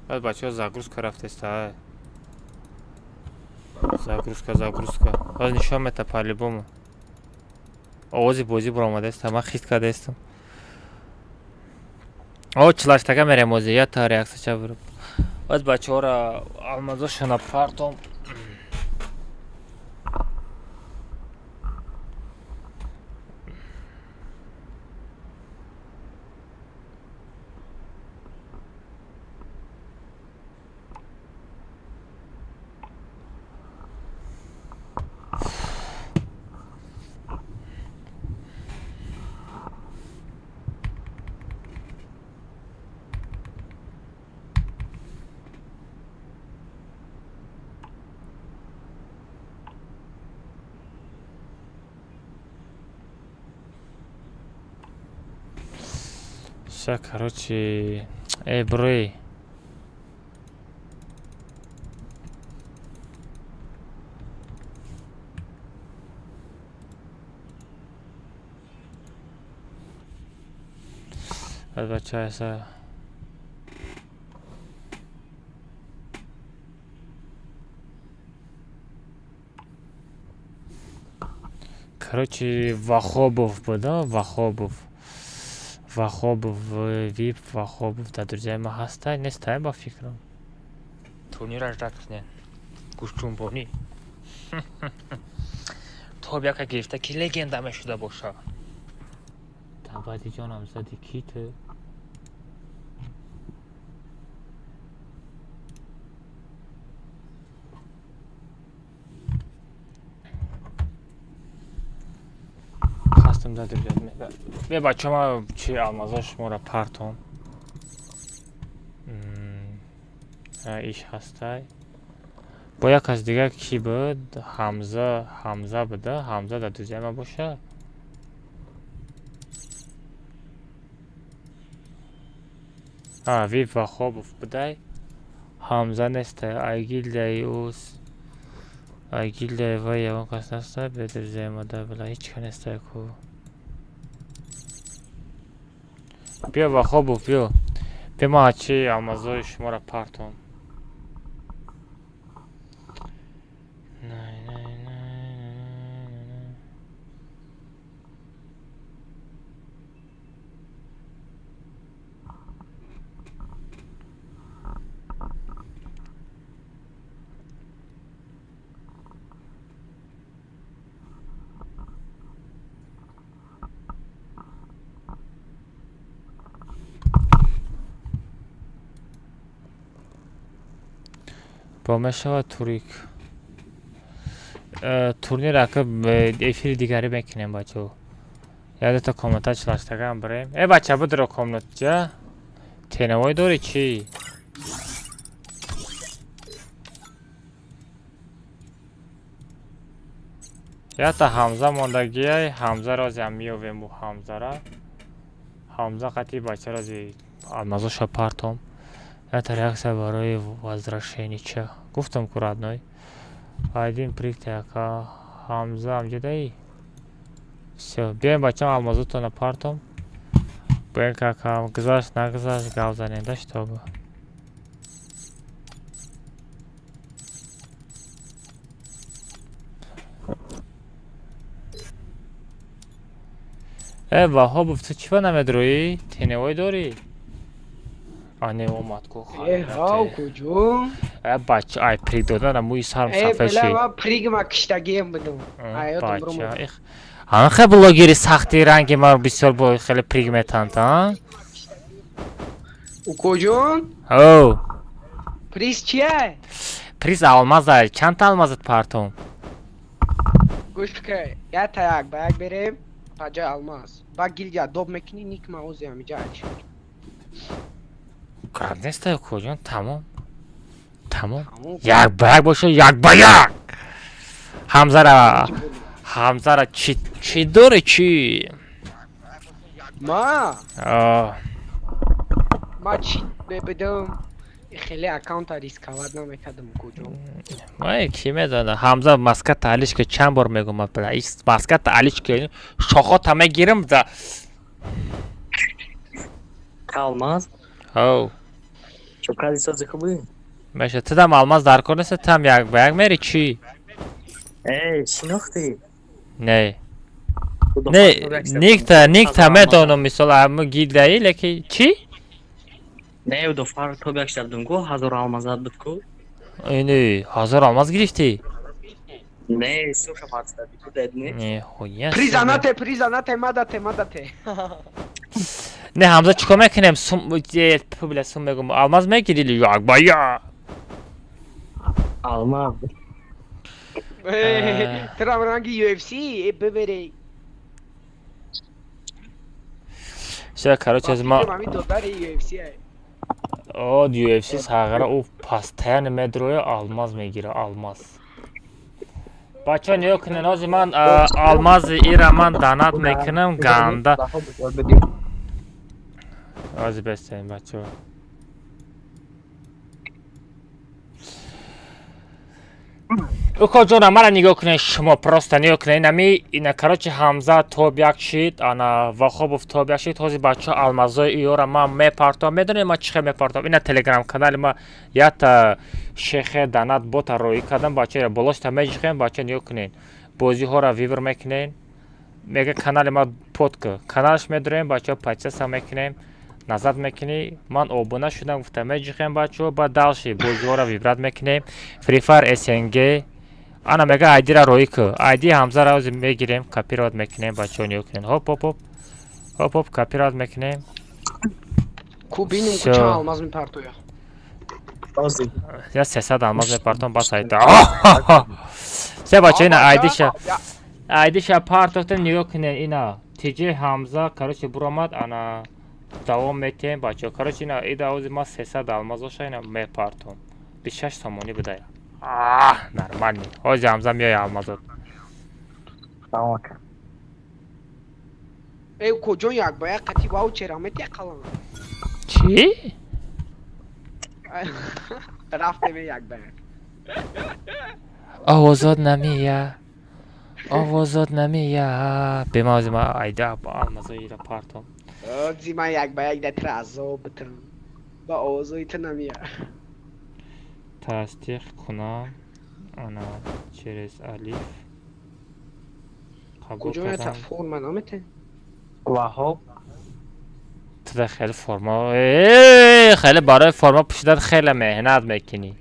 Баъд бачаҳо загрузка рафтеста. Загрузка, загрузка. Баъд нишон мета по-любому. Овози бозӣ баромадаеста, ман хист кардаестам. О, чилаштага мерем ози, я та реаксия ча бирам. Баъд бачаҳоро алмазошона партом. Всё, короче, эй, брой. Бачаеса. Короче, Вахобов был, да? Вахобов. Вахобов, вип Вахобов, да, друзья, ма ҳастай, нестай ба фикрам. Турнира ждать кунед. Гӯшчунбонӣ. Тоб яка гирифта ки легенда мешуда боша. Табади ҷонам зади ки ту? Хастам да друзья. Бе бача ма чи алмазо шуморо партом. Иш ҳастай. Бо як кас дигар ки буд? Ҳамза, Ҳамза буда? Ҳамза дар друзья ма боша? А, вип Вахобов будай. Ҳамза нестай. Айгилдаи ус. Айгилдаи вай ягон кас нестай, бе друзья ма да била ҳеч ка нестай ку. Биё Вахобов, биё. Биё ман чи алмазои шуморо партом. Бо мешавад турик. Турнир ака эфири дигарӣ мекунем, бачаҳо. Як дута комната чилаштагам бирем. Э, бача, бидро комнатҷа. Тенавой дорӣ чӣ? Якта Ҳамза мондагиай, Ҳамза розиам меёвем бу Ҳамзара. Ҳамза қатъи бача рози алмазоша партом. Якта реаксия барои возвращенича. Гуфтам ку родной. Айдин прикта яка Ҳамза амҷадаи. Всё, биёем бачам алмазотона партом. Биёем какам гузашт нагузашт гап занем да шитоба. Э, Ваҳобов, ту чӣ ба намедроӣ? Теневой дорӣ? А не омад ку Э, ҳав куҷо? Э, бача, ай приг додана мӯи сарм Э, сафед бела шид. ва пригма киштагием будум. Ай, ёдам Бача, бромад. их. Ҳамин блогери сахти ранги ман бисёр бо хеле приг метанд, а? Укоҷон, Оу, приз чия? Приз алмаза, чанд алмазат партом? Гӯш ка, я та як ба як берем, ба ҷои алмаз. Ба гилдия доб мекунӣ, ник ма ози ҳамиҷа ачи. Гап неста, куҷон, тамом. Тамом. Тамом. Як ба як боша, як ба як. Ҳамзара, Ҳамзара чӣ чӣ дорӣ чӣ? Ма, А, ма чӣ мебидам? Хеле аккаунта рисковать намекардам, укоҷон. Ай, ки медона? Ҳамза маска таълиш ки чанд бор мегӯм, бла, ис маска таълиш ки шохота мегирам да. Алмаз, Оу. чокади сози хубӣ? Меша, ту дам алмаз дар кор нест, там як ба як мери чӣ? Э, шинохтӣ? Не. Не, никта, никта медонам, мисол, ҳама гилдаи, леки чӣ? Не, удофар то як шабдум ку, ҳазор алмазат буд ку. Ини, ҳазор алмаз гирифтӣ? Не, суша фарстади ку дед не. Не, хуя. Приза нате, приза нате, мадате, мадате. Не, Ҳамза, чикор мекунем? Сум, публя сум мегум. Алмаз мегири ли як ба як? Алмаз. Трам ранги UFC, э, бибере. Всё, короче, аз ма Ами додари UFC ай. О, UFC сағара ӯ постоянно медроя алмаз мегира, алмаз. Бачаҳо нигоҳ кунед, ҳозир ман алмази ира ман данат мекунам, ганда. Ҳозир бестаем, бачаҳо. Уко ҷона, мара нигоҳ кунед, шумо просто нигоҳ кунед, инами ина, короче, Ҳамза тоб як шид, ана Вахобов тоб як шид, ҳозир бачаҳо алмазои иёра ман мепартовам. Медонед ман чӣ хел мепартовам? Ина телеграм канали ма якта шехе данат бота роӣ кардам, бачаҳо болошта меҷиқем, бачаҳо нигоҳ кунед. Бозиҳоро выбор мекунед. Мега канали ма подка. Каналаш медорем, бачаҳо подписка мекунем. Назад мекунӣ, ман обуна шудам гуфта меҷиқем, бачаҳо, баъд дальше бозиҳоро выбрать мекунем. Free Fire SNG ана мега айдира роӣ ку. Айди Ҳамзаро ҳозир мегирем, копировать мекунем, бачаҳо нигоҳ кунед. Хоп, хоп, хоп. Хоп, хоп, копировать мекунем. Ку бинем ку Всё. чанд алмаз мепартоя. Я 300 алмаз мепартом, бас айда. Се бача, ина айдиша. Айдиша партохтем, нигоҳ кунед, ина. ТЖ Ҳамза, короче, буромад, ана давом метиҳем, бачаҳо. Короче, ина ида ҳозир ман 300 алмаз оша ина мепартом. 26 сомонӣ будая. Аҳ, нормально. Ҳозир Ҳамза меоя алмазот. Э, укоҷон, як ба як қати ваучера метия қалам. Чӣ? Рафтем як ба як. Овозот намея. Овозот намея. Бема ҳозир ман айда алмазоира партом. Ози ман як ба як датра азоб битам. Ба овозои ту намея. Тасдиқ кунам. Ана через алиф. Қабул Куҷо ята кардам. форма намете? Ваҳоб. Туда хеле форма. Хеле барои форма пӯшидан хеле меҳнат мекунӣ.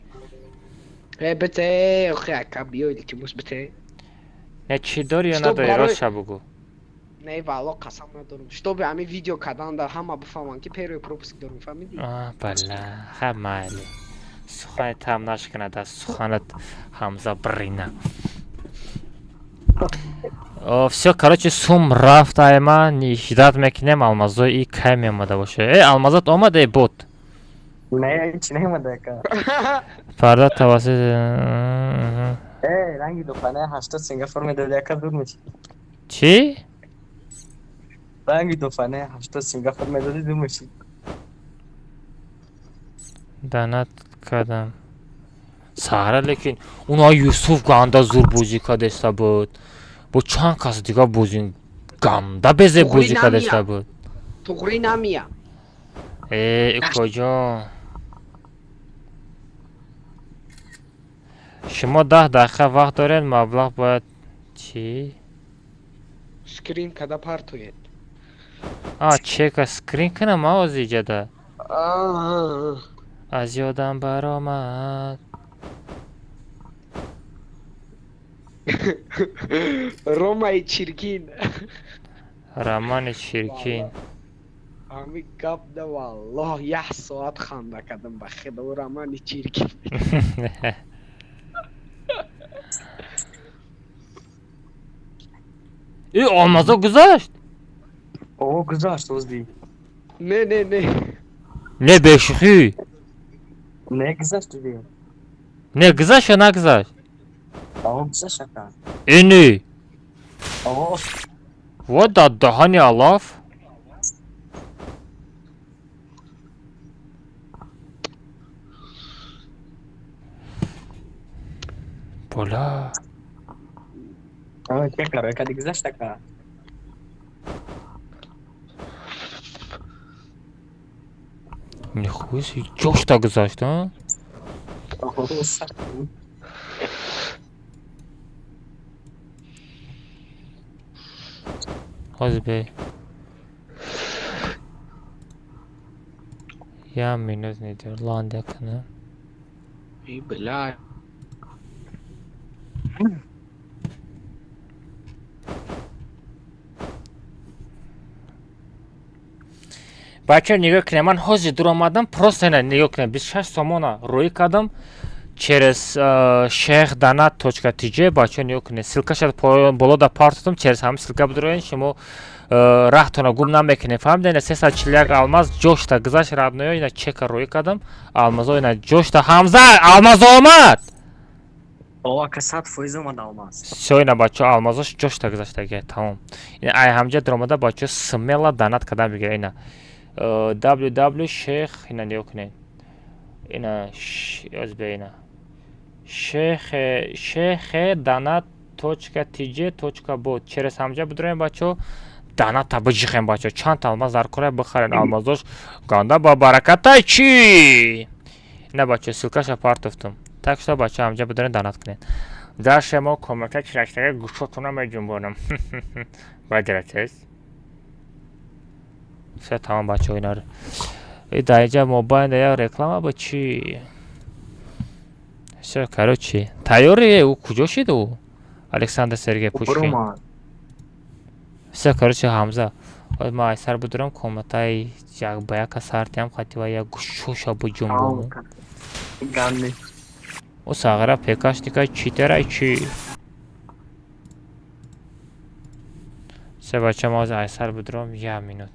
Э, бите, охи ака биё, илтимос бите. Не, чӣ дорӣ ё Чтоб надорӣ, барои- ростша бугӯ. Не, валло қасам надорам. Чтобы ҳами видео кардан дар ҳама бифаҳманд ки первый пропуск дорам, фаҳмидӣ? А, бала, ха майли. Сухани там нашканад, аз суханат Ҳамза брина. Всё, короче, сум рафт, айма ждать мекунем алмазои и кай меомада боша. Э, алмазот омад, э, бот? Не, ҳеч наомада, ака. Фарда тавассути Э, ранги духтанаи 80 Сингапур медоди, ака, дур меши. Чӣ? Ранги духтанаи 80 Сингапур медоди, дур меши. Донат кардам. Саҳара, лекин уна Юсуф ганда зур бозӣ кардеста буд. Бо чанд кас дига бозӣ ганда безе Туғри бозӣ кардеста намия. буд. Туғри намия. Э, куҷо? Шумо 10 дақиқа вақт доред, маблағ бояд чӣ? Скрин када партоед. А, чека скрин кунам, а ози иҷада. Аа. Аз ёдам баромад. Ромаи Чиркин. Романи Чиркин. Ҳами гап да, валлоҳ, як соат ханда кардам, ба худо, Романи Чиркин. И алмазо гузашт? О, гузашт, озди. Не, не, не. Не, бешӯхӣ. Не, гузашт, диди. Не, гузашт ё нагузашт? О, гузашт, ака. Ини. О. Во дар даҳани алаф. Бола. О, чека, ака, гузашт, ака. Нихуя себе, ҷошта гузашт, а? О, сахт. Ҳозир бе. Як минут, Нидерландия кунам. И бля. Бача, нигоҳ кунед, ман ҳозир дур омадам, просто ина нигоҳ кунед, 26 сомона рӯӣ кардам через шех донат точка tj. Бача, нигоҳ кунед, ссылкаша боло да партотам, через ҳамин ссылка бидуроен, шумо раҳтона гум намекунед, фаҳмидед? Ина 341 алмаз ҷошта гузашт, родноё, ина чека рӯӣ кардам, алмазо ина ҷошта. Ҳамза, алмаз омад? О, ака, 100% омад алмаз. Всё, ина, бачо, алмазош ҷошта гузаштаги, тамом. Ина ай ҳамҷа дуромада, бачо, смело донат кардан бигира. Ина www шех, ина нигоҳ кунед, ина озбе, ина шехе донат точка tj точка бот, через ҳамҷа бидуроем, бачо, доната биҷихем. Бачо, чанд алмаз дар кора бихарен, алмазош ганда ба баракатай чӣ. Ина, бачо, ссылкаша партофтум, так что, бачо, ҳамҷа бидурен, донат кунед. Дальше мо комната чираштага гӯшотона меҷунбонам. Баҷратес. Всё, тамом, бачо, инар и дар инҷа мобайн як реклама ба чӣ. Всё, короче, тайёри. Ӯ куҷо шид, ӯ Александр Сергей Пушкин? Буромад. Всё, короче, Ҳамза, ҳозир ман айсар бидурам, комнатаи як ба яка сартиам хати ва як гӯшоша биҷунбонам. Ганни. Ӯ сағира пекашника читерай чӣ. Всё, бача, ман ҳозир айсар бидурам, як минут.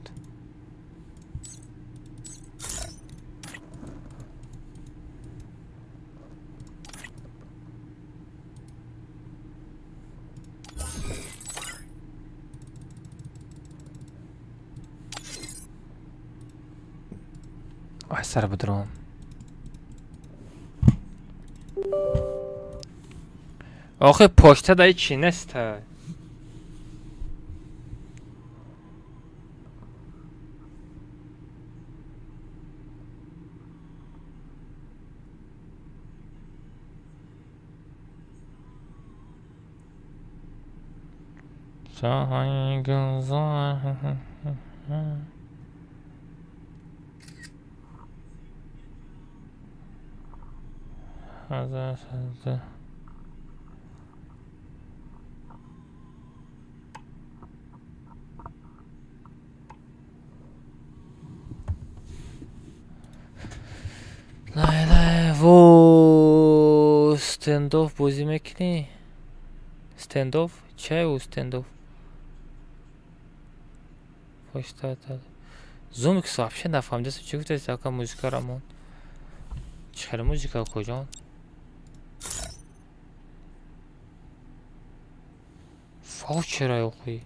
Айсар бидурам. Охи, почта да ҳечи неста. Во Стендофф бозӣ мекунӣ? Стендофф? Чия ӯ Стендофф? Зумикс вообще нафаҳмидастам чӣ гуфтаст, ака, музикаро мон. Чӣ хеле музика, куҷон? Ваучера охи.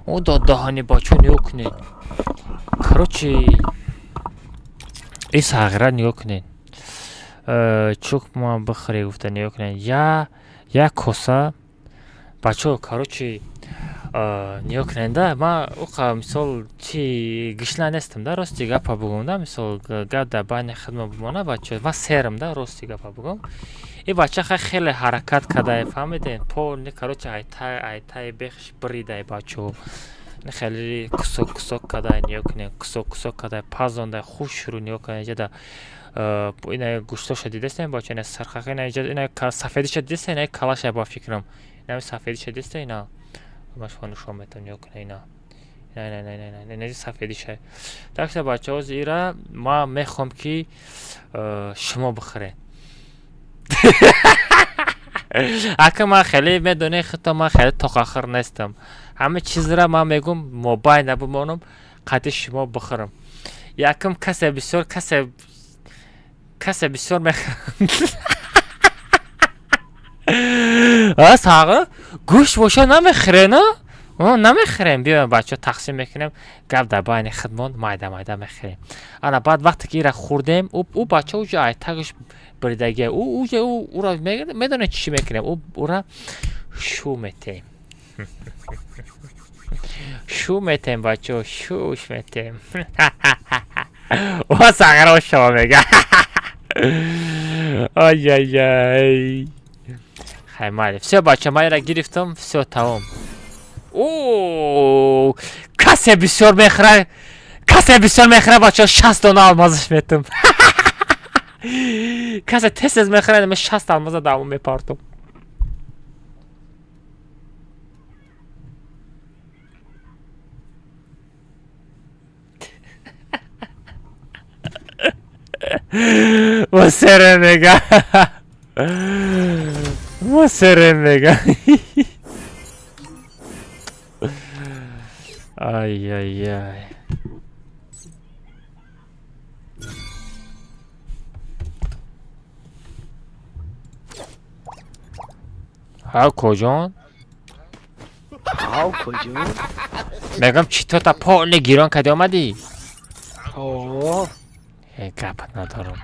О даҳани бачо нигоҳ кунед. Короче, и сағира нигоҳ кунед. Чук ма бихӯре гуфта, нигоҳ кунед. Я як коса бачо, короче, нигоҳ кунед да, ма уқа мисол чи гишна нестам да, рости гапа бугум да, мисол гап дар байни хидма бимона, бачо, ма серам да, рости гапа бугум. И бача хай хеле ҳаракат кардае, фаҳмидем, полни, короче, айтай айтай бехш биридае, бачо. Хеле кусок кусок кардае, нигоҳ кунед, кусок кусок кардае, пазонда хушрӯ, нигоҳ кунед, иҷа да ина гӯштоша дидастем, бачо, ина сархака, ина иҷа ина сафедиша дидастем, ина калаша ба фикрам. Ина сафедиша дидастем, ина ман шумо нишон метам, нигоҳ кунед, ина. Ина ина ина ина ина сафедиша. Так что бачаҳо, ира ман мехоҳам ки шумо бихӯред. Ака, ман хеле медонед худто, ман хеле тоқахӯр нестам. Ҳама чизра ман мегӯм, мобайна бимонам, қадди шумо бихӯрам. Якум касе бисёр, касе бисёр мехӯрад. А сағира гӯшт боша намехӯрен, а? Намехӯрем, биёем, бачаҳо, тақсим мекунем, гап дар байни худмон майда майда мехӯрем. Ана баъд вақте ки ира хӯрдем, ӯ бача уҷа айтагаш бридагия, ӯ уҷа ӯ ӯра медонед чӣ мекунем? Ӯ ӯра шу метем. Шу метем, бачаҳо, шуш метем. О сағира шумо мега. Ай-ай-ай. Хай майли. Всё, бачаҳо, ман ира гирифтам, всё, тамом. О, касе бисёр мехӯрад, касе бисёр мехӯрад, бачаҳо, 60 дона алмазаш метам. Касе тез тез мехӯрад, ман 60 алмаза дар он мепартом. Мусере мега. Мусере мега. Ай-яй-яй. Ҳа, куҷон? Ҳав, куҷон? Мегам, чӣ то та поле гирон кади омадӣ? Ҳо. Э, гап надорам.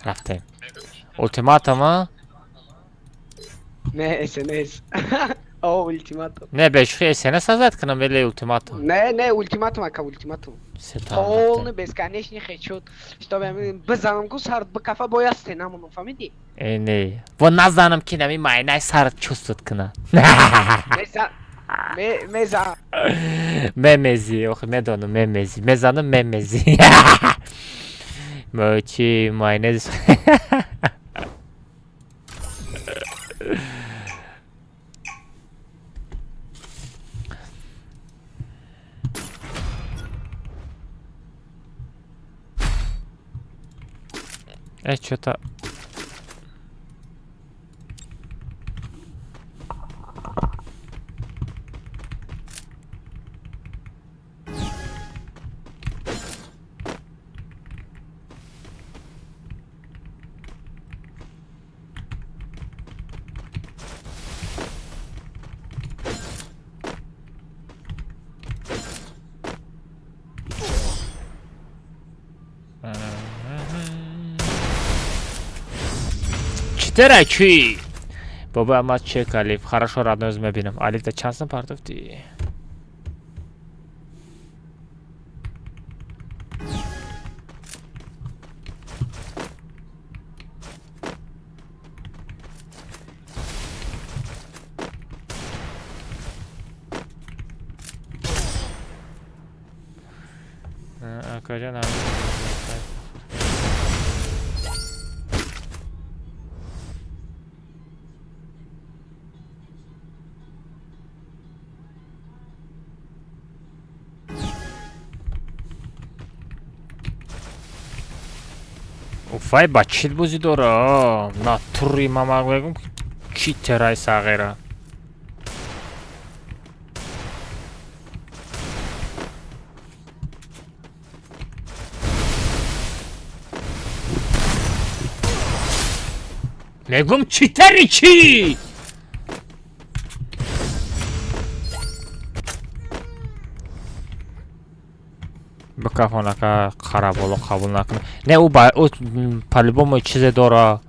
Рафтем. Ултиматум, а? Не, СНС. О, ултиматум. Не, бешухи СНС азад кунам или ултиматум? Не, не, ултиматум, ака, ултиматум. Полный бесконечный хедшот. Чтобы бизанам ку сарт бикафа бояд стенамону, фаҳмидӣ? Э, не. Во назанам ки нами майнаи сарат чувствует куна. Мезан. Мемези, охи медонам, мемези. Мезанам, мемези. Чи майонез. Э, что-то. Читера чи? Баба, ама чек Алиф. Хорошо, родной, мебинам. Алиф да чанд сум партофтӣ? Акаҷон, Уфай ба чит бозӣ дора? Натури мама мегум чи терай сағира. Мегум читери чӣ? Бикафонака қараболо қабул накунад. Не, ӯ ба ӯ по-любому чизе дора.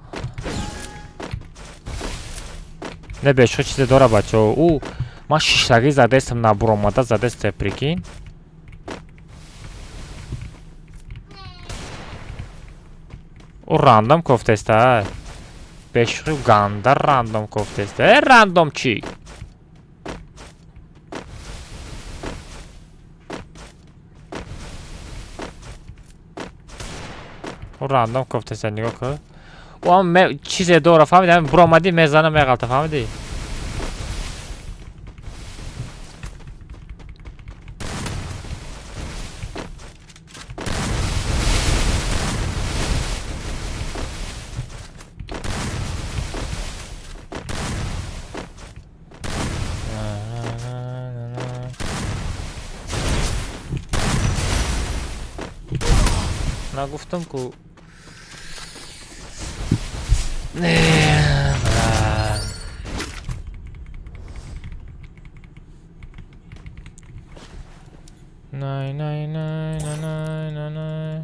Не, бешо чизе дора, бачаҳо. Ӯ ман шиштагӣ задестам, набуромада задесте, прикинь. Ӯ рандом кофтеста. Бешхи ганда рандом кофтеста. Э, рандом чӣ? Ӯ рандом кофтеста, нигоҳ кун. Ӯ ҳам чизе дора, фаҳмиди? Ҳамин буромадӣ мезана меғалта, фаҳмидӣ? Нагуфтам ку. Най, най, най, най, най, най, най.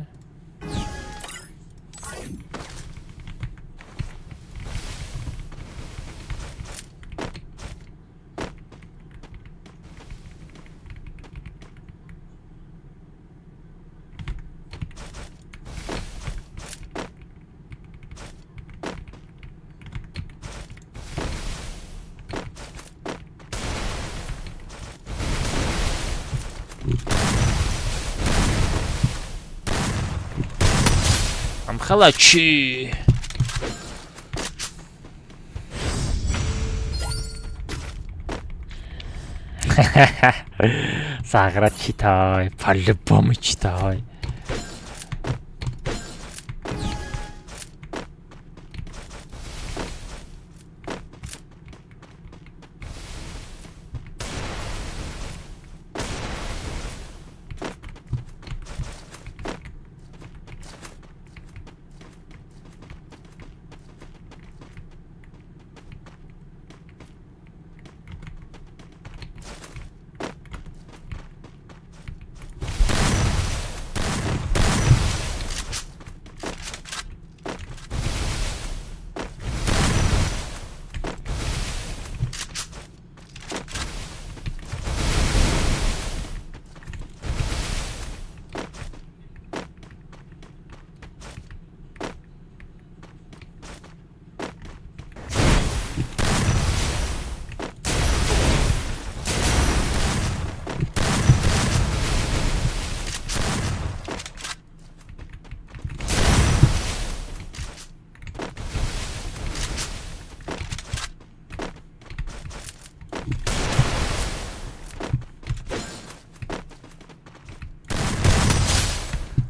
Амхала чӣ? Сағира читай, по-любому читай.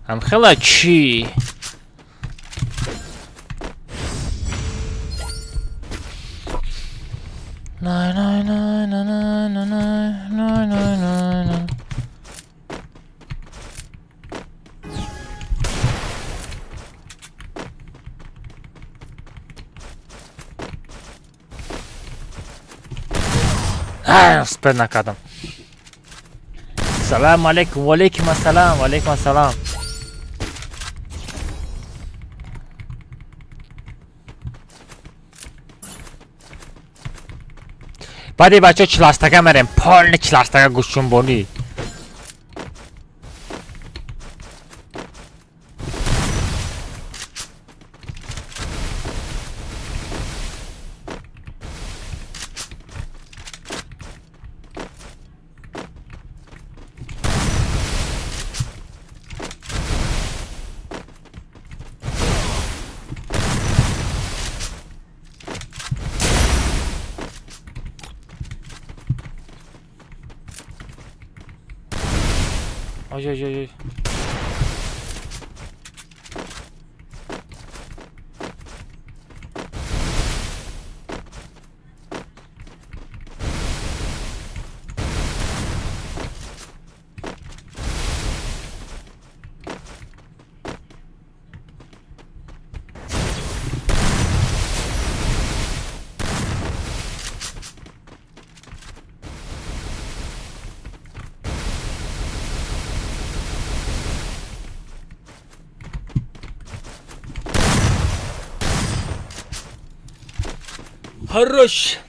Амхела чӣ? Най, най, най, най, най, най, най, най, най, най. Ай, успел накардам. Салам алейкум, ва алейкум ассалам, ва алейкум ассалам. Баъди бачаҳо чилаштага мерем, полни чилаштага гӯшчунбонӣ. Ой, ой, ой, ой. Хорош.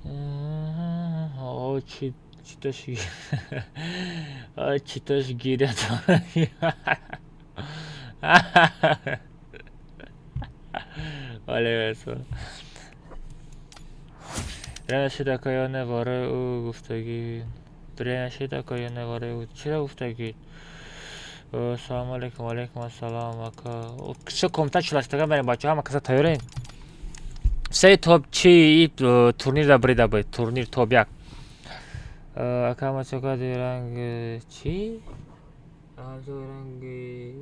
О, читаш, читаш гиря. Вале. Время такое невора ӯ гуфтагӣ. Время такое невора ӯ чиро гуфтагӣ? Салому алейкум, алейкум ассалом, ака. Все, комната чилаштага мерем, бачаҳо, ҳама каса тайёрем? Все топ чи турнир да брида буд, турнир топ як. Ака, ма чо кади ранг чи? Ранги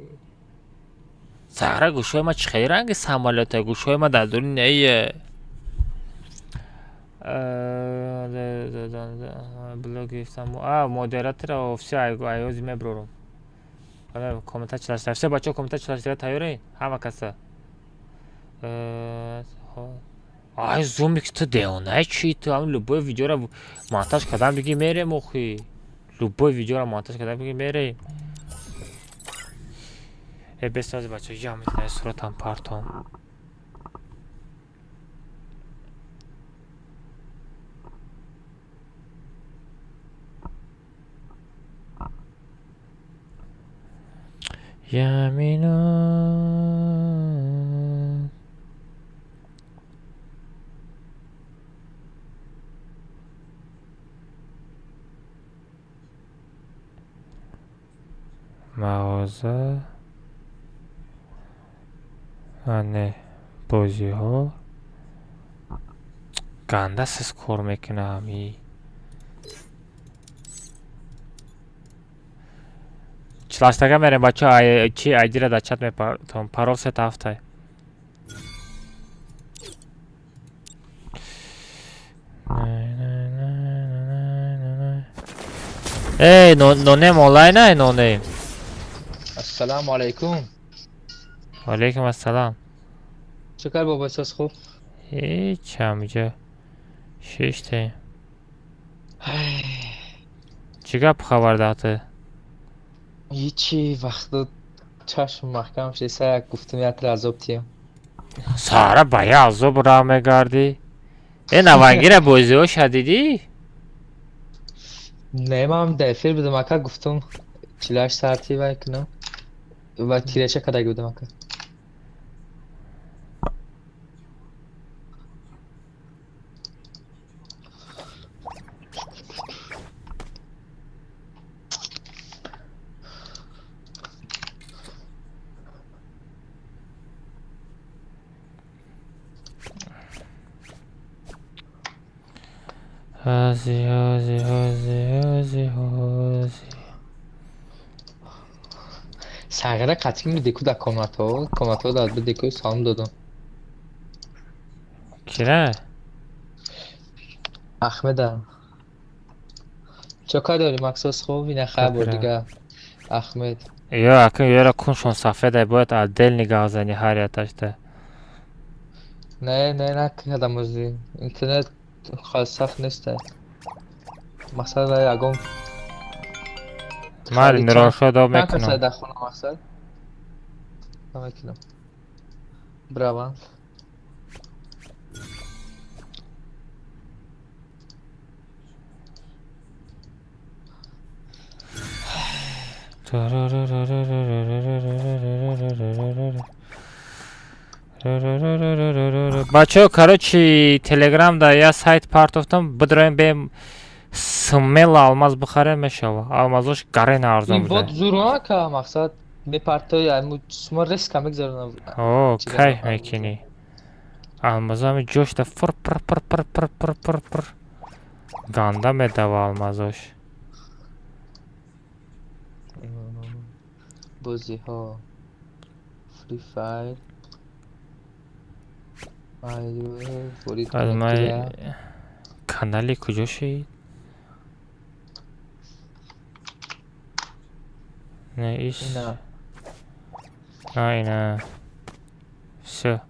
Сахра гӯшҳои ма чӣ хели ранги самолёта, гӯшҳои ма дар дури нее. Блог гирифтам. А, модератора все айози меброрум. Комментар чилашта. Все, бачаҳо, комментар чилашта тайёред? Ҳама каса. Ай, зумик, ту девонаи чи ту? Ҳам любой видеоро монтаж кардан биги мерем охи. Любой видеоро монтаж кардан биги мерем. Э, бесази бачаҳо, я метавонам суратам партом. Я минут. Мағоза. Ане бозиҳо. Ганда сиз кор мекунам и. Чилаштага мерем, бачаҳо, чи айдира дар чат мепартом. Парол сета ҳафтай. Эй, нонем онлайн ай, нонем. Ассалому алайкум. Алейкум ассалам. Чӣ кар бобо эҳсос хуб? Ҳеч, ҳамиҷа шиштем. Чӣ гап хабар дати? Ҳичи, вақто чашм маҳкам шуд, саяк гуфтум ятра азоб тиям. Сара ба я азоб раҳ мегардӣ. Э, навангира бозиҳоша дидӣ? Не, ман дар эфир будам, ака, гуфтум 48 соати вай кунам ва тирача кардаги будам, ака. Ҳози, ҳози, ҳози, ҳози, ҳози. Сағира қатъӣ бидеку дар комнатҳо, комнатҳо дар бидеку салом додам. Кира? Ахмеда. Чо кар дорӣ, Максос хуб? Ина хабар дига. Ахмед. Ё, ака, ёра куншон сафедай, бояд отдельный гап зани ҳар яташта. Не, не, накардам ӯзи. Интернет сахт нестай. Мақсад ягон Майли, Мироншоҳ доб мекунам. Дар хона мақсад. Намекунам. Браванд. Бачаҳо, короче, телеграм да я сайт партофтам, бидроем бем смело алмаз бихарем мешава. Алмазош гарен арзон Ин бот буда. зур ака, мақсад мепартои айму сума резко мегзаронам. О, кайф мекунӣ. Алмазо ҳами ҷошта фур пур пур пур пур пур пур пур. Ганда медава алмазош. Бозиҳо. Free Fire. Аз май канали куҷо шид? Не, иш. На, ина. Всё.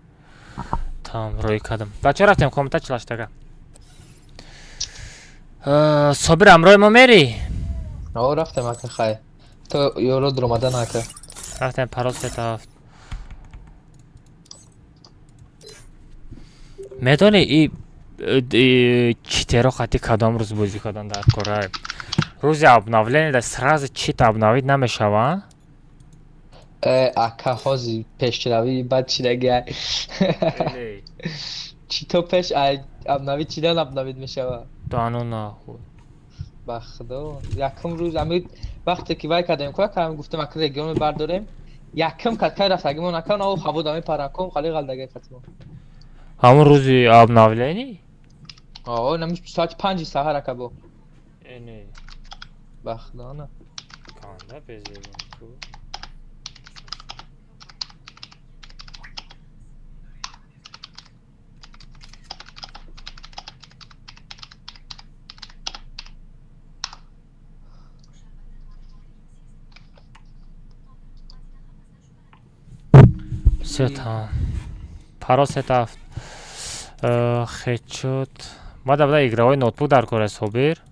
Тамом, рӯй кардам. Бачаҳо рафтем комната чилаштага. Собир ҳамроҳи мо мерӣ? О, рафтем ака хай. То ёро дуромадан ака. Рафтем парол 37. Медонӣ и читеро хати кадом рӯз бозӣ кардан дар кора? Рӯзи обновление да сразу чит обновить намешава? Ака ҳози пешравӣ бад чидаги. Чито пеш обновить чидан обновить мешава. Дану нахуй. Ба худо. Якум рӯз ами вақте ки вай кардем ку ака гуфтем ака регион бардорем. Якум каткай рафтагимон ака нав ҳаво дами параком хали ғалдаги катмо. Ҳамон рӯзи обновление? О, нами соати 5 саҳар ака бо. Эне. Ба худо на. Канда безебон ку. Всё тамом. Парол 37. Хедшот. Ма да игровой ноутбук дар кор аст, Собир.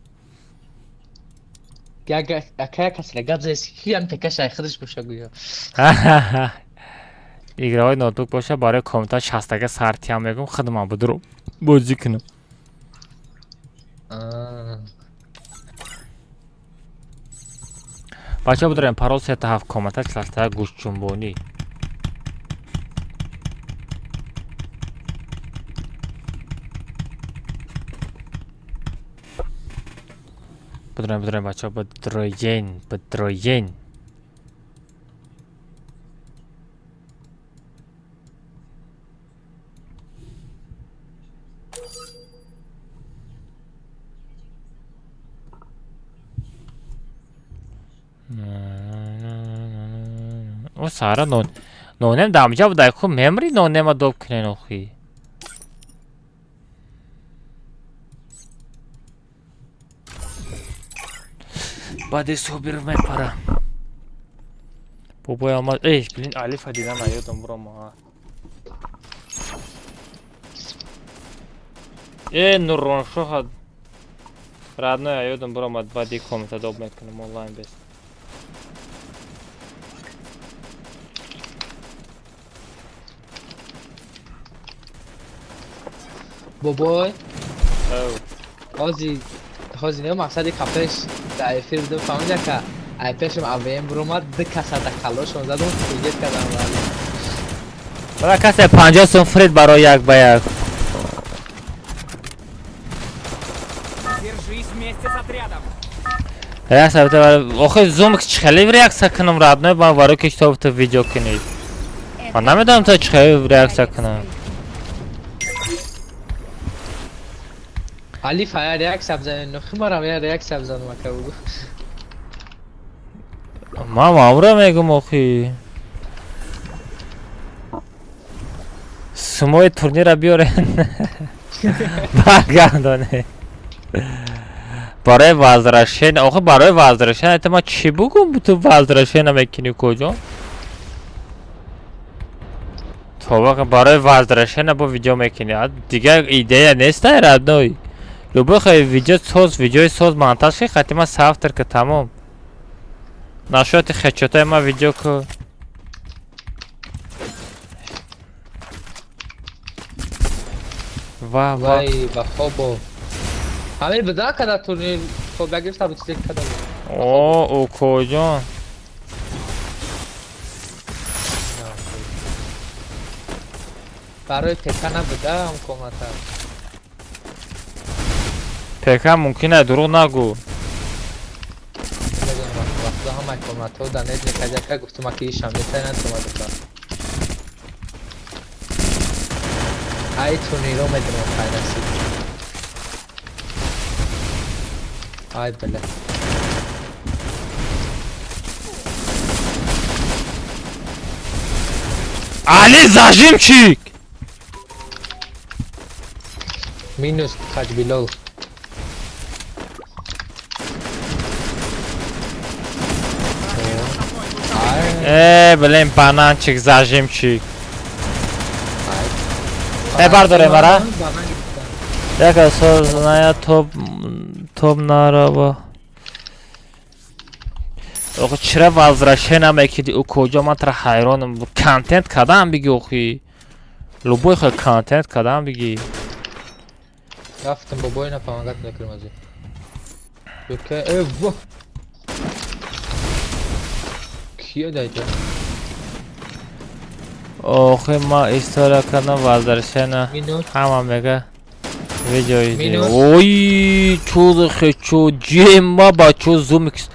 Ака як касра гап заест ки ҳам пекаш ай худаш боша гӯё. Игровой ноутбук боша барои компютер 60 сартиам мегум худман будуру бозӣ кунам. Бачаҳо будурем парол 37 комната 47 гӯшҷунбонӣ. Будурем, будурем, бачаҳо, будроен, будроен. О, сара нон. Нонем дамҷа будай ку мемри нонема доб кунен охи. Баъди Собиров мепара. Бобой омад. Эй, блин, Алифа дидам наёдам бурома. Э, Нурроншоҳа родной аёдам буромад баъди комната доб мекунам онлайн бес. Бобой. Ҳози ҳози не мақсади капеш дар эфир будем фаҳмид ака ай пешам АВМ буромад ду каса да калошон задум фригет кардам вале. Бара касе 50 сум фрид барои як ба як. Держись вместе с отрядом. Реакция охи зум хеле реакция кунам родной ба барои ки чтоб ту видео кунӣ. Ман намедонам то чӣ хеле реакция кунам. Алиф ая реакция бзанем, нохи марам я реакция бзанам ака бугу. Ман амра мегум охи. Сумои турнира биёрен. Баргардоне. Барои возвращение, охи барои возвращение это ма чӣ бугум ту возвращение мекунӣ куҷо? Тоба барои возвращение бо видео мекунӣ. Дигар идея нест ай родной. Любой хай видео соз, видеои соз монтаж ки хати ма соавтор ка тамом. Нашоти хедшотаи ма видео ку. Ва ва. Вай ба хобо. Ҳамин буда када турнир хоб нагирифта буд чизе када буд. О, укоҷон. Барои ПК набуда ҳам комната. ПК мумкин аст, дурӯғ нагӯ. Медонам вақто ҳамаи комнатҳо дар нет мекард яка гуфтум аки ишам метавонад омадука. Ай турниро медонам хай насиб. Ай бля. Али зажимчик! Минус Хаҷ Билол. Э, блин, бананчик, зажимчик. Э, бардоре мара. Яка созная топ топ нараба. Охи чира возвращение намекиди ӯ куҷо ман тара ҳайронам. Контент кадам биги охи. Любой хел контент кадам биги. Рафтам бобои на помогать мекунем аз. Ёке, э, во. Кия дайда? Охи ма история кардам возвращение. Минус. Ҳама мега видео иди. Минус. Ой, чӯ хечу ҷема бачо зумикс.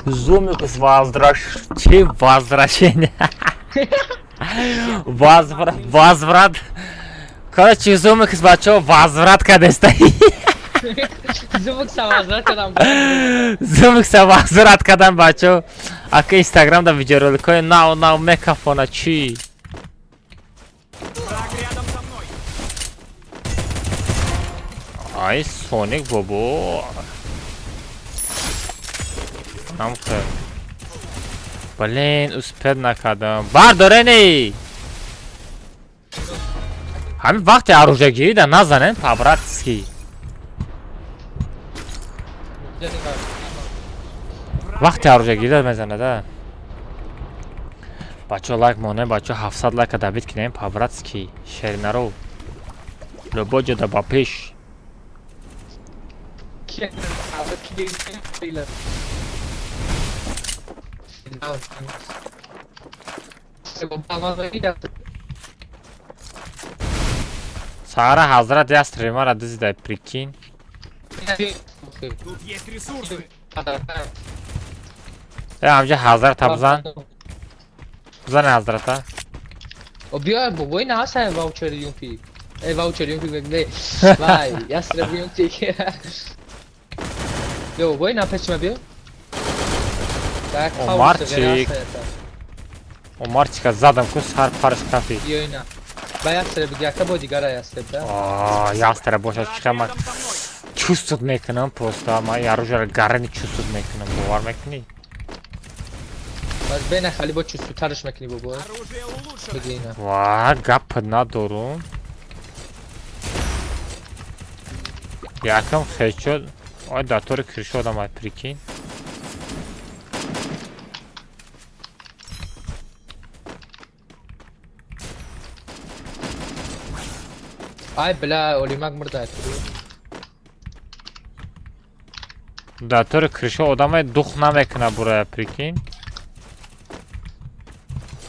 Зумикс возвращ... Чи возвращение? Возврат, возврат. Короче, Зумикс бачо возврат кадеста. Зумик са возврат кадам. Зумикса возврат кадан бачо. Ака Инстаграм да видеороликои нав нав мекафона чи? Ай, Соник бобо. Намхе. Блин, успед накардам. Бардоре не! Ҳамин вақти оружиягирӣ да назанем по-братски. Вақти оружиягирӣ да мезанада. Бачо лайк монем, бачо 700 лайка добить кинем по-братски. Шернаро. Любой ҷо да ба пеш. Сара ҳазрат я стримара дизидай, прикинь. Тут есть ресурсы. Э, ҳамҷа ҳазрата бизан. Бизани ҳазрата. О биё бобои на ҳаста ваучери юнпи. Э ваучери юнпи мегне. Вай, ястреб юнпи. Биё бобои на пешма биё. Так, Омарчик. Омарчика задам ку сар парш кафи. Биё ина. Ба ястреб яка бо дигара ястреб да. А, ястреб бошад чика ман чувствовать мекунам просто ман ин оружиеро гарани чувствовать мекунам, бовар мекунӣ? Баз бена хали бо чувствутарш мекунӣ бобо. Биги ина. Ва, гап надорум. Якам хечо, ой датори кришодам ай прикинь. Ай бля, олимак мурда. Датори кришо одамай дух намекуна бурая, прикинь.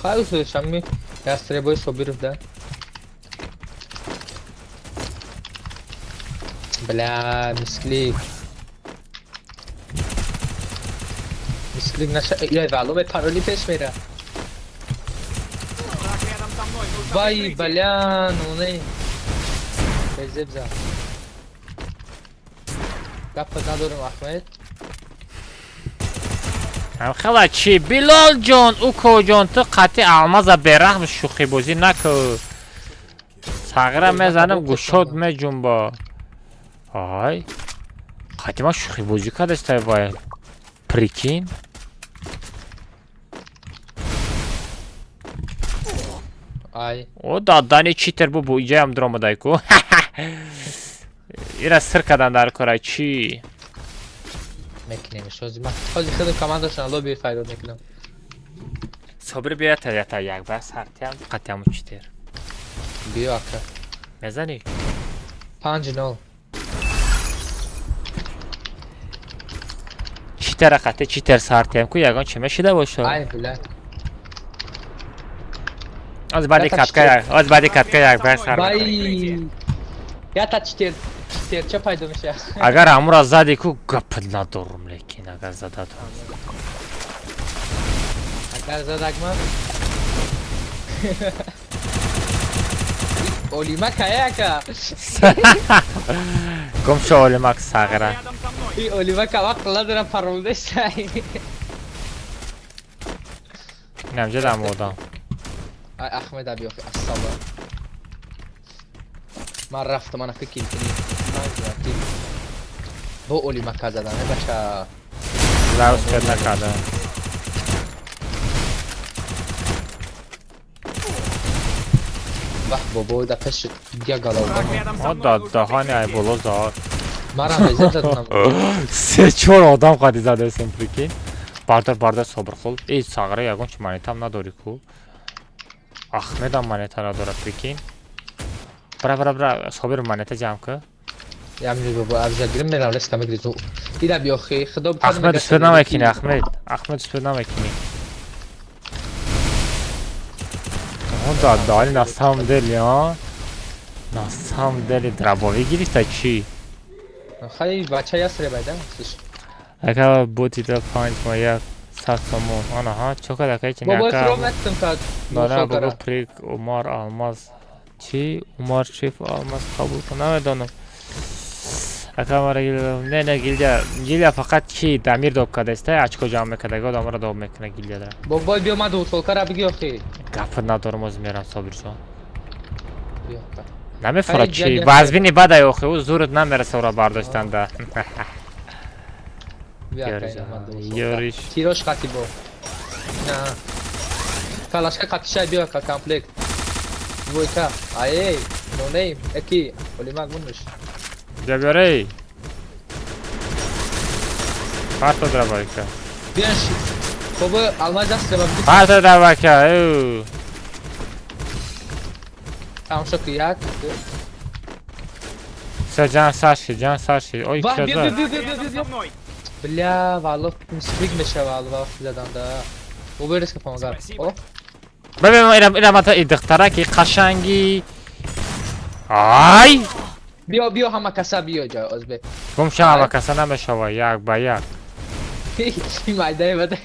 Хай усушами ястребой Собиров да. Бля, мисклик. Мисклик наша... Я вало ме пароли пеш мера. Вай, бля, ну не. Безебза. Гапа надорам, Ахмед. Хела чи Билол ҷон, уко ҷон, ту қатъи алмаза бераҳм шӯхибозӣ наку. Сағира мезанам, гӯшод меҷунба. Ай. Қатъи ман шӯхибозӣ кардастай вай. Прикинь. Ай. О, дадани читер бу иҷаям дуромадай ку. Ира сир кадан дар кора чи? Мекунемш ҳозир ман ҳозир худи командашон лоби файрод мекунам. Собир биё та ята як бар сартиам қатъиаму читер. Биё ака. Мезанӣ? 5-0. Читера қатъи читер сартиам ку ягон чи мешида боша? Ай бля. Аз баъди катка як, аз баъди катка як бар сар. Вай. Ята читер читерча пайдо меша. Агар ҳамура зади ку гап надорум, лекин агар задад. Агар задак ман. Олимак ая ака. Гум шо Олимак сағира. И Олимак вақт ладара паролда шай. Инамҷа дам одам. Ай Ахмед аби охи ассалом. Ман рафтам ана ки кил кунӣ. Бо оли мака задан, бача. Лаус пед накарда. Вах бобо да пеш я голова. О да даҳани ай боло зад. Марам безеб задам. Се-чор одам қади задесем, прикинь. Бардор, бардор, Собирқул. Эй, сағра ягон чи монетам надори ку. Ахмедам монета надора, прикинь. Бра, бра, бра, Собир монета ҷамъ ку. Я мили бобо, абза гирим мерам реска мегиризу. Ира биёхи, худо Ахмед успед намекини, Ахмед. Ахмед успед намекини. О, да, да, на самом деле, а? На самом деле дробовик гирифта чи? Хай бача ясре байда, слышь. Ака ботида 5 ма 1 100 сомон. Анаҳа, чо када кай чи Бобо нака. фром наттам та. Дора бобо прик Умар Алмаз. Чи? Умар шеф Алмаз қабул кун, намедонам. Ака мара гилда, не не гилда, гилда фақат чи Дамир доб кадаста, очко ҷамъ мекарда, одамро доб мекунад гилдада. Бобо биё ма ду солкара биги охи. Гап надорам, оз мерам Собирҷон. Биё. Намефурад чи? Вазбини бадай охи, ӯ зурат намераса ӯро бардоштанда. Ёриш. Тирош қати бо. На. Калашка қатишай биё ка комплект. Двойка. Ай, но нейм, эки, олимак мунуш. Бия биёрей. Парто дробовика. Биёш. Бобо алмаз даст реба. Парто дробовика, эй. Тамошо ки як. Всё, ҷан сарши, ҷан сарши. Ой, Вах, биё, кирада. биё, биё, биё, биё, биё. Бля, валло, мисквик мешава, валло, вақти заданда. Бобо резко помогал. О, Бибин, ира ира мата и духтара ки қашанги. Ай! биё, биё, ҳама каса биё ҷа, озбе. Гум шава каса намешава, як ба як. Чи майдае бада.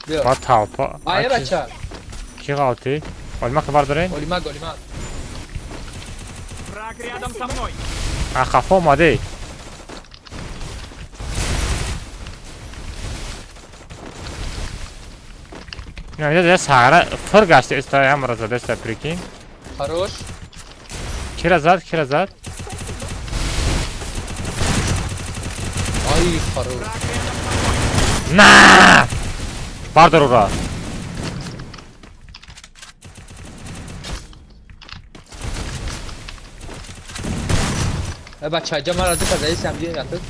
Биё. Ба талпа. Ай, бача. Ки ғалти? Олимак бардорен? Олимак, олимак. Враг рядом со мной. А хафо омадей. Не, я сара фир гашта иста ҳамра задаста, прикинь. Хорош. Кира зад, кира зад? Ай, хорош. На! Бардор ура. Бача, ҷа мара дука заи самди рафт.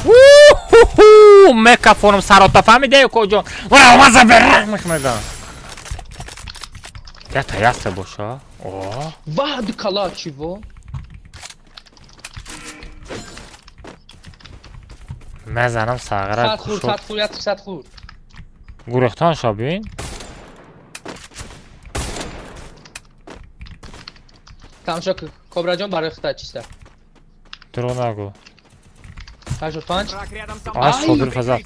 Уху! Мекафоном сарота фаҳмиде коҷон. Ва маза берахмаш медам. Я таяста боша. О. Вах, дукала чиво? Мезанам сағра. Сад хур, сад хур, як сад хур. Гурехтан шабин. Тамошо ки, Кобра ҷон барои худат чиста. Дурӯғ нагӯ. 85. Ай, Собир фазал.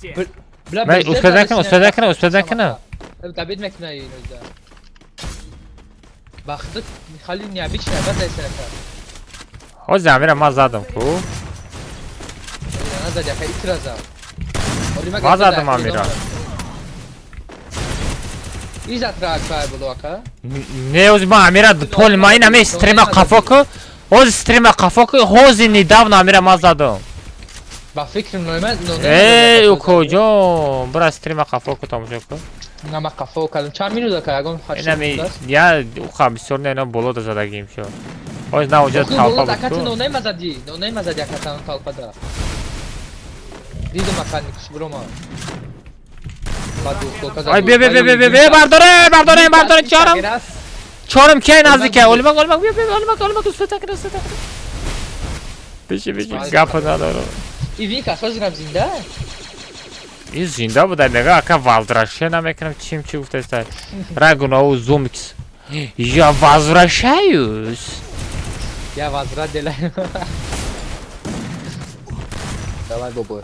Бля, Ман успед накунам, успед накунам, успед накунам. Добид мекуна ино. Бахт хали необычная, бад заисака. Ҳози Амира ман задам ку. Назад яка итра зад. Ман задам Амира. Изат ра акай було ака. Не, ози ман Амира пол ман ин ҳаме стрима қафо ку. Ҳози стрима қафо ку, ҳози недавно Амира ман задам. Ба фикрам ноима Эй, укоҷон, бира стрима қафо ку, тамошо ку. Нама қафо кардам. Чанд минут ака ягон хаши. Инами я уха бисёр не ина боло да задагим шо. Ҳози на оҷа талпа буд Ака ту ку. нонема зади, нонема зади ака тан талпада. Дидам ака никш брома. Ай, бия, бия, бия, бия, бия, бардоре, бардоре, бардоре, чорам. Чорам ки наздика? Олимак, олимак, бия, бия, олимак, олимак, успед накунам, успед накунам. Биши, биши, гапа надорам. И вика, хозирам зинда? Ин зинда буда, мега ака возвращение намекунам, чим чи гуфтаста. Рагунау зумикс. Я возвращаюсь. Я возврат делаю. Давай, бобо.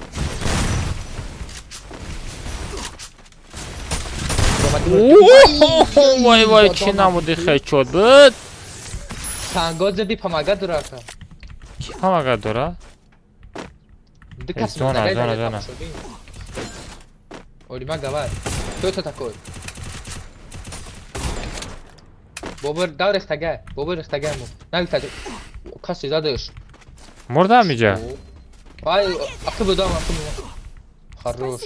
Вай, вай, чӣ намуди хечот буд? Танго зади помага дора ака. Ки помага дора? Ду кас Зона, мундагаи зона, дар зона. Олимак, давай. Кто это такой? Бобер дав рехтага, бобер рехтага ему. На каси задаш. Мурдам иҷа. Ай, акы дам, акы. Хорош.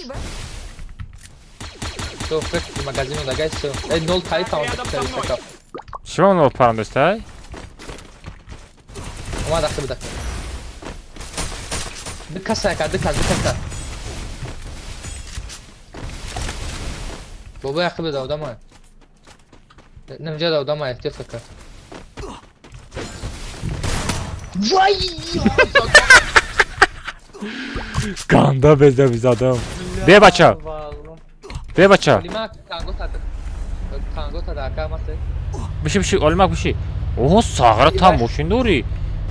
Всё, фек магазину дагай, всё. Эй, нол тай там. Чего нол парандостай? Омад акы буда. Дикаса яка, дикас, дикаса. Бобо акы буда, одамай. Намҷа одамай, эҳтиёт кака. Вай! Ганда безда бизадам. Бе бача. Бе бача. Биши биши, олимак биши. О, сағра там мошин дори.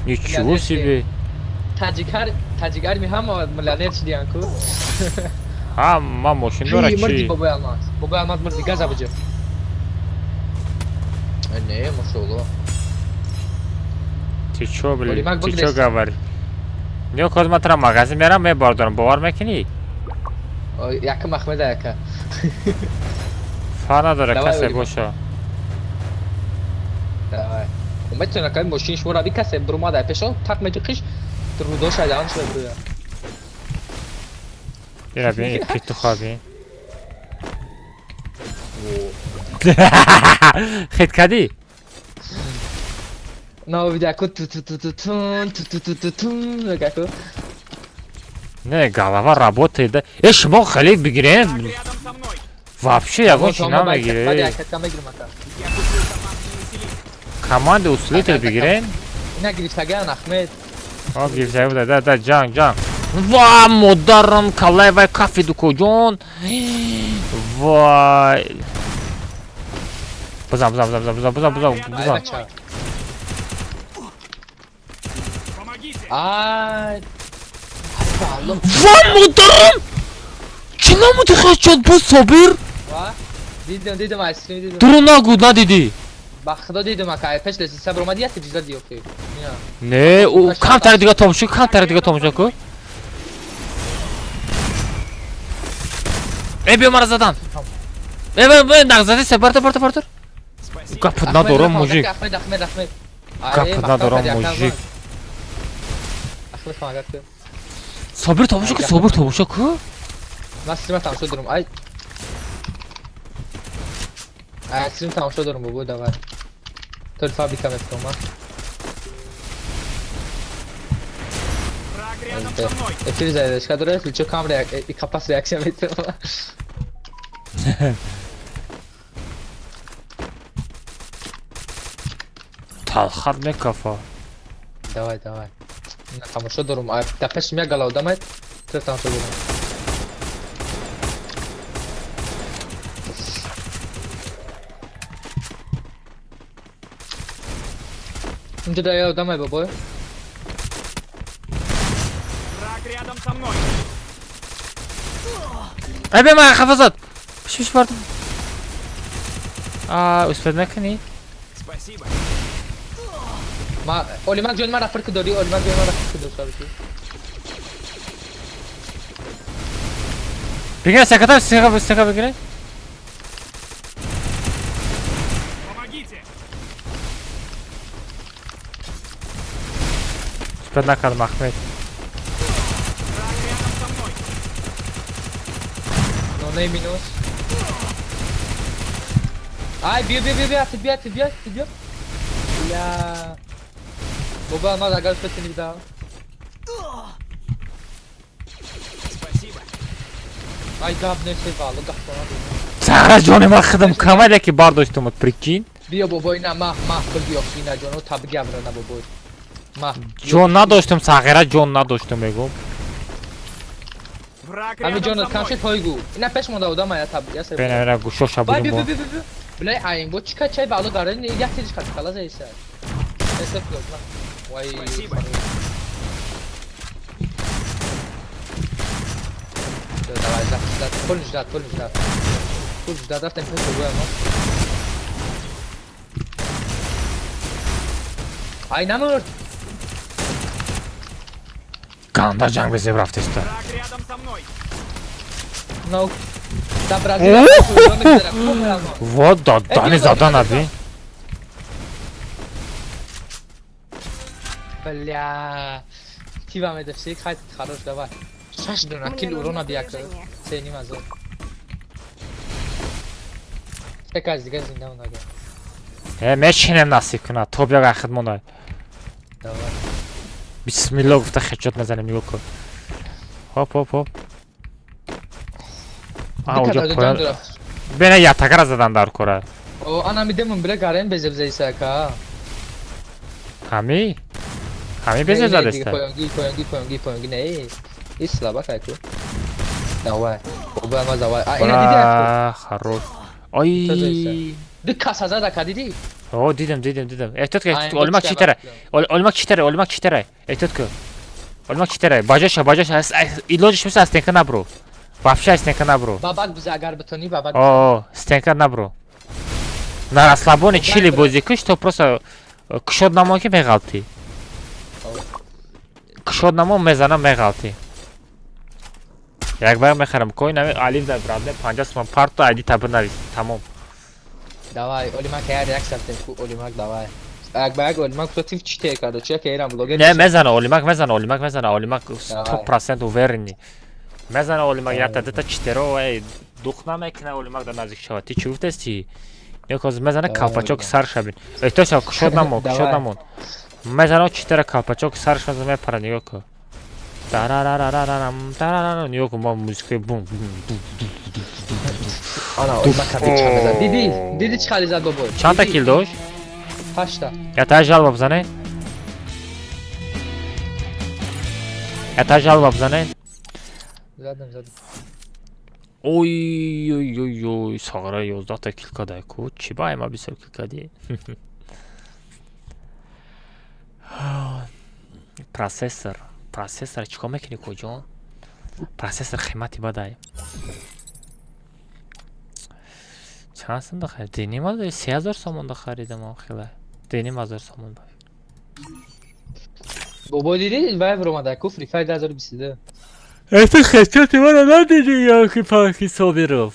Ничего себе. Таҷикар, таҷикар ми ҳама миллионер шидиян ку. Ҳама мошин дора чи? Мурди бобои алмаз. Бобои алмаз мурди газа биҷа. Не, машалло. Ты чё, блин? Ты чё говоришь? Не, код матра магазин мерам, мебардорам, бовар мекунӣ? Якам Ахмеда яка. Фар надора, касе боша. Давай. Метавона кай мошин шумора би касе брумада пешон так меҷиқиш рудо шайдан шуда буя. Ира бин, петуха бин. Хит кардӣ? На видя ку ту ту ту ту тун ту ту ту ту тун мега ку. Не, голова работает, да? Э, шумо хеле бигирем. Вообще ягон чи намегире. Команда усилитель бигирем. Ина гирифтаган Ахмед. О, гирифтага буда, да, да, ҷанг, ҷанг. Ва, модарам, калай вай кафи дукоҷон. Вай. Бизан, бизан, бизан, бизан, бизан, бизан, бизан. Ай. Ва, модарам! Чӣ намуди хачот бо Собир? Ва? Дидам, дидам, айскрим дидам. Дурӯ нагӯ, надидӣ. Ба худо дидам, ака, пеш леси сабр омади, як чиза диё ки. Не, ӯ камтар дига тамошо, камтар дига тамошо ку. Э, биё мара задан. Э, э, нағзади се, бартор, бартор, бартор. Гап надорам, мужик. Ахмед, Ахмед, Ахмед. Гап надорам, мужик. Ахмед помогат ку. Собир тамошо ку, Собир тамошо ку. Ман стрим тамошо дорам. Ай. Ай, стрим тамошо дорам, бобо, давай. Тор фабрика мефрома. Эфир зарядочка дора, если чё, кам капас реакция метавона. Талхат мекафа. Давай, давай. Тамошо дорам. Ай, да пеш мя гала одамай. Тор тамошо дорам. Инҷо да я одамай, бобой. Рядом со мной. Эй, бе ман хафа зад. Пиш пиш бардор. А, успед накунӣ? Спасибо. Ма, Олимак ҷон мара фирк дорӣ, Олимак ҷон мара фирк дошта бошӣ. Бигир, секата, сига, сига бигир. Помогите. Успед накардам, Ахмед. Не минус. Ай, биё, биё, биё, биё, ты биё, ты биё, ты биё. Бля. Боба, алмаз, агар успеть не дал. Спасибо. Ай, гап не севало, гап Сара ҷони ман хидам камай яки бардоштум, прикинь. Биё, бобой, на, мах, мах, биё, ина ҷону таб гавра на бобой. Мах. Ҷон надоштум, сағира ҷон надоштум, мегум. Ами ҷонат кам шуд, ҳойгу. Ина пеш монда одам ая таб, я Бена, бена, гӯшоша будум бо. Блай, айн бо чика чай бало гарани, як тириш кат кала зайса. Эсэф лог, на. Вай. Спасибо. Давай, ждать, ждать, пул ждать, пул ждать. Пул ждать, рафтем пеш бобоя мо. Ай, намурд. Ганда ҷанг безеб рафтеста. Рядом со мной. No. Да Бразилия Вот дани задан аби. Бля. Ти вам это все хай хорош давай. Шаш дона кил урона бияк. Се ним азор. Се каз дига зинда монага. Э, мешинем насиб кунад. То бия хид монай. Давай. Бисмилло гуфта хечот мезанем нигоҳ кун. Хоп хоп хоп. А, уҷо поён. Бена ятагара задан дар кора. О, ана мидемон била гарем безеб заисака. Ҳами? Ҳами безеб задаста? Поёнги, поёнги, поёнги, поёнги, не. Ис слаба кайку. Давай. Оба ма давай. А, ина диди? Хорош. Ой. Ди каса зада ка диди? О, дидам, дидам, дидам. Эҳтиёт ки, олимак читара. Олимак читара, олимак читара. Эҳтиёт ки. Олимак читара. Баҷоша, баҷоша. Илоҷиш миса стенка набро. Вообще стенка набро. Бабак биза агар битони бабак. О, стенка набро. На расслабоне чили бозӣ куш, то просто кушод намо ки меғалтӣ. Кушод намо мезанам меғалтӣ. Як бар мехарам. Кой нами алиф дар брадне 50 сомон парто айди таб навис. Тамом. Давай, Олимак як реакция ку Олимак давай. Як ба як Олимак против чите карда, чи як эрам блогер. Не, мезана Олимак мезана, Олимак мезана, Олимак 100% уверенный. Мезана Олимак якта дата читеро, эй, дух намекна Олимак дар наздик шавад. Ти чӣ гуфтести? Як ҳозир мезана калпачок сар шабин. Эй, то шав кушод намон, кушод намон. Мезана читера калпачок сарш мезана мепара, нигоҳ кун. Тарарарарарам, тарарара, нигоҳ кун, мо музикаи бум бум бум. Ана, Олимак кабид чӣ мезад. Диди, диди чӣ хали зад бобой. Чандта кил дошт? 8та. Ята жалба бизане. Ята жалба бизане. Задам, задам. Ой, ой, ой, ой, сағара 11 та кил кадай ку. Чӣ ба ма бисёр кил кади? Процессор, процессор чикор мекунӣ куҷон? Процессор қимати бадай. Чанд сум бихарид? Диним азор, 3000 сомон бихаридам охила. Диним азор сомон ба. Бобой диди, вай бромада ку Free Fire 2022. Это хечоти мана надиди ёки панки Собиров.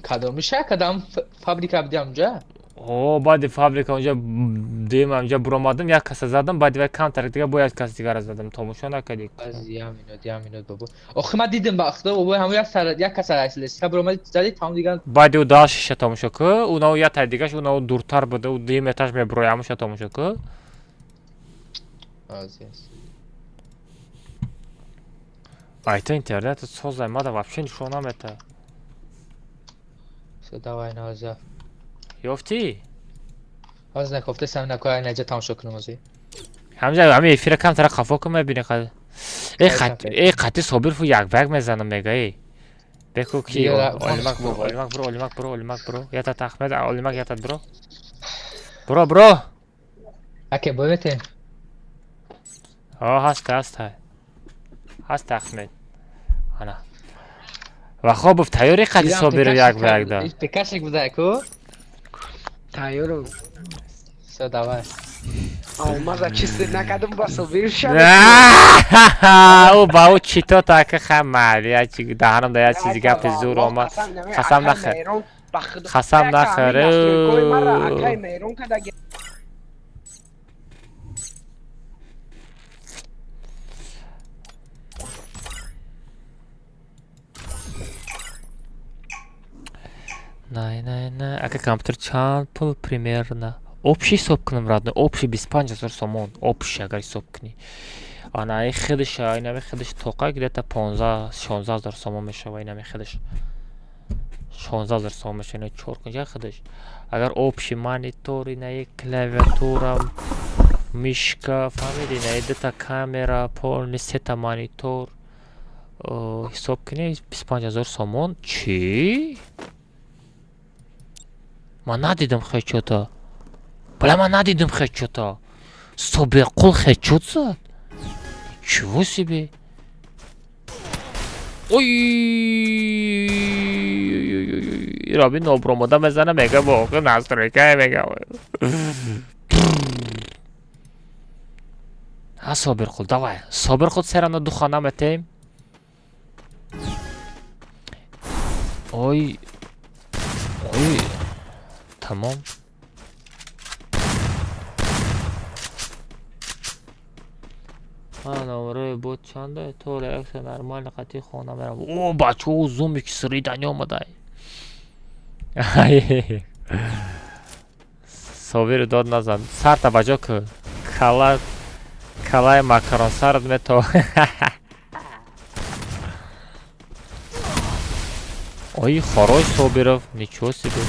Кадомиша, кадам фабрика бидам унҷа? О, баъди фабрика унҷа дим унҷа буромадам, як каса задам, баъди вай камтар дига бо як кас дигара задам. Томошо накардӣ. Аз я минут, я минут бобо. Охи ман дидим ба худо бобой ҳамон як сар як каса айслес. Ка буромади зади тамом диган. Баъди ӯ дал шиша томошо ку, унао як тай дигаш, унао дуртар буда, ӯ дуюм этаж мебурои, ҳамуша томошо ку. Аз яс. Айта интернет созай мада вообще нишон намета. Всё, давай наза. Ёфтӣ? Ҳозир накофта сам накоя наҷа тамошо кунам ҳозир. Ҳамҷа ҳами эфира камтара қафо кун мебини қад. Э хат э қати Собир фу як ба як мезанам мега э. Беку ки Олимак бро, Олимак бро, Олимак бро, Олимак бро. Ята Ахмед, Олимак ята бро. Бро, бро. Аке бо мете. О, ҳаста, ҳаста. Ҳаста Ахмед. Ана. Вахобов тайёри қати Собиров як ба як да. Пекашик буда ку? Тайёрам. Всё, давай. Алмаза чисто накардам ба Собир шав. Ӯ ба ӯ чито така хамал, я чи даҳанам да я чизи гапи зур омад. Қасам нахӯр. Қасам нахӯр. Акай Меҳрон кадаги. Най, най, най. Ака компютер чанд пул примерно? Общий ҳисоб кунам родной, общий 25 000 сомон, общий агар ҳисоб кунӣ. Ана и худаш, инами худаш тоқа где-то 15 16 000 сомон мешава, инами худаш. 16 000 сомон мешава, ина чор кунҷа худаш. Агар общий монитор, ина клавиатура, мишка, фаҳмиди, ина дута камера, полный сета монитор, ҳисоб кунӣ 25 000 сомон. Чӣ? Ман надидам хечота. Бля, ман надидам хечота. Собирқул хечот зад. Чего себе? Ой, Раби нобромода мезана мега боқи настройка мега. А Собирқул, давай. Собирқул серано духана метем. Ой, ой, тамом. Номерои бот чанда? То реаксия нормально, қатъи хона мерам. О, бачаҳо, зумби ки сири дани омадай. Собиру дод назан. Сарта баҷо ку. Кала калаи макарон сарат мето. Ой, хорош, Собиров, ничего себе.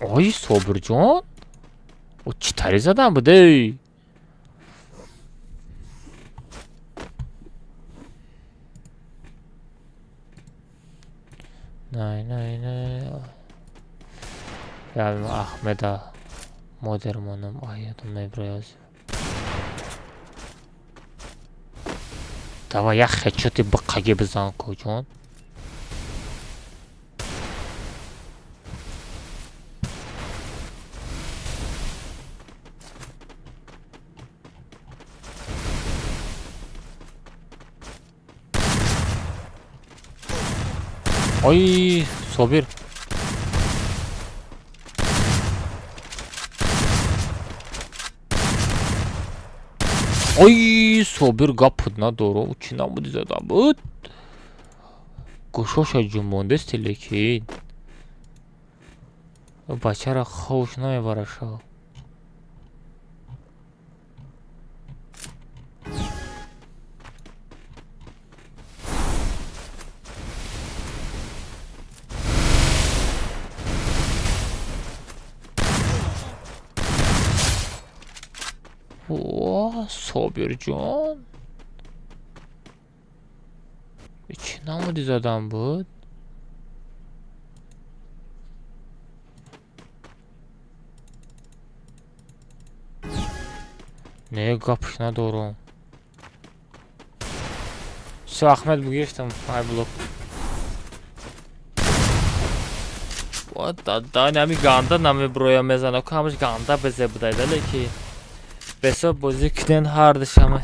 Ой, Собирҷон. О, чӣ тари задан будей? Най, най, най. Явим Ахмеда модермонам. Ай, ядом меброяз. Давай, як хедшоти биққаги бизан, коҷон. Ой, Собир. Ой, Собир, гап надору. Чӣ намуди зада буд? Гӯшоша ҷунбондести, лекин. Бачара ховш намебараша. О, Собирҷон. Чӣ намуди задан буд? Не, гапш надорам. Всё, Ахмед бугирифтам, ай блок. Да, нами ганда намеброя мезана, ку ҳамаш ганда безе будайда, леки бесоб бозӣ кунен ҳар душама.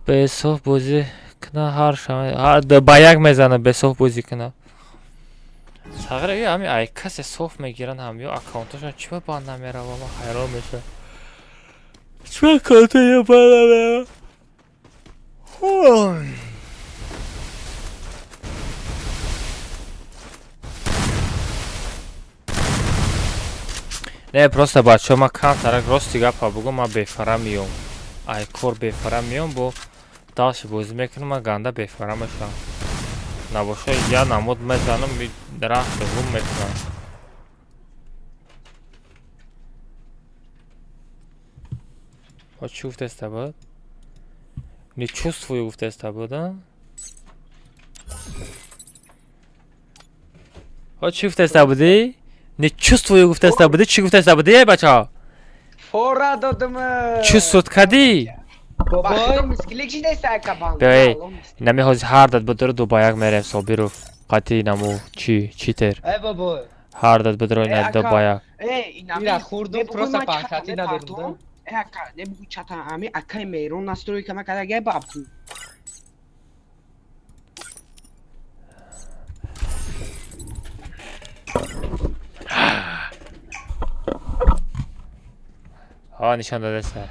Бесоб бозӣ куна ҳар шама ба як мезана, бесоб бозӣ куна. Сағира ҳами ай касе соф мегиранд, ҳам ё аккаунташон чӣ ба банд намерава, ман ҳайрон мешавам. Чӣ аккаунтаё банд намерава? Не, просто бачаҳо, ман камтарак рости гапа бугум, ман бефара миём. Ай кор бефара миём, бо дальше бозӣ мекунам, ман ганда бефара мешавам. Набоша я намуд мезанам, рахша гум мекунам. О, чӣ гуфтеста буд? Не чувствую гуфтеста буд, а? О, чӣ гуфтеста будӣ? Не чувствую гуфтеста будӣ? Чӣ гуфтеста будӣ, эй бачаҳо? Фора додам. Чӣ суд кардӣ? Бей, нами ҳозир ҳар дад бидро ду ба як мерем, Собиров. Қатъи наму чӣ читер. Эй бобой. Ҳар дад бидро ина ду ба як. Ира хурдум, просто панкати надорум. Э ака, не бугу чата ами акай мейрон настройка ма када гай баб. Ҳа, нишон дадаста.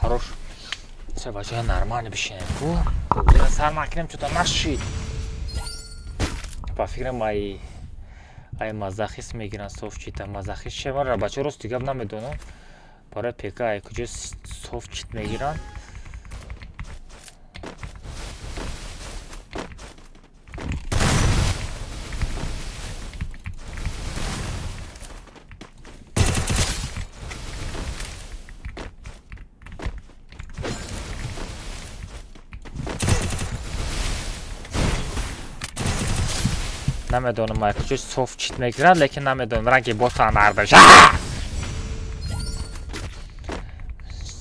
Хорош. Все, бачаҳо, нормально бишинем ку. Сар накунем, чута нашид. Ба фикрам ай мазахист мегиранд софчита. Мазахист че мара бачаҳо, рости гап намедонам. Барои ПК ай куҷо софчит мегиранд? Намедонам, ай куҷо софт чит мегирад, лекин намедонам, ранги бота нардаш.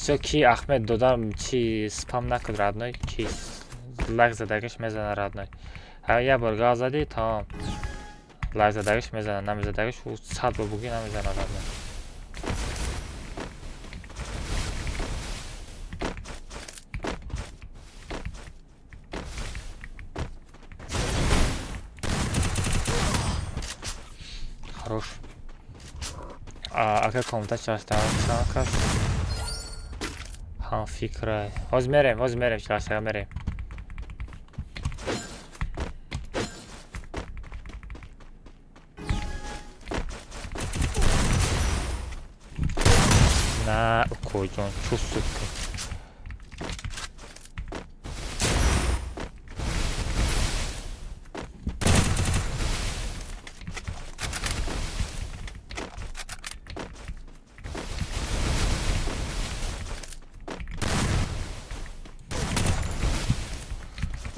Всё, ки Ахмед додам, чи спам накун, родной, ки лайк задагиш мезана, родной. Ҳа, як бор гал задӣ, тамом. Лайк задагиш мезана, намезадагиш ӯ 100 бор бугӣ намезана, родной. Хорош. Ака комната чаштаа чанд кас ҳамфикрай. Ҳозир мерем, ҳозир мерем, чаштага мерем. На, укоҷон, чӯ сука.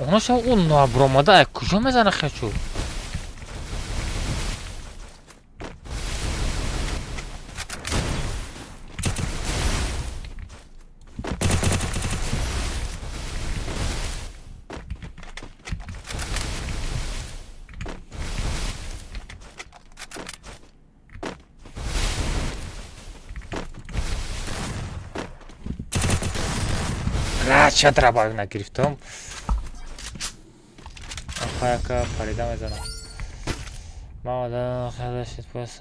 Онаша ӯ набуромада ай куҷо мезана хечу? Ра, чатра баг нагирифтам. Ахаяка парида мезанам. Ман одам хеле шид пас.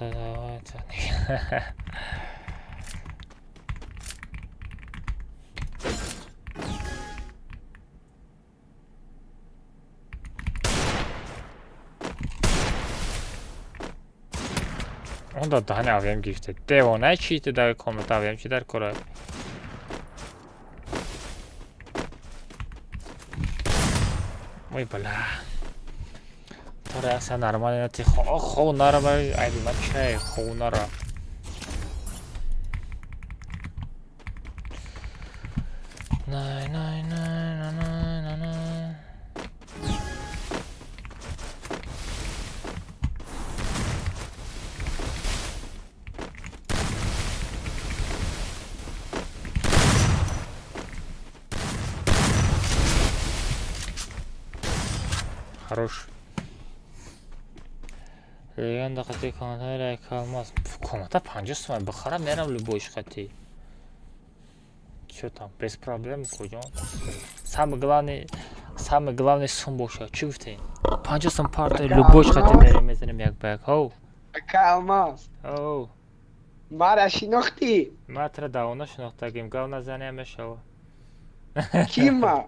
Он да даҳани авем гирифте. Девона чи ту дар комната авем чи дар кора? Ой, бля. Тора яса нормально ти хо хо нара айби ман чай хо нара. Най най най най най най най. Хорош. Легенда хати комната лайк алмаз. Комната 50 сомон бихарам, мерам любой хати. Чё там, без проблем, куҷо? Самый главный, самый главный сум боша. Чӣ гуфтем? 50 сум парта любой хати мерем мезанем як ба як. Ҳоу. Ака Алмаз. Ҳоу. Мара шинохтӣ? Ма тра давно шинохтагим, гав назанем мешава. Кима?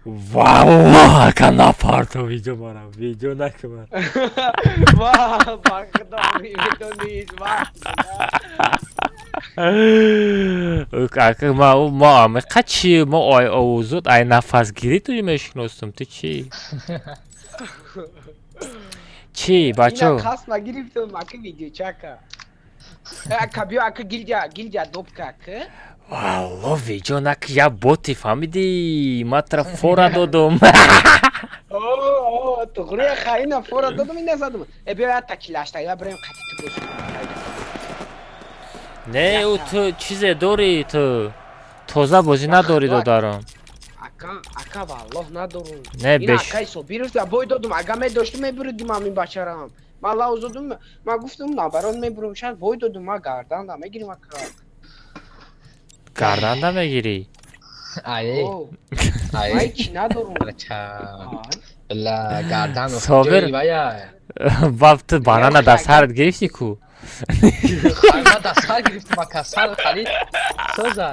Валлоҳ, ака напарто видео мара, видео накунам. Ва, ба худо видео нест, ва. Ака ма амиқа чи мо ай овозот ай нафасгирӣ ту мешиносам, ту чӣ? Чӣ, бачо? Ина қасд нагирифтам, ака видеочака. Ака биё, ака гилдия, гилдия допка, ака. Валло, видео нак я боти фаҳмидӣ? Ма тра фора додум. О, туғри хайна фора додум, ина задум. Э биё я такилашта, я бирем қати ту бошем. Не, ӯ ту чизе дорӣ ту. Тоза бозӣ надорӣ додарам. Ака, ака валлоҳ надорум. Не, Ина беш. акай Собиров да бой додум, ага медоштум мебуридим ҳамин бачарам. Ман лауз додум, ман гуфтум набарон мебурум, шояд бой додум, ман гардан да мегирим ака. Гарданда мегирӣ? Ае. О, Ае. ман ҳеч надорум. Бача. Бля, гардан Собир. ҷои вая. Баб ту банана дар сарат гирифтӣ ку? Хай, ман дар сар гирифтам, ака, сар халид. Соза.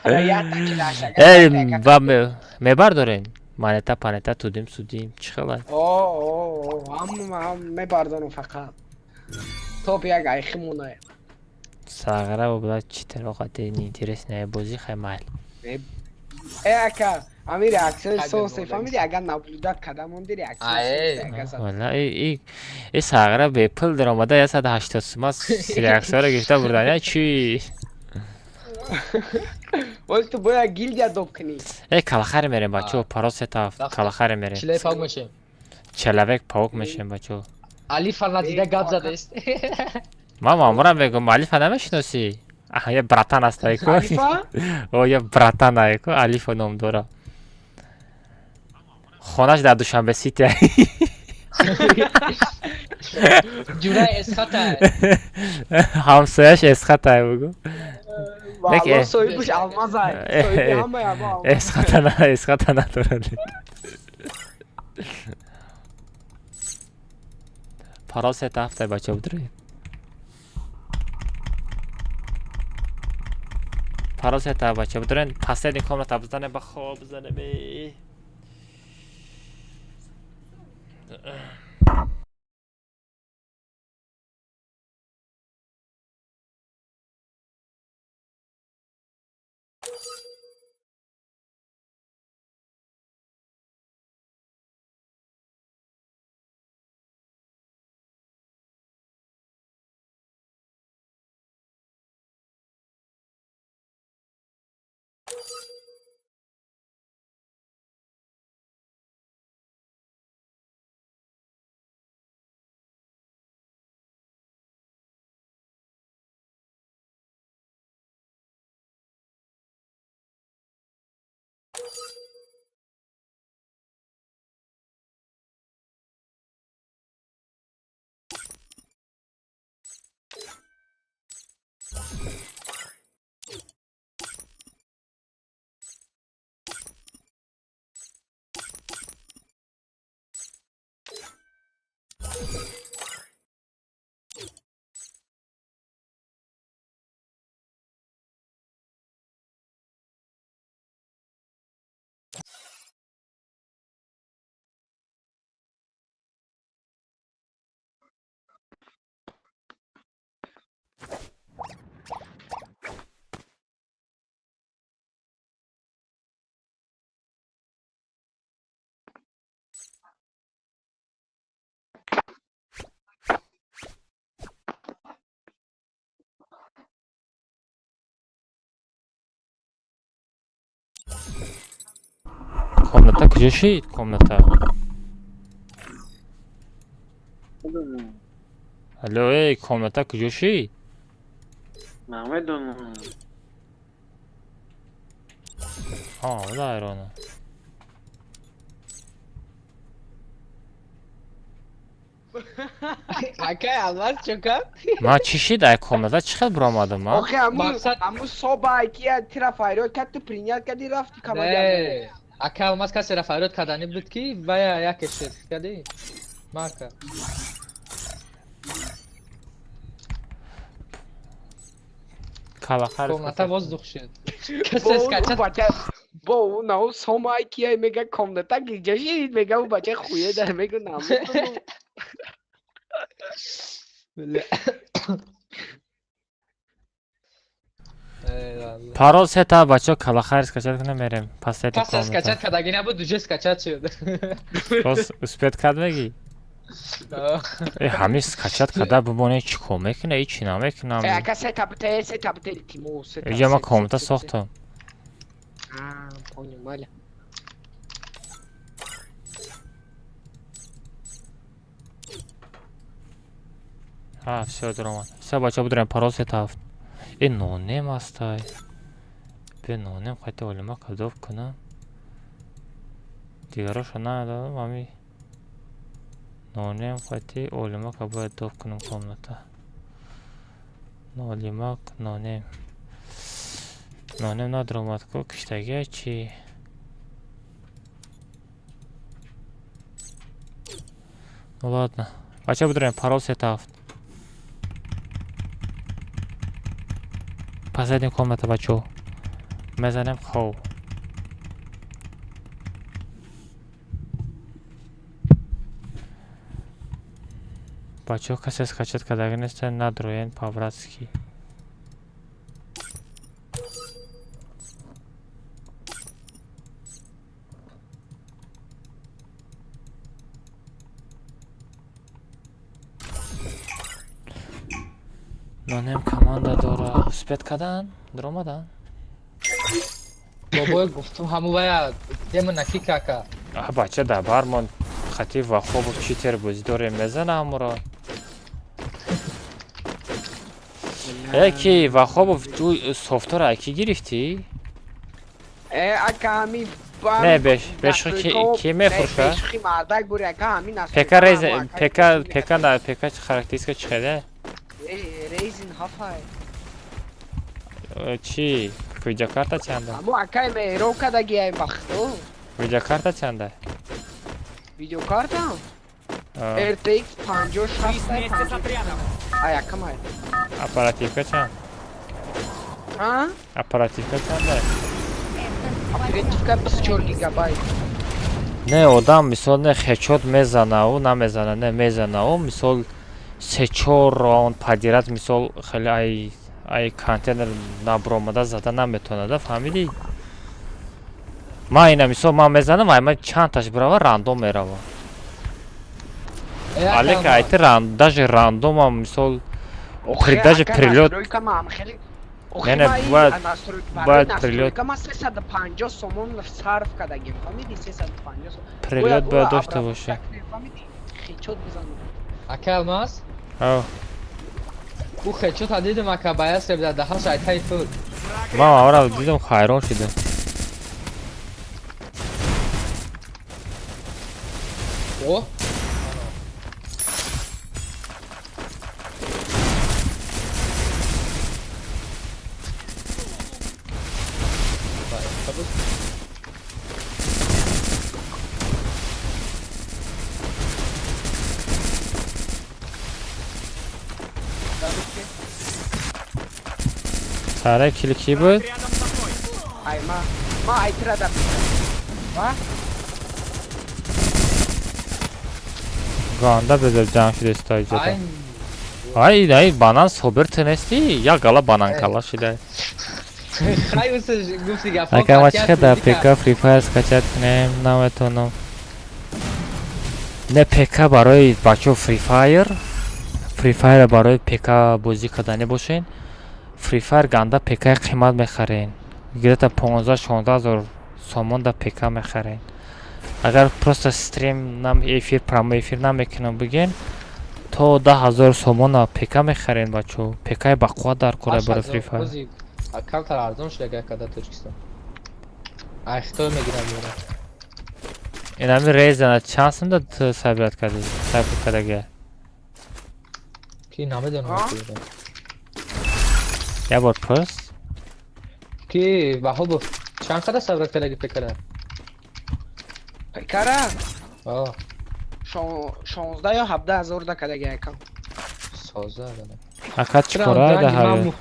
Я такилашта. Э, ба мебардорем? Монета, панета, тудим, судим, чӣ хела? О, о, о, ҳам ҳам мебардорам фақат. Топ як айхи монае. Сағра бла чӣ тароқати неинтересная бозӣ хай майл. Э ака, ами реаксияи Хай, сосе, беморем. фаҳмиди агар наблюдат карда монди реаксияи Ае. сосе агар зад. Валла, и сағра бепул даромада 180 сума реаксияро гирифта бурдан. Я чӣ? Оли ту бояд гилдия доб кунӣ. Э, калахари мерем, бачаҳо, паро сета ҳафт, калахари мерем. Чилаи паук мешем. Человек паук мешем, бачаҳо. Алифа надида гап задаист. Ман мамурам мегӯм, Алифа намешиносӣ? Аҳа, я братан аст айку. Алифа? О, я братан айку, Алифа ном дора. Хонаш дар Душанбе Сити. Ҷураи Эсхата. Ҳамсояш Эсхата бугу. Валло соҳибаш алмазай. Соҳиби ҳамаи ҳама алмаз. Эсхата на, Эсхата надорад. Парол сета ҳафта, бача, будроед. Парол сета, бача, будроед. Последний комната бизанем, ба хоб бизанем. Э. Комната куҷо шид? Комната. Алло, эй, комната куҷо шид? Намедонам. Ҳа, ода ҳайрона. Акай Алмаз чо кард? Ман чӣ шид? Ай комната чӣ хел биромадам ман? Охе ҳамун соба ки тира фарёд кард, ту принят кардӣ, рафти команди. Не, акай Алмаз касеро фарёд кардани буд ки вая яке шид кардӣ? Марка. Калахари. Комната воздух шид. Касе скачат. Бо ӯ на сома ки мега комната гиҷа шид, мега ӯ бача хуе дар мега намедонам. Парол сета, бачаҳо, калахари скачат кунем, мерем. Последний Касе комната. скачат кардаги набуд, уже скачат шуд. Боз успеть кард мегӣ? Э, ҳамин скачат карда бимоне, чӣ кор мекуна, ҳечи намекунам. Э, ака сета бите, сета бите, илтимос, сета. Иҷа ман сета, комната сета, сохтам. А, понял, майли. Ҳа, всё, дуромад. Всё, бачаҳо, будурем, парол сета ҳафт. Э, нонем астай. Бе нонем қайта олима кадоб кунам. Дигарошо надодам, ҳами нонем қайти олимака бояд доб кунам комната. Олимак, нонем. Нонем надуромад ку, киштагия чӣ? Ну ладно. Бачаҳо, будурем, парол сета ҳафт. Последний комната, бачаҳо. Мезанем хов. Бачаҳо, касе скачат кардаги нестен, надроен по-братски. Нонем команда дора. Успеть кардан? Дуромадан? Бобой гуфтум ҳаму вая дема наки кака. А бача дар бармон хати Вахобов читер бозӣ дорем, мезана ҳамуро. Э ки Вахобов ту софтора ки гирифтӣ? Э ака ҳами Не беш беш ки мефурӯша? Бешхи мардак бури ака ҳами настройка. ПК Рейзен ПК ПК на ПК характеристика чӣ хеле? Рейзен ҳафай. Чӣ? Видеокарта чанда? Ҳаму акай меҳроб кадаги ай вақто. Видеокарта чанда? Видеокарта? RTX 5060. Ай акамай. Оперативка чанд? А? Оперативка чанда? Оперативка 24 гигабайт. Не одам мисол не хечот мезанау намезана не мезанау мисол се-чор раунд подряд мисол хеле ай контейнер набуромада зада наметавонада, фаҳмидӣ? Ман ина мисол ман мезанам, ай ман чандташ бирава рандом мерава. Алека айти ран даже рандомам мисол даже прилёт не не бояд прилёт ма 350 сомон сарф кардагим, фаҳмидӣ? 350 сомон. Прилёт бояд дошта боша. Хечот бизанам. Ака Алмаз? Ав. Ӯ хечота дидим ака баяс ребда даҳаш айтаи фуд. Ман авра дидам хайрон шудам. О? Сара кили ки буд? Ай ма ма айтира ва Ганда безор ҷамъ шуда истоиҷода. Ай ай банан собир ту нестӣ? Як гала банан кала шуда. Хай усе гуфти гапҳо. Ака ма чӣ дар ПК Free Fire скачать кунем наметавонам. Не ПК барои бачаҳо Free Fire. Free Fire барои ПК бозӣ кардани бошен. Free Fire ганда ПК қимат мехарен. Где-то 15-16 ҳазор сомон дар ПК мехарен. Агар просто стрим нам эфир прямой эфир намекунам биген то 10 000 сомона ПК мехарен бачаҳо. ПК бақувват дар кора барои Free Fire. Камтар арзон шуда ака дар Тоҷикистон. Ай Хитой мегирам мера. Инами Рейзена чанд сум ту сабрат кардӣ? Сабр кардагия? Ки намедонам. Я бор пурс. Ки Ваҳобов чанд қадар сабрат кардаги ПК-ра? ПК-ра? О. 16 ё 17 ҳазор да кадаги акам. Соза дана. Ака чӣ кора да ҳаве?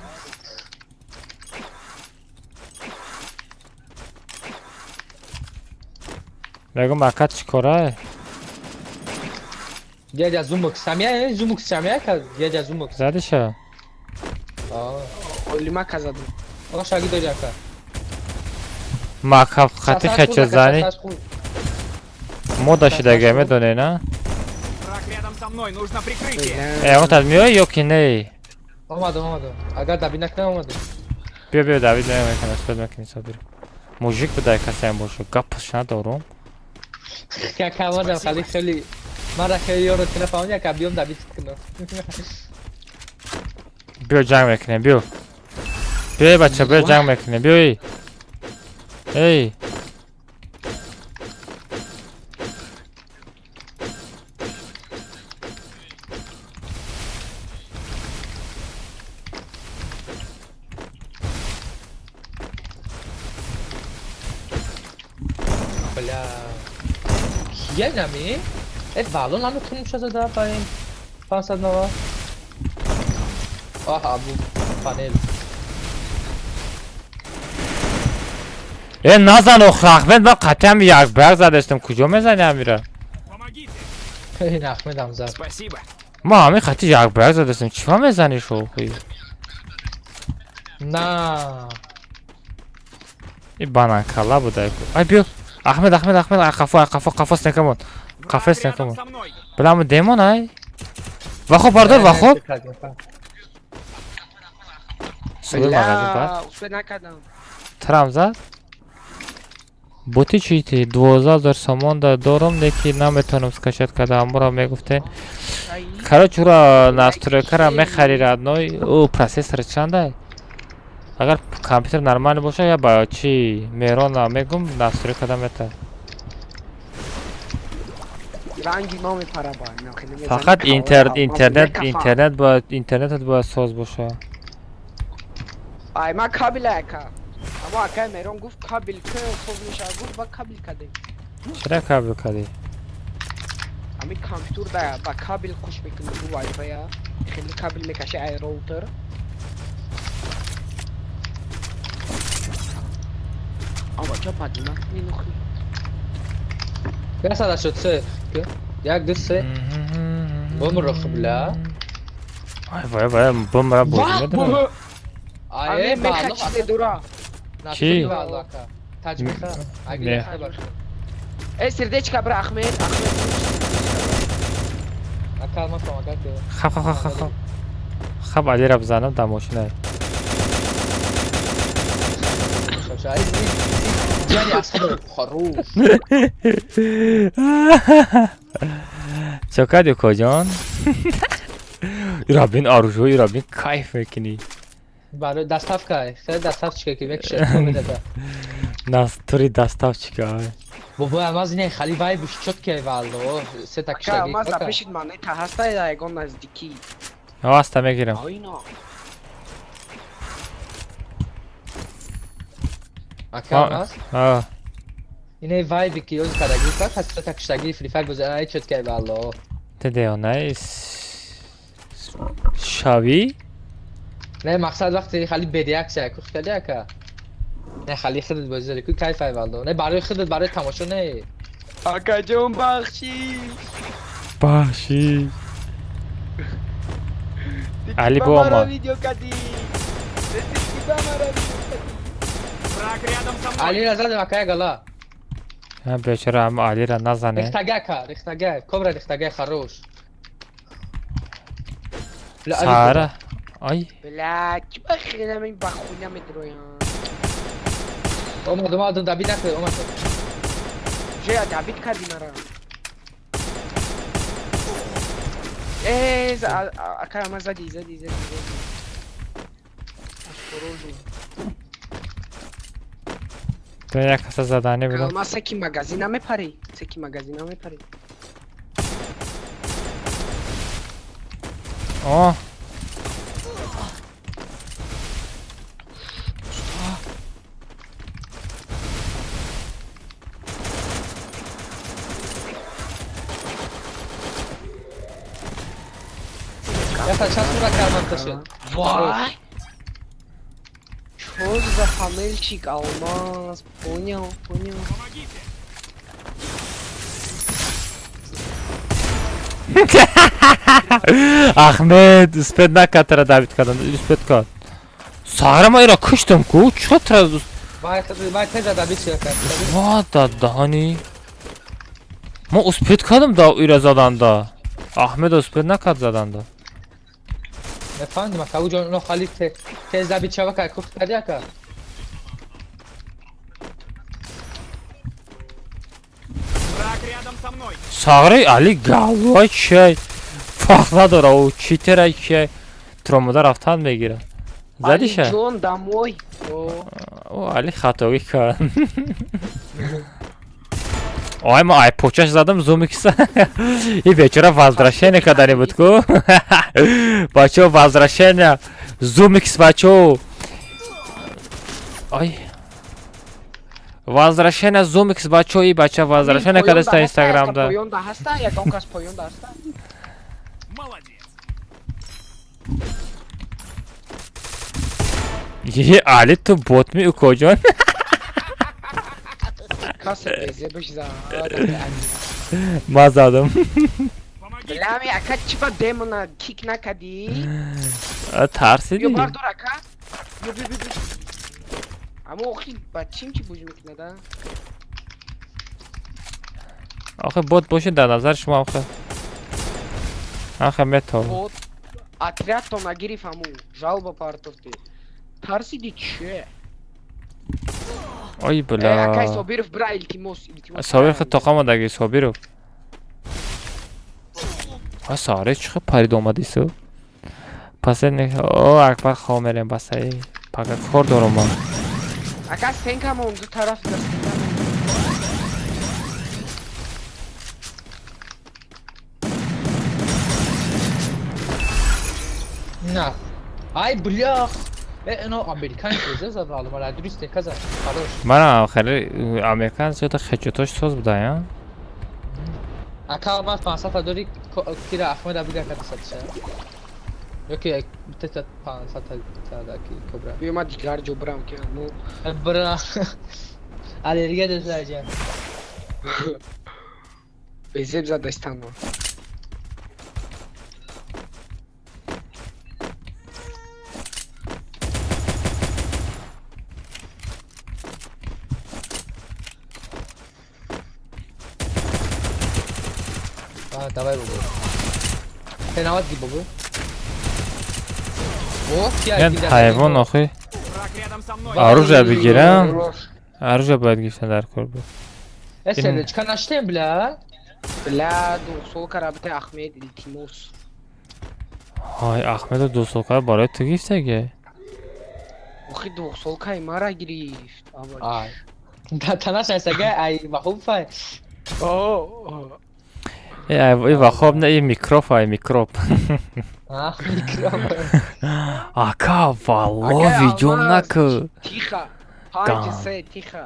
Мегум ака чӣ кора? Дядя Зумук самия, Зумук самия ка дядя Зумук. Задиша? О. Олима казадам. О шаги дори ака. Ма хати хечо зани. Мода шудага медонӣ на? Враг рядом со мной, нужно прикрытие. Э, он тад меои ё ки не? Омадам, омадам. Агар Давид накунам омадам. Биё, биё, Давид намекунам, спед мекунӣ Сабир. Мужик будай касеам бошу, гапаш надорум. Ака омадам, хали хеле мара хеле ёро кина фаҳмидӣ ака биём Давид кунам. Биё ҷанг мекунем, биё. Биё бача, биё ҷанг мекунем, биё. Эй. Бля. Кия нами? Э валон ҳами куним шазада паин. 500 нава. Оҳ, абу панел. Э назан охи Ахмед, ман қатъиан як барг задастам. Куҷо мезани амира? Ин Ахмедам зад. Спасибо. Ма ҳамин қати як барг задастам. Чӣ ва мезани шохи? На. И бананкала буда. Ай биё. Ахмед, Ахмед, Ахмед, ай қафо, ай қафо, қафо стенкамон. Қафо стенкамон. Биламу демон ай. Вахоб бардор, вахоб. Суи магазин бар. Успед накардам. Трам зад? Боти чи ти 12 000 сомон да дорам, леки наметавонам скачать карда, амура мегуфтен. Короче, ура настройкара мехари, родной, ӯ процессор чандай? Агар компютер нормальный боша, я ба чи Мерона мегум, настройка да мета. Ранги мо мепара ба. Фақат интернет, интернет бояд, интернетат бояд соз боша. Ай, ма кабел ака. Аммо акай Мерон гуфт кабел ки соз меша, гуфт ба кабел кадем. Чара кабел кадӣ? Ами компютер да ба кабел куш мекунӣ бу вайфай хеле кабел мекаши ай роутер. Ама ча падима минухи. 183. Як, ду, се. Бумр хубла. Ай вай вай, бумра бозӣ медонам. Ай, меха чизе дура. Чи? Таҷмиха. Не. Э, сердечко бра, Ахмед, Ахмед. Ака, ма помогать. Хаб хаб хаб хаб. Хаб Алира бизанам дар мошинай. Ҷани аз худо хорош. Чо кардӣ, укоҷон? Ира бин оружо, ира бин, кайф мекунӣ. Барои доставка, хеле доставчика ки мекушад, медада. Настури доставчика. Ай. Бобо, алмаз не хали вай буш чёткий валло. Се та Ака, киштаги. алмаз да пешит монета ҳаста ягон наздикӣ. Аста мегирам. Айно. Ака, алмаз? А. Ине вайби ки ёз кардаги, как ҳаст се та киштаги Free Fire бозӣ, ай чёткий валло. Те деонай шавӣ? Не, мақсад вақте хали бе реакция ку хали ака. Не хали худат бозӣ дори ку кайф ай валло. Не барои худат, барои тамошо не. Акаҷон, бахшиш. Бахшиш. Али Ба бо маро омад. видео кадӣ. Ба маро видео кадӣ. Враг рядом со мной. Алира задем ака гала. А, бечора, ама Алира назане. Рихтага ака, рихтага, кобра рихтага хорош. Бля, Али Сара. Ай. Бля, чӣ ба хелам ин ба хуна медроям. Омад, омад, добить накунед, омад. Же добить кардӣ мара. Э, ака, ама зади, зади, зади, зади. Осторожно. То як каса задани будам. Алмаз секи магазина мепарӣ. Секи магазина мепарӣ. О, Яса час ура карман ташед. Вай! Чё за панельчик, алмаз? Понял, понял. Помогите. Ахмед, успеть накард тара добить кардан, успеть кард. Сара ма ира куштам ку, чо тра Вай, вай теза добить шуда. Ва да даҳани. Ма успеть кардам да ира заданда. Ахмед успеть накард заданда. Нефаҳмидим ака, уҷо оно хали тез добить шава ка кухт кардӣ ака. Враг рядом со мной. Сағри Али галвай чай. Фарқ надора, ӯ читерай чай. Тромода рафтан мегира. Задиша? Алиҷон, домой. О, О, Али хатогӣ кард. Ой, ма ай почаш задам зумикса. И бечора возвращение кардани буд ку. Бачо, возвращение. Зумикс, бачо. Ай. Возвращение Зумикс, бачо, и бача возвращение кардаста Инстаграмда. Поёнда ҳаста, ягон кас поёнда ҳаста. Молодец. Е, Али ту бот ми, укоҷон? Касе безебаш за. Ма задам. Помогите. Бля, ака, чӣ ба демона кик накадӣ? А, тарсидӣ? Ё бардор, ака. Ё би би би. Аммо охи ба чим чӣ буж мекунада? Охе бот бошед дар назари шумо охе. Охе метавон. Бот отряд то нагириф аму. Жалоба партофти. Тарсиди че? Ой бля. Акай Собиров бра илтимос, илтимос. Собиров худ тоқа омадаги Собиров. А саре чӣ хел парид омадису? Пасен о Акбар хоб мерем басаи. Пага кор дорам ман. Ака стенка мон ду тараф да стенка мон. На. Ай, блях. Ино американец зад валу, мара дури стенка зад. Хорош. Мана хеле американец ёда хечотош соз буда, я? Ака ман 500 та дори кира Ахмеда бига када садша. Ёки тета 500 та зада ки кобра. Биё ма дигар ҷо брам ки мо. Бра. Аллергия дошта Безеб задастан мо. Давай бобо. Пенават ги бобо. О, кия Ян ҳайвон охи. Оружие бигирам. Оружие бояд гирифтан дар кор буд. Э, сердечка наштем, бля. Бля, дусолка рабите Ахмед илтимос. Ай, Ахмеду дусолка барои ту гирифтаги. Охи дусолкаи мара гирифт. Ай. Да танаш айсага ай вахоб фай. О. Э, и вахоб не, и микроб, ай микроб. А, микроб. Ака, валло, видео наку. Тихо. Панҷ се тихо.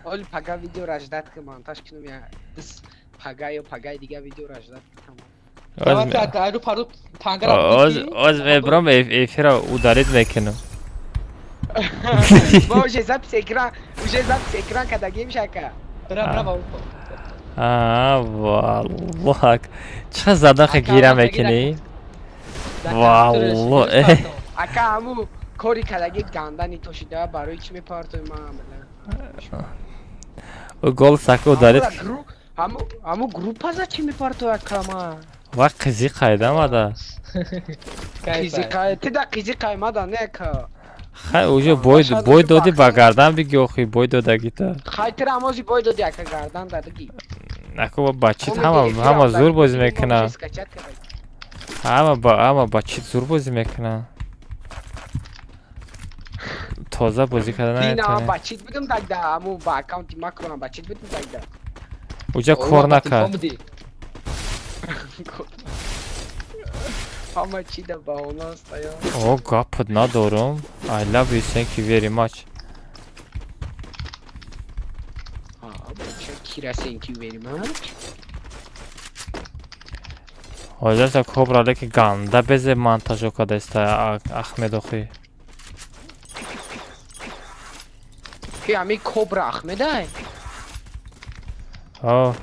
Ол пага видео раждат ки монтаж кунам я. Дис пага ё пагаи дига видео раждат кунам. Оз мебрам эфира ударит мекунам. Ма уже запись экран, уже запись экран кадагим шака. Бра бра. А, валлоҳ. Чӣ задан хе гира мекунӣ? Валлоҳ. Ака ҳаму кори кадаги гандани тошида барои чӣ мепартои ман бля. Гол сака ударит. Ҳаму группа за чӣ мепартои ака ма? Ва қизи қайда мада? Қизи қай, ти да қизи қай мада не ака. Хай уже бой бой доди ба гардан биги охи бой додагита. Хай тира амози бой доди ака гардан дадаги. Ако бачит ҳама ҳама зур бозӣ мекуна. Ҳама ба ҳама бачит зур бозӣ мекуна. Тоза бозӣ карда наметавонад. Бачит будам тогда, аму ба аккаунти макронам бачит будам тогда. Уҷа кор накард. Ҳама чи да баҳона стоял. О, гапат надорам. I love you, thank you very much. Кира thank you very much. Ҳозир кобра леки ганда безе монтажо кадаиста Ахмед охи. Ки ами кобра Ахмедай? О.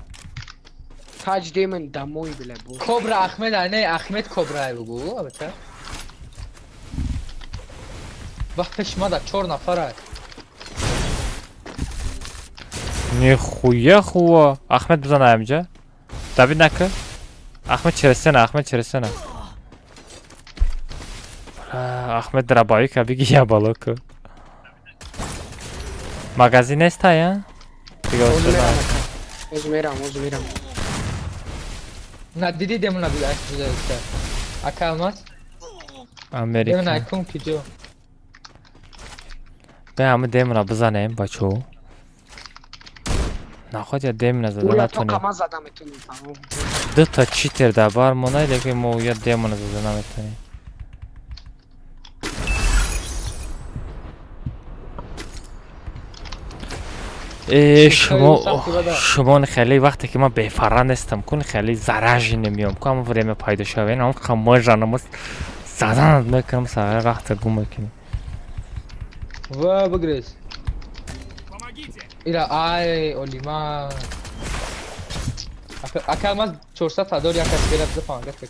Таҷ демон домой бля бо. Кобра Ахмед не Ахмед Кобра бугу, албатта. Вақт пеш мада 4 нафара. Нихуя хуа. Ахмед бизан аямҷа. Давид нака. Ахмед через сена, Ахмед через сена. Ахмед дробовик биги я балоку. Магазин неста я? Дига Оз мерам, оз мерам. На диди демона бида ҷуда иста. Ака алмаз? Америка. Демона кун киҷо. Бе ҳама демона бизанем бачо. Наход я демона зада натонем. Дута читер дар бар монай, лекин мо я демона зада наметонем. Шумо хеле вақте ки ман бефарра нестам, кун хеле заражи немиём, ку ҳама время пайдо шавен, ҳам қамои жанамоз заданат мекунам, саҳар вақта гум мекунӣ. Ва бигрез. Ира ай олима. Ака алмаз 400 та дор як аз берад за панга тек.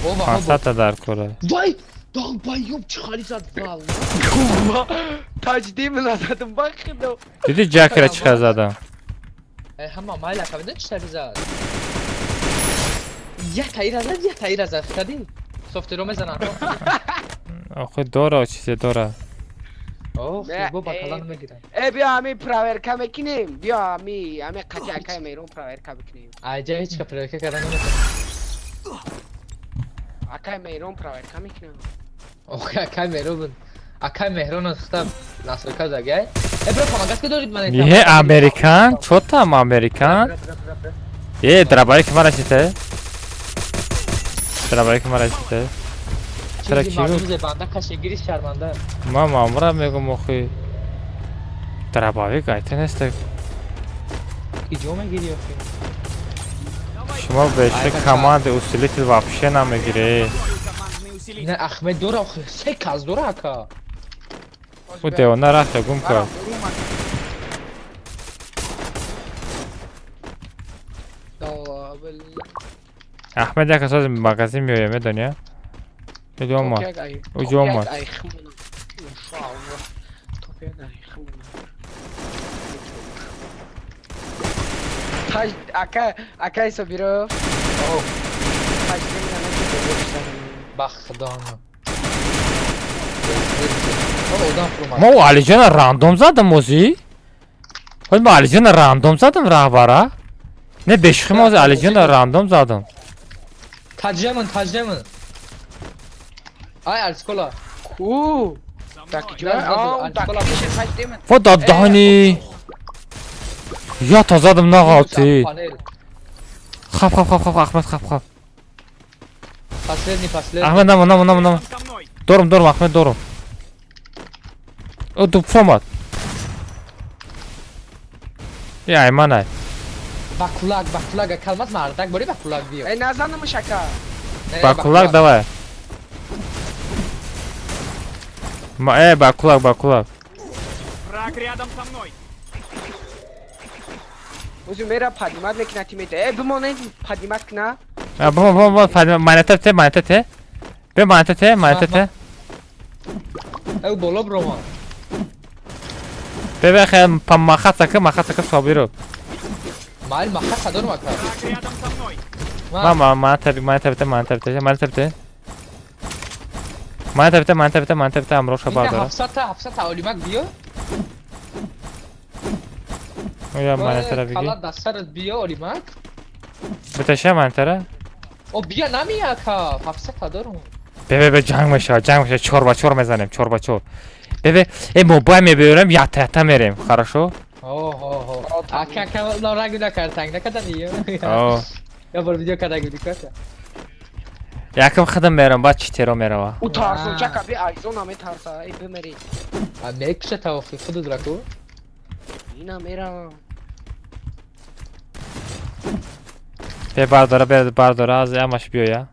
500 та дар кора. Вай! Долбоёб чӣ хали зад вал. Таҷ демона задам бахидо. Диди Ҷакера чӣ хел задам? Ҳама майла кабида чӣ тари зад? Як таира зад, як таира зад. Кади? Софтеро мезананд. Охи дора чизе дора. Ох, бо ба калан мегирам. Э, биё ҳами проверка мекунем. Биё ҳами қати акай Меҳрон проверка мекунем. Айҷа ҳеч ка проверка карда наметавонам. Акай Меҳрон проверка мекунам. Ох, акай Меҳрон. Акай Меҳрон хта настройка загай. Э, бро, помогать ки дорид ман. Е, американ? Чо там американ? Е, драбари ки мара чите? Драбари ки мара чите? Чара Чизи ки мардум буд? зебанда кашегири шарманда. Ман мамура мегум охи. Драбави гайта неста. Ки ҷо мегири охи? Шумо бештар команды усилитель вообще намегире. Не, Ахмед дора охи, се кас дора ака. Ӯ девона рафта гум кард. Ахмед як асоси магазин меояд, медони? Уҷо омад. Уҷо омад. Акай Собиров. Ба худо. Одам фурӯмад. Мо Алиҷона рандом задам озӣ? Ҳоз ма Алиҷона рандом задам раҳбара? Не бешухи мо ози Алиҷона рандом задам. Таҷемон, таҷемон. Ай, Арскола. Ку? Так ҷо? А, так пише таҷдемон. Во дадаҳани! Я та задам нағалти. Хап хап хап хап Ахмед хап хап. Последний, последний. Ахмед намо намо намо намо. Дорум дорум Ахмед дорум. О ду фомад. Я айманай. Ба кулак, ба кулак, калмаз мардак бори ба кулак биё. Э, назанамш ака. Ба кулак давай. Ма э ба кулак ба кулак. Враг рядом со мной. Узу мера поднимать мекуна тиммейта. Э, бимонед поднимать куна. А бо бо бо фадма манета те манета те. Бе манета те манета те. Э, боло брома. Бе бе хе па махацака махацака Собиров. Майл маха дорум ака. Враг рядом со мной. Ма ма манета манета те манета те манета те. Манета те манета те манета те амроша бардора. 700 700 олимак биё. Оя манета биги. Кала дастарат биё олимак. Биташа манета. О биё нами ака, 700 дорум. Бе бе бе ҷанг мешавад, ҷанг мешавад, 4 ба 4 мезанем, 4 ба 4. Бе бе, э мобай мебиёрем, ята ята мерем, хорошо? О, о, о. Ака ака лорагу накард, танг накардан ё. О. Я бор видео карда гуди ката. Якам худам мерам, баъд читеро мерава. У тарсо чака би айзона метарса, э бимери. А мекша тавфи худу драку. Ина мерам. Бе бардора, бе бардора, аз ямаш биёя.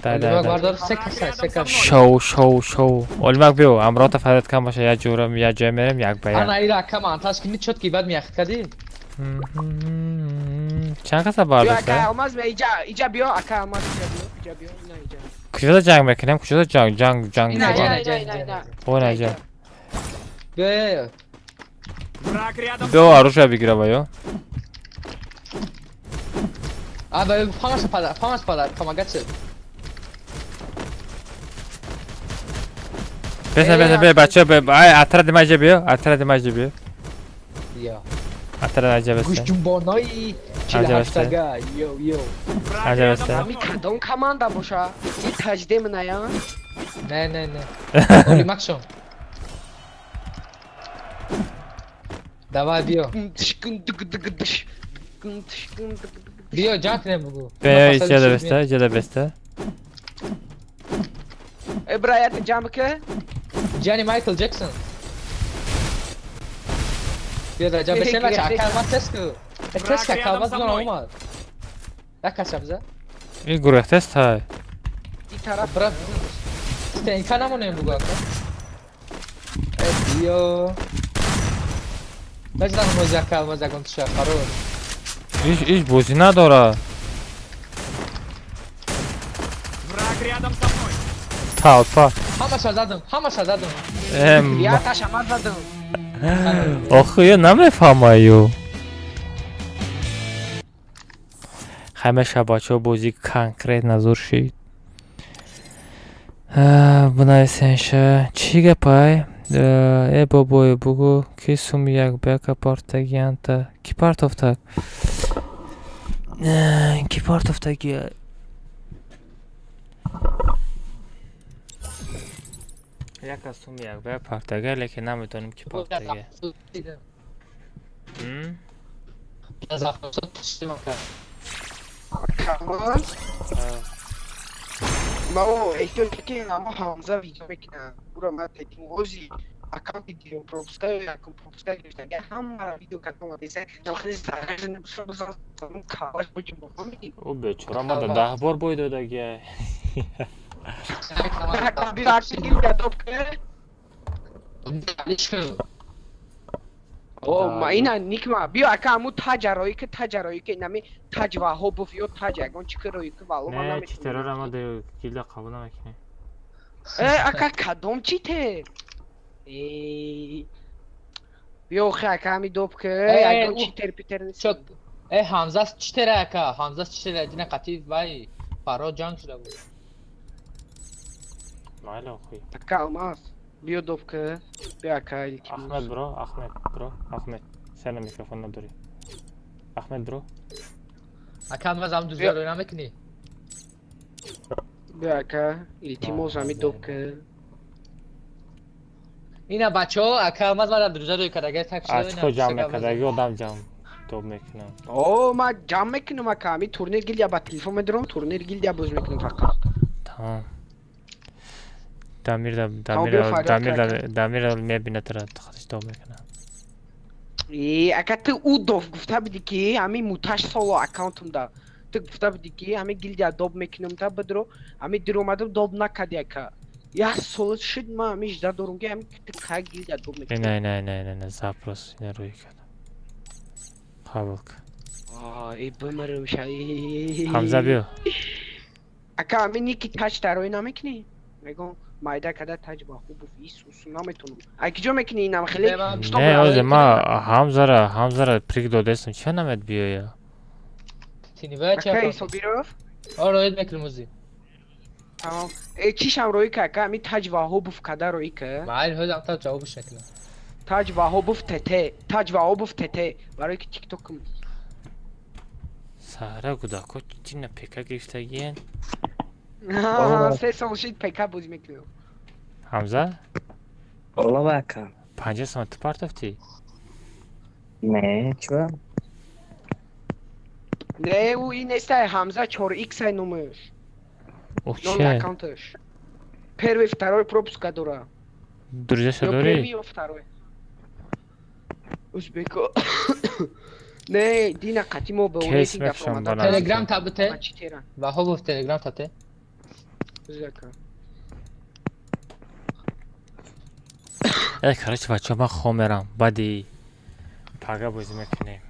Дай дай Олимак дай. бардор се каса, се каса. Шоу, шоу, шоу. Олимак биё, амрота фарад кам боша, я ҷурам, я ҷой мерем, як ба як. Ана ира ака манташ кини чотки баъд меяхт кади. Чанд каса Биё бардошта? ака алмаз ме иҷа, иҷа биё ака алмаз иҷа биё, иҷа биё, ина иҷа. Куҷода ҷанг мекунем? Куҷода ҷанг, ҷанг, ҷанг? Ина ина ина ина ина. О, на иҷа. Биё. Враг рядом. Биё оружие бигирава ё. А ба фамаш пада, фамаш пада, помогать. Беса, беса, бе, бача, бе, ай, атра димаҷа биё, атра димаҷа биё. Ё. Атра димаҷа беса. Гӯшҷунбонои Аҷаб 48-ага, йо, йо. Аҷаб аст. Ами кадом команда боша? И таҷдем ная? Не, не, не. Олимак шон. Давай биё. Биё ҷанг кунем бугу. Бе, иҷа беста, иҷа беста. Э, бра, я ҷамъ ки? Ҷани Майкл Ҷексон. Биё дар ҷамъ бешем бача, ака алмаз тест ку. Тест ка алмаз зона омад. Як кас шабза. Ин гурӯҳ тест ҳай. И тараф брат. Стенка намонем бугу ака. Э, биё. Баҷдан мози ака алмаз ягон туша харор. Иш бозӣ надора. Враг рядом со мной. Толпа. Ҳамаша задам, ҳамаша задам. Я таша ман задам. Охи, ё намефаҳмаю. Ҳамеша бачаҳо бозӣ конкретно зур шид. Бинависенша чӣ гапай? Э бобой, бугӯ, ки суми як ба яка партагианта? Ки партофтак? Ки партофтагия? Яка суми як ба як партагия, лекин намедонем ки партагия. М? Камал? Ма о эҳтиёҷ ки намо Ҳамза видео мекунам. Ура ма текин ози аккаунти дирем пропуска ё якум пропуска гирифтага ҳамаро видео кардам омадеса намхели зарар бизан калаш бочим бафаҳмидӣ? Ӯ бечора мада 10 бор бой додагия. О, ма ина никма биё ака аму таҷарои ки таҷарои ки инами таҷ Ваҳобов ё таҷ ягон чӣ ки рои ки вало ман Не, наметавонам. читерора ма гилда қабул намекунем. Э, ака кадом читер? Э, биё охи ака ҳами доб ки ягон читер питер нест. Э, Ҳамза читера ака, Ҳамза читера дина қатӣ вай Фарҳод ҷанг шуда буд. Майли охи. Ака Алмаз, биё доб ки, биё ака илтимос. Ахмед бро, Ахмед бро, Ахмед. Сена микрофон надорӣ. Ахмед бро. Ака Алмаз ҳам дуздаро намекунӣ? Биё ака, илтимос ҳами доб ки. Ина бачаҳо, ака Алмаз мара дуздаро кардага так шуда. Аз чӣ ҷамъ мекардаги одам ҷамъ доб мекунам. О, ма ҷамъ мекунам ака, ҳами турнир гилдия ба телефон медорам, турнир гилдия боз мекунам фақат. Тамом. Дамир Тамом, Дамир биё фарёд Дамир кар. Дамир мебинад тара худаш доб мекунад. Э, ака ту ӯ дов гуфта будӣ ки ҳами муташ соло аккаунтум да. Ту гуфта будӣ ки ҳами гилдия доб мекунам та бидро, ҳами дир омадам доб накарди ака. Як сол шуд ма ҳами жда дорум ки ҳами ту кай гилдия доб мекунӣ. Ина ина ина ина ина запрос ина рӯй кардам. Қабул кар. Аа, э бимирам ша. Ҳамза биё. Ака ҳами ники таҷ дарои намекунӣ? Мегӯм майда када таҷ ба хуб Исус наметонам. Ай киҷо мекунӣ инам хеле? Не, озе ма Ҳамзара приг додестам. Чӣ намед биёя? Тинивая чи Ака ака? Исобиров? О, роид мекунем ози. Тамом. Э, чишам роӣ ка ака ҳами таҷ Ваҳобов када роӣ ка? Майли ҳозир ам та ҷавобш мекунам. Таҷ Ваҳобов ТТ, Таҷ Ваҳобов ТТ. Барои ки тиктокам. Саҳра гудако чина пека гирифтагиен? 3 сол шид ПК бозӣ мекунам. Ҳамза? Олава ака. 50 сомон ту партофтӣ? Не, чӣ? Не, ӯ ин нестай Ҳамза 4x ай номаш. Ӯ Номи чия? аккаунташ. Первый, второй пропуска дора. Друзьяша Ё дорӣ? первый, ё второй. Узбеко. Не, дина қати мо ба Кейс рейтинг мекушам дафромада. ба назди. Телеграм та бите? Ма читера. Ваҳобов Телеграм та те? Узака. Э, короче, бачаҳо, ман хоб мерам. Баъди пага бозӣ мекунем.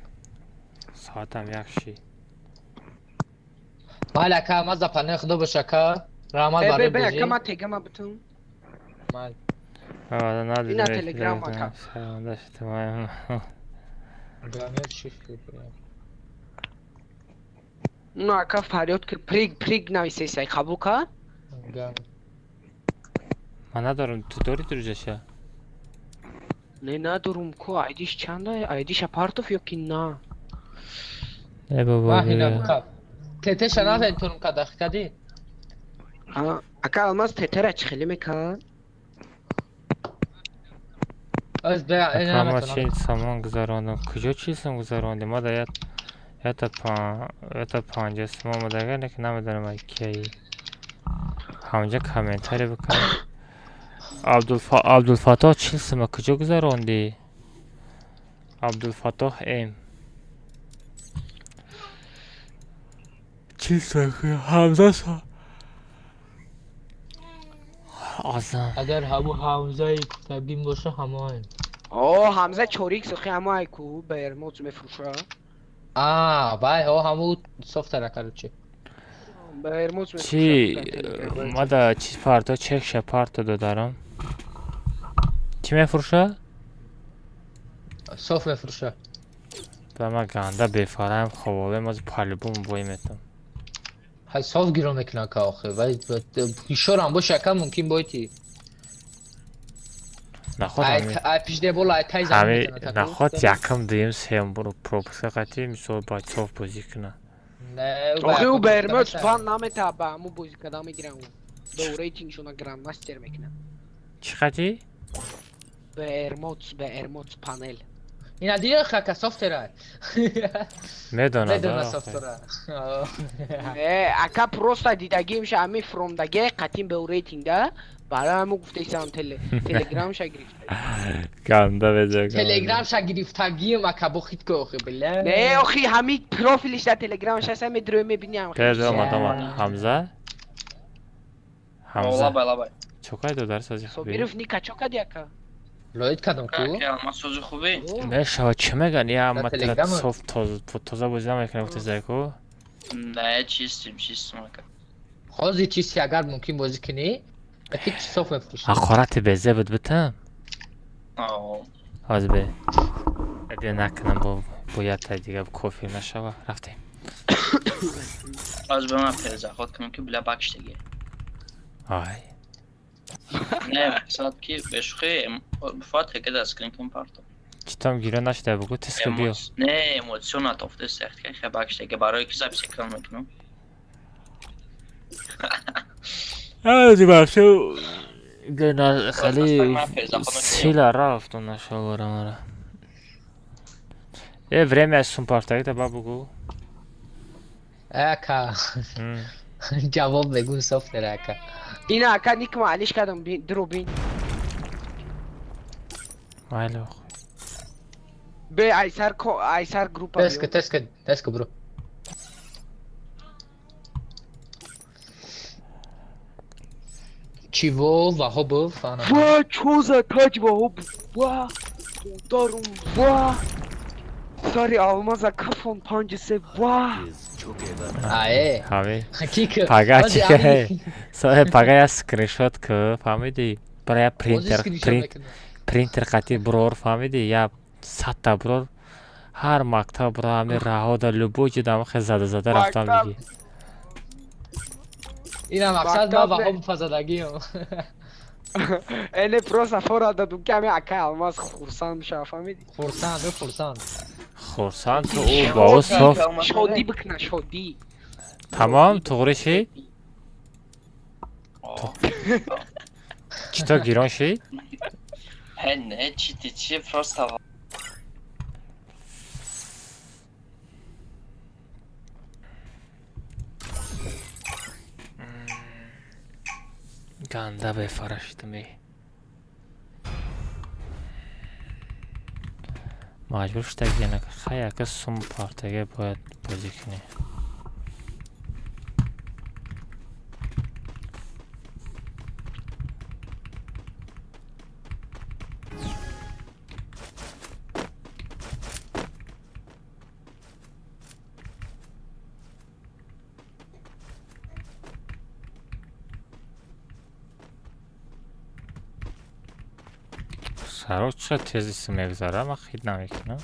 Соатам як шид. Майли ака Алмаз да панои худо бош ака. Раҳмат Э, барои бе, бе, бозӣ. ака ма тегама битум. Майли. Ина Телеграм ака. Ну ака фарёд ки приг приг нависесай қабул ка? Ман надорам, ту дорӣ друзьяша? Не, надорум ку айдиш чанда? Айдиша партов ё ки на? Э бобо. Ма ҳина бука. ТТ-ша наметонам ка дахи кадӣ? А, ака Алмаз ТТ-ра чӣ хеле мекард? Оз бе, ина Ака ма наметонам. чил сомон гузарондам. Куҷо 40 сом гузарондем? Ма да ята 50 сом омадага, лекин намедонам ай кияи. Ҳамҷа комментарий бикун. Абдулфаттоҳ 40 сома куҷо гузарондӣ? Абдулфаттоҳ М. 40 сом Ҳамза сом. Азам. Агар ҳаму Ҳамзаи куфтагим боша ҳамоем. О, Ҳамза 4x охи ҳамо ай ку ба Эрмоз мефурӯша. А, вай ҳо ҳаму софтара короче. Ба Эрмоз Чи мефурӯша. мада чиз парто чекша парто додарам. Чӣ мефурӯша? Соф мефурӯша. Ба ма ганда бефараем ховолем аз по-любому бой метам. Ҳай соф гиро мекунад ка охи. Вай ҳишорам боша ака мумкин бойти. Наход Ай пишде бола ай тай замин мезанад. Наход якам дуюм сеюм пропуска қатӣ мисол бачаҳо бозӣ кунад. Охи ӯ Бермёц бан намета ба ҳамун бозӣ карда мегирам ӯ. Ба рейтингшона грандмастер мекунад. Чӣ қатӣ? Бермоц, Бермоц панел. Ина дида хака софтера. Медонад. Медона софтера. Не, ака просто дидагимша ами фромдаге қатим ба рейтинга барои ҳамун гуфтаисам телеграмша гирифта. Ганда беза. Телеграмша гирифтагием ака бо хит ко охи бля. Не, охи ҳами профилиш дар телеграмша аст, ҳами дрӯй мебиням. Тез омад омад. Ҳамза? Ҳамза. Лабай, лабай. Чокай додар сози хуби? Собиров ника чо кади ака? Лоид кадом ку? Ма сози хуби? Мешава чӣ меган? Я матра соф тоза бозӣ намекунем гуфта ку? Не, чистим, чистим ака. Ҳозир чисти агар мумкин бозӣ кунӣ, ки соф мефурӯшӣ. Ҳақорати безе буд битам? Ҳозир бе. Биё накунам бо бояд та дига кофир нашава. Рафтем. Аз ба ман перезаход кунам ки бля бакштаги. Ай. Не, сад ки бешухи фат ҳеке да скрин кун парто. Читам гиро нашуда бугу тиска биё. Не, эмоцион натофте сахт ки хе бакштаги барои ки запись экран мекунам. Аз бахшу гена хали сила рафт нашавара мара. Э время сум партаги да ба бугу. Ака. Ҷавоб мегӯ софтера ака. Ина ака никма алиш кардам дро бин. Майли. Бе айсар ко айсар группа. Теска, теска, теска бро. Чиво Вахобов ана. Ва чо за таҷ Вахобов? Ва ударум ва. Сари алмаза кафон 5-3 ва. Ае. Ҳами. Ки Пага чи ке? Со пага я скриншот ки фаҳмиди? Бара я принтер принтер қатӣ брор фаҳмиди? Я садта брор ҳар мактаб бро ҳами раҳода любой ҷо дамахе зада зада рафтам диги. Ина мақсад ма Вахобов задагиам. Эле просто фора дадум ки ҳами ака алмаз хурсанд мешава фаҳмиди? Хурсанд, хурсанд. Хурсанд ту ӯ ба ӯ соф. Шодӣ бикна, шодӣ. Тамом, туғри шид? Чито гирон шид? Не, чи чи просто Ганда бефара шидам э. Маҷбур шуда гена хай ака сум партаге бояд бозӣ кунӣ. Саро чӣ тезиси мегузара, ман хит намекунам.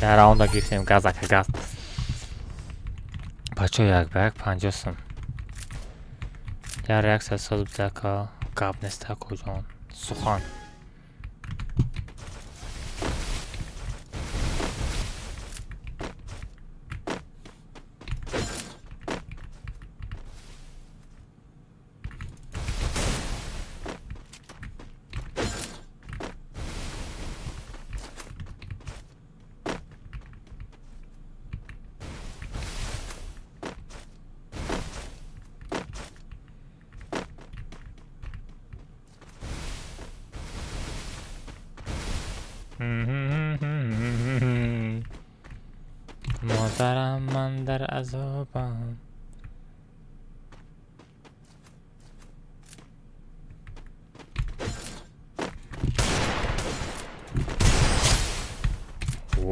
Раунда гирифтем газ ака газ. Бачаҳо як ба як 50 сум. Я реаксия соз бизака гап нест акоҷон. Сухан. Модарам ман дар азобам.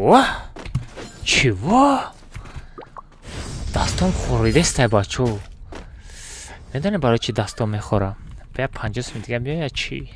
Чего? Чего? Дастом хӯридестай, бачо. Медонӣ, барои чӣ дастом мехӯрам? Бя, 50 сум дига меояд чӣ?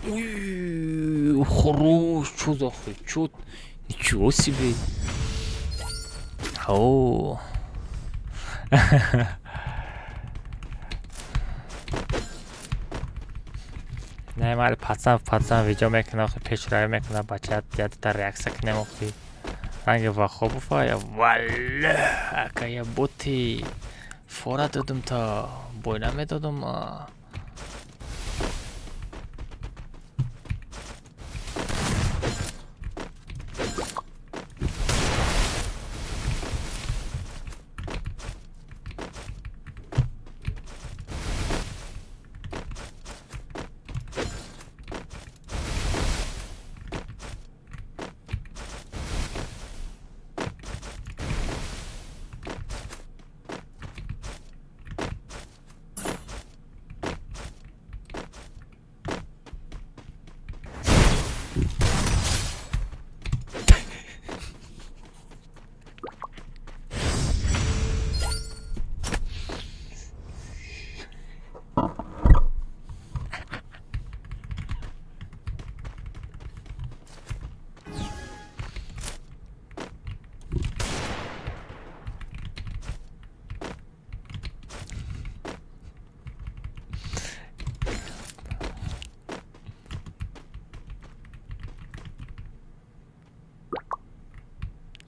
Уй, хорош, чё за хедшот? Ничего себе. О. Не, мали пацан, пацан видео мекунад, охи пешравӣ мекунад, бача ядта реаксия кунем охи. Ранги Вахобова я валла, ака я боти. Фора додум та, бой намедодум. А.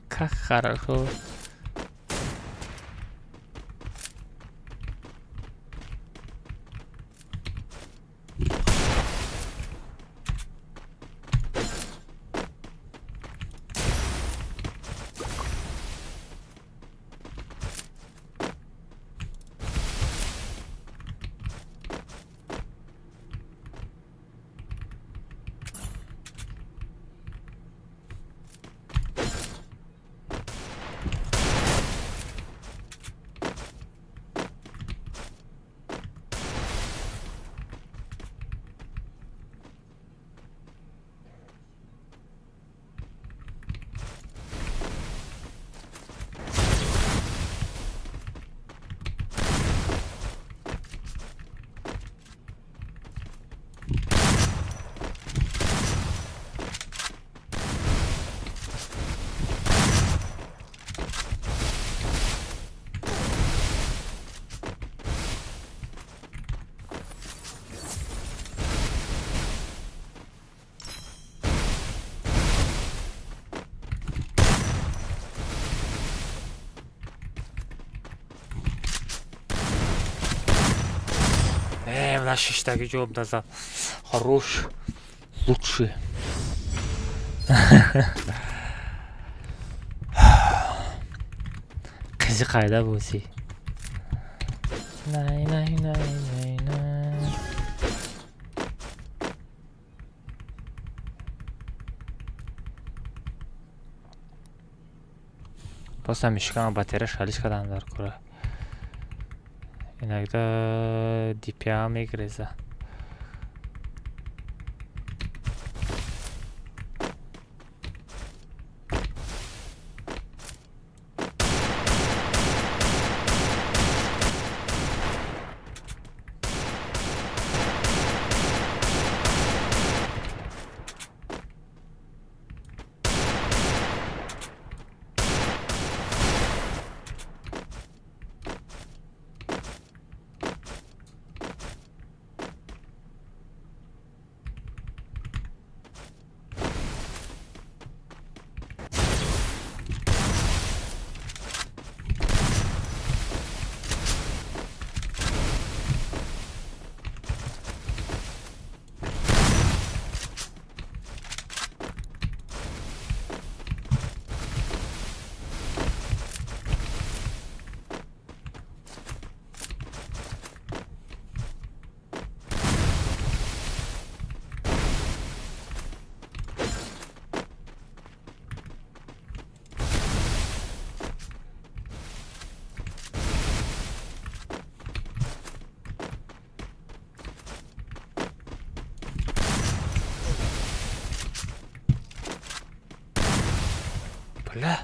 Как хорошо. На шиштаги ҷавоб назад. Хорош. Лучший. Қизи қайда бозӣ? Най, най, най, най, най. Просто мишкама батарея шалиш кардам дар кора. Иногда DPA мегреза. Бля.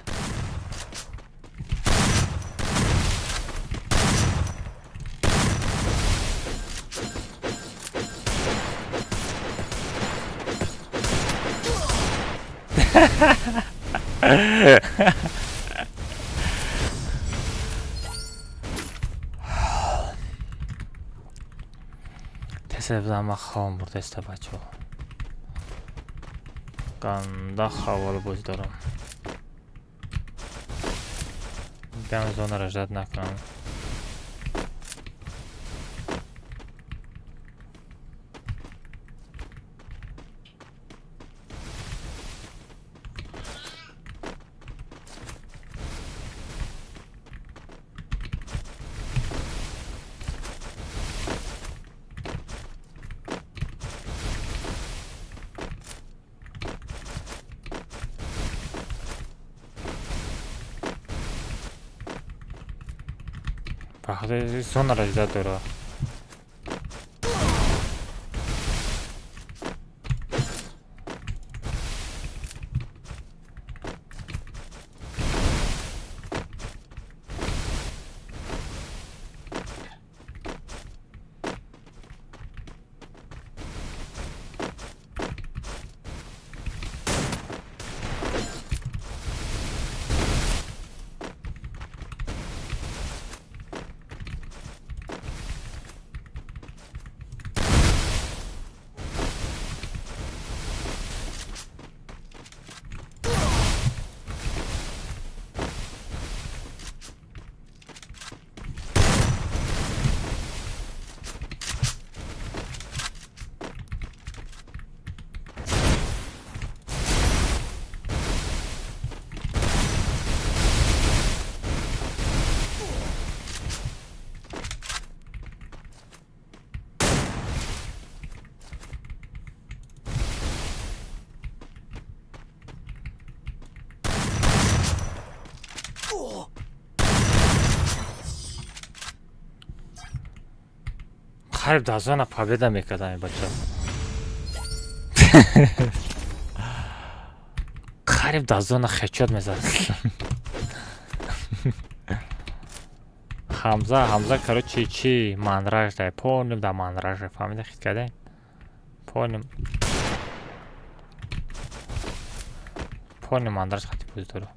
Тез ман хобам бурдаиста, бачаҳо. Ганда хавол бозӣ дорам. Биям, зонара ждать накунам. Зонара ждать дора. Қариб дар зона победа мекардам, бача. Қариб дар зона хечот мезад. Ҳамза, Ҳамза, короче, чи мандраж дай, поним да мандраж, фаҳмида, хит кардем. Поним. Поним мандраж хати бозӣ дору.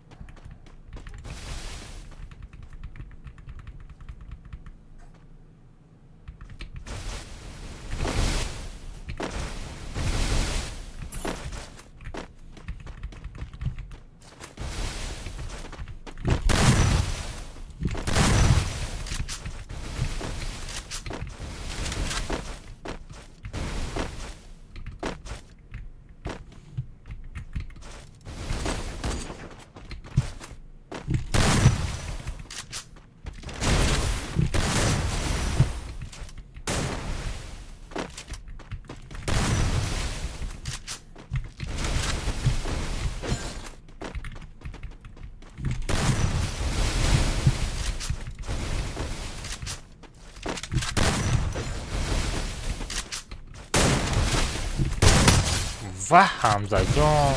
Ва, Ҳамзаҷон.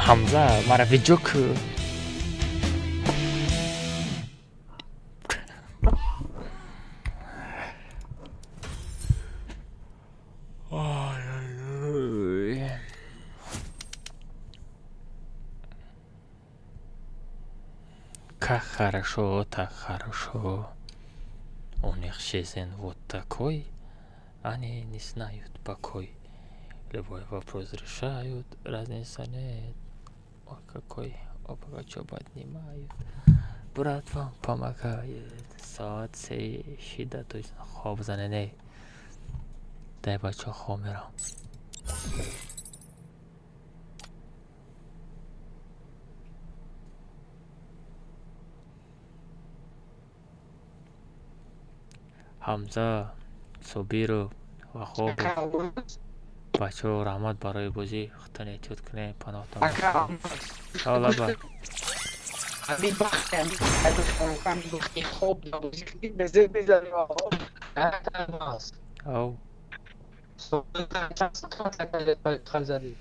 Ҳамза, мара видео ку. Как хорошо, так хорошо. У них жизнь вот такой, они не знают покой. Любой вопрос решают, разницы нет. Ой, какой, опа, чё поднимают. Брат вам помогает. Соат се шида, то есть хоб зане не. Дай бачо хоб мерам. Ҳамза, Собиров ва Хобов. Бачаҳо, раҳмат барои бозӣ. Худтон эҳтиёт кунед, паноҳтон. Лаба. Ав. Хал задӣ?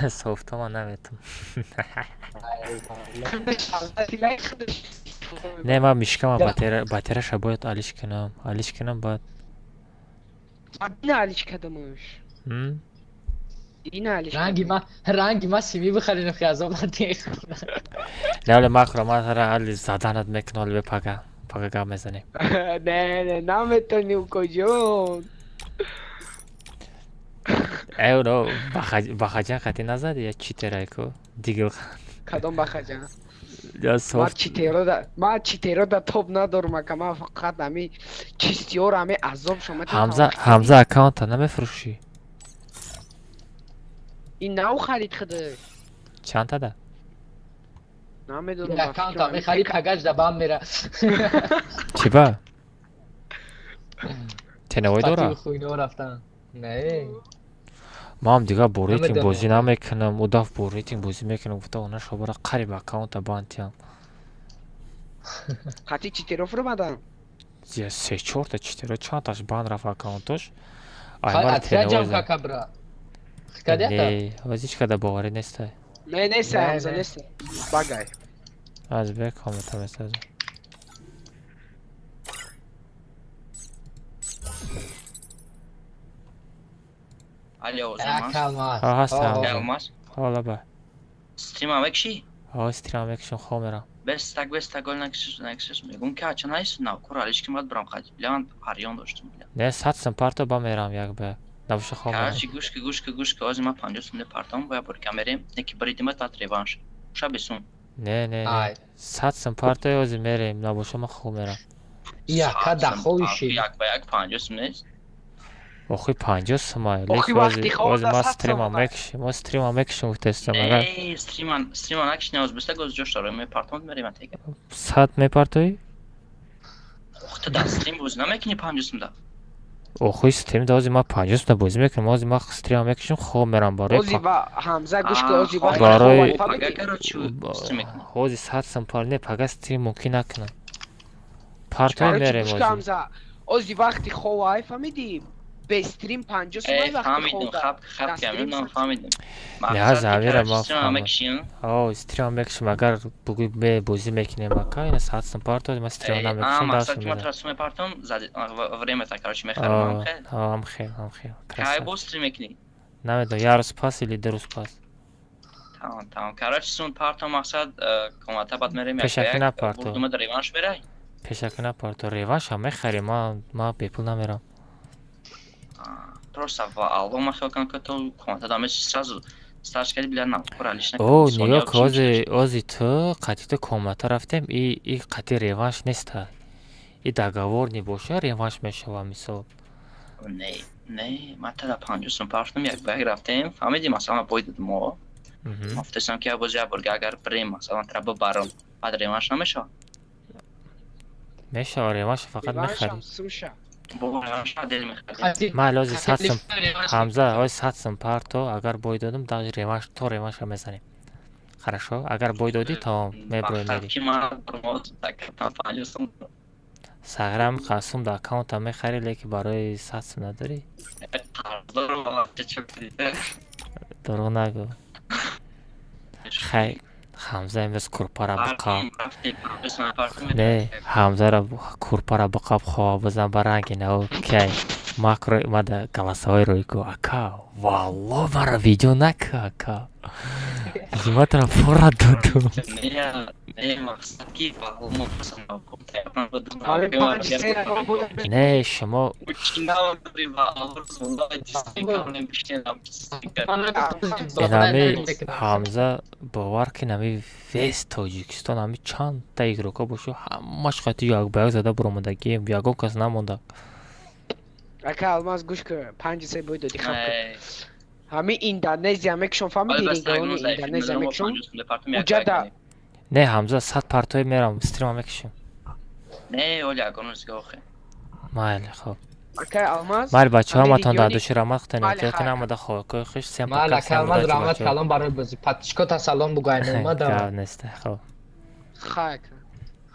Софтома наметум. Не, ман мишкама батераша бояд алиш кунам. Алиш кунам баъд. Ина алиш кадамаш. М? Ина алиш. Ранги ма, ранги ма сими бихаринам, ки азоб надиҳ. Не, оле макро ман ҳара али заданат мекунам, оле пага. Пага гап мезанем. Не, не, наметони, укоҷон. Э, оно бахаҷан хати назади я читерай ку? Дигил. Кадом бахаҷан? Я Ма софт. Читерода, ма читерода топ надорум, ака, ма фақат ами чистиёро, ами азоб шума. Ҳамза, Ҳамза, аккаунта намефурӯшӣ? Ин нав харид худаш. Чанд тада? Намедонам. Ин аккаунта мехари, пагаш да бам мера. Чӣ ба? Тенавой дора? Хуйно рафтан. Не. Ман дигар бо рейтинг Намедонам. бозӣ намекунам. Ӯ даф бо рейтинг бозӣ мекунам, гуфта она шобара қариб аккаунта бантиям. Қати читеро фурмадан. Я се чорта читеро чандташ бан рафт аккаунтош. Хай Аймар отряд ҷамъ тенавой. кака, бра. Хикадията? Не, ҳоз ҳеч када боварӣ нестай. Не, неста, Не, Ҳамза, не. неста. Багай. Аз бе комната месазам. Али, овозам ҳаст? Акалмаз. Ҳа, ҳаст. Али, Ҳамза. Алмаз. Ҳола ба. Стрима мекши? Ҳо, стрима мекушам, хоб мерам. Бес так, бес так, гол накшиш, накшиш. Мегум ки ача найс, нав кур алиш ким бад брам хати. Бля, ман ҳарён доштум, бля. Не, 100 сум парто ба мерам як ба. Набоша, хоб мерам. Короче, гӯш ки, гӯш ки, гӯш ки, ози ман 50 сум партом, боя бор камерем, неки бридима тат реванш. Ша бесум. Не, не, не. Ай. 100 сум парто, ози мерем, набоша ман хоб мерам. Яка даховиши. Як ба як 50 сум нест. Охи 50 сумай. Охи Леки вақти ози хоб ози да ман 100 стрима сум. мекушем, мо стрима мекушем гуфтестам, агар Не, стрима, стрима накши, не, оз беста гоз ҷош дорем, мепартом мерем атега. 100 мепартоӣ? Ох, та да стрим боз намекини 50 сум да. Охи стрим да ози ман 50 сум да бозӣ мекунам, ози ман стрима мекушем, хоб мерам барои Ози ва Ҳамза, гӯш ки, ози вақти Барои хоб Пага, короче, стрим мекунем. Ози 100 сум пар не, пага стрим мумкин накунам. Партои Короче, мерем гӯш ки, ози. Ҳамза, ози вақти хоб ай, фаҳмидӣ? Бе стрим 50 сум ай Э, вақти фаҳмидум, хоб да. хаб, хаб, Да ки стрим ман 100. фаҳмидум. Не, Мақсад аз ки, амира короче, ман стрима фаҳмам. мекши, О, стрима мекушем, агар бугӯй ме бозӣ мекунем, ака, ина 100 сум парто, ман стрима Э, а, намекушам, мақсад дарсу ки ман мезанам. тра сум мепартом, зади время та, короче, мехарам, ам хел. Ам хел, ам хел. Кай Красавчик. боз стрим мекунӣ? Намедонам, як рӯз пас или 2 рӯз пас. Тамом, тамом. Короче, сум партом, мақсад, комната бад мерем як ба Пешакӣ як, напарто. бурдума да реванш мерай. Пешакӣ напарто. Реваншам мехарем, ман бепул намерам. Просто ва Алло, ман хел кунам, ки ту комната да меси сразу старш кардӣ, бля, на, кур алиш накун. О, Сония нигоҳ ки, ози ози ту қати ту комната рафтем, и қати реванш неста. И договор небоша, реванш мешава, мисол. Не, не, ман тада 50 сум партом, як ба як рафтем, фаҳмидӣ, масалан, бой додем мо. Ман гуфтастам, ки як боз як борга агар бирем, масалан, тра бибарам, баъд реванш намешавад. Мешава, реванш фақат мехарӣ. Реваншам сумша. Бо реванш дел мехарем. Майли, ози 100 сум, Ҳамза, ози 100 сум парто, агар бой додум, даже реванш то реванша мезанем. Хорошо? Агар бой додӣ, тамом, меброи Мақсад мери. ки ман такатам 50 сум. Сағрам қасум да аккаунта мехарӣ, леки барои 100 сум надорӣ? Қарздорам, валла, чӣ кардӣ? Дурӯғ нагӯ. Хай, Ҳамза имрӯз курпара биқаб. Рафтем, 50 сум партом. Не, Ҳамзара курпара биқаб, хова бизан ба ранги нав кай. Макро мада голосовой рӯй ку, ака, валло мара видео нака, ака. Ма тара фора додум. Не, не, мақсад ки валло мо просто Ҳамин панҷ се рақам буда. Не, шумо инами Ҳамза, бовар ки, нами вес Тоҷикистон ҳами чандта игрока бошу, ҳамаш қати як ба як зада буромадагием, ягон кас намонда. Ака Алмаз, гӯш ки, панҷ се бой додӣ, хаб ки. Ҳамин Индонезия мекушон, фаҳмидӣ, региони Индонезия мекушон. Уҷада Не, Ҳамза, 100 партои мерам, стрима мекушем. Не, оля, ягон рӯзга охе. Майли, хоб. Ака Алмаз. Майли, бачаҳо, ҳамин ҳаматон дар региони души раҳмат, худо Майли, эҳтиёт хай. кунед, ҳамада хоҳкои хуш, всем Мал пока, ака всем Алмаз, удачи, раҳмат бачаҳо. калон барои бозӣ. Подписчикота салом бугӯ, айномада. Гап нест, хоб. Хай ака.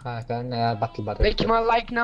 Ха, ака, не, батл барои. Леки ман лайк нам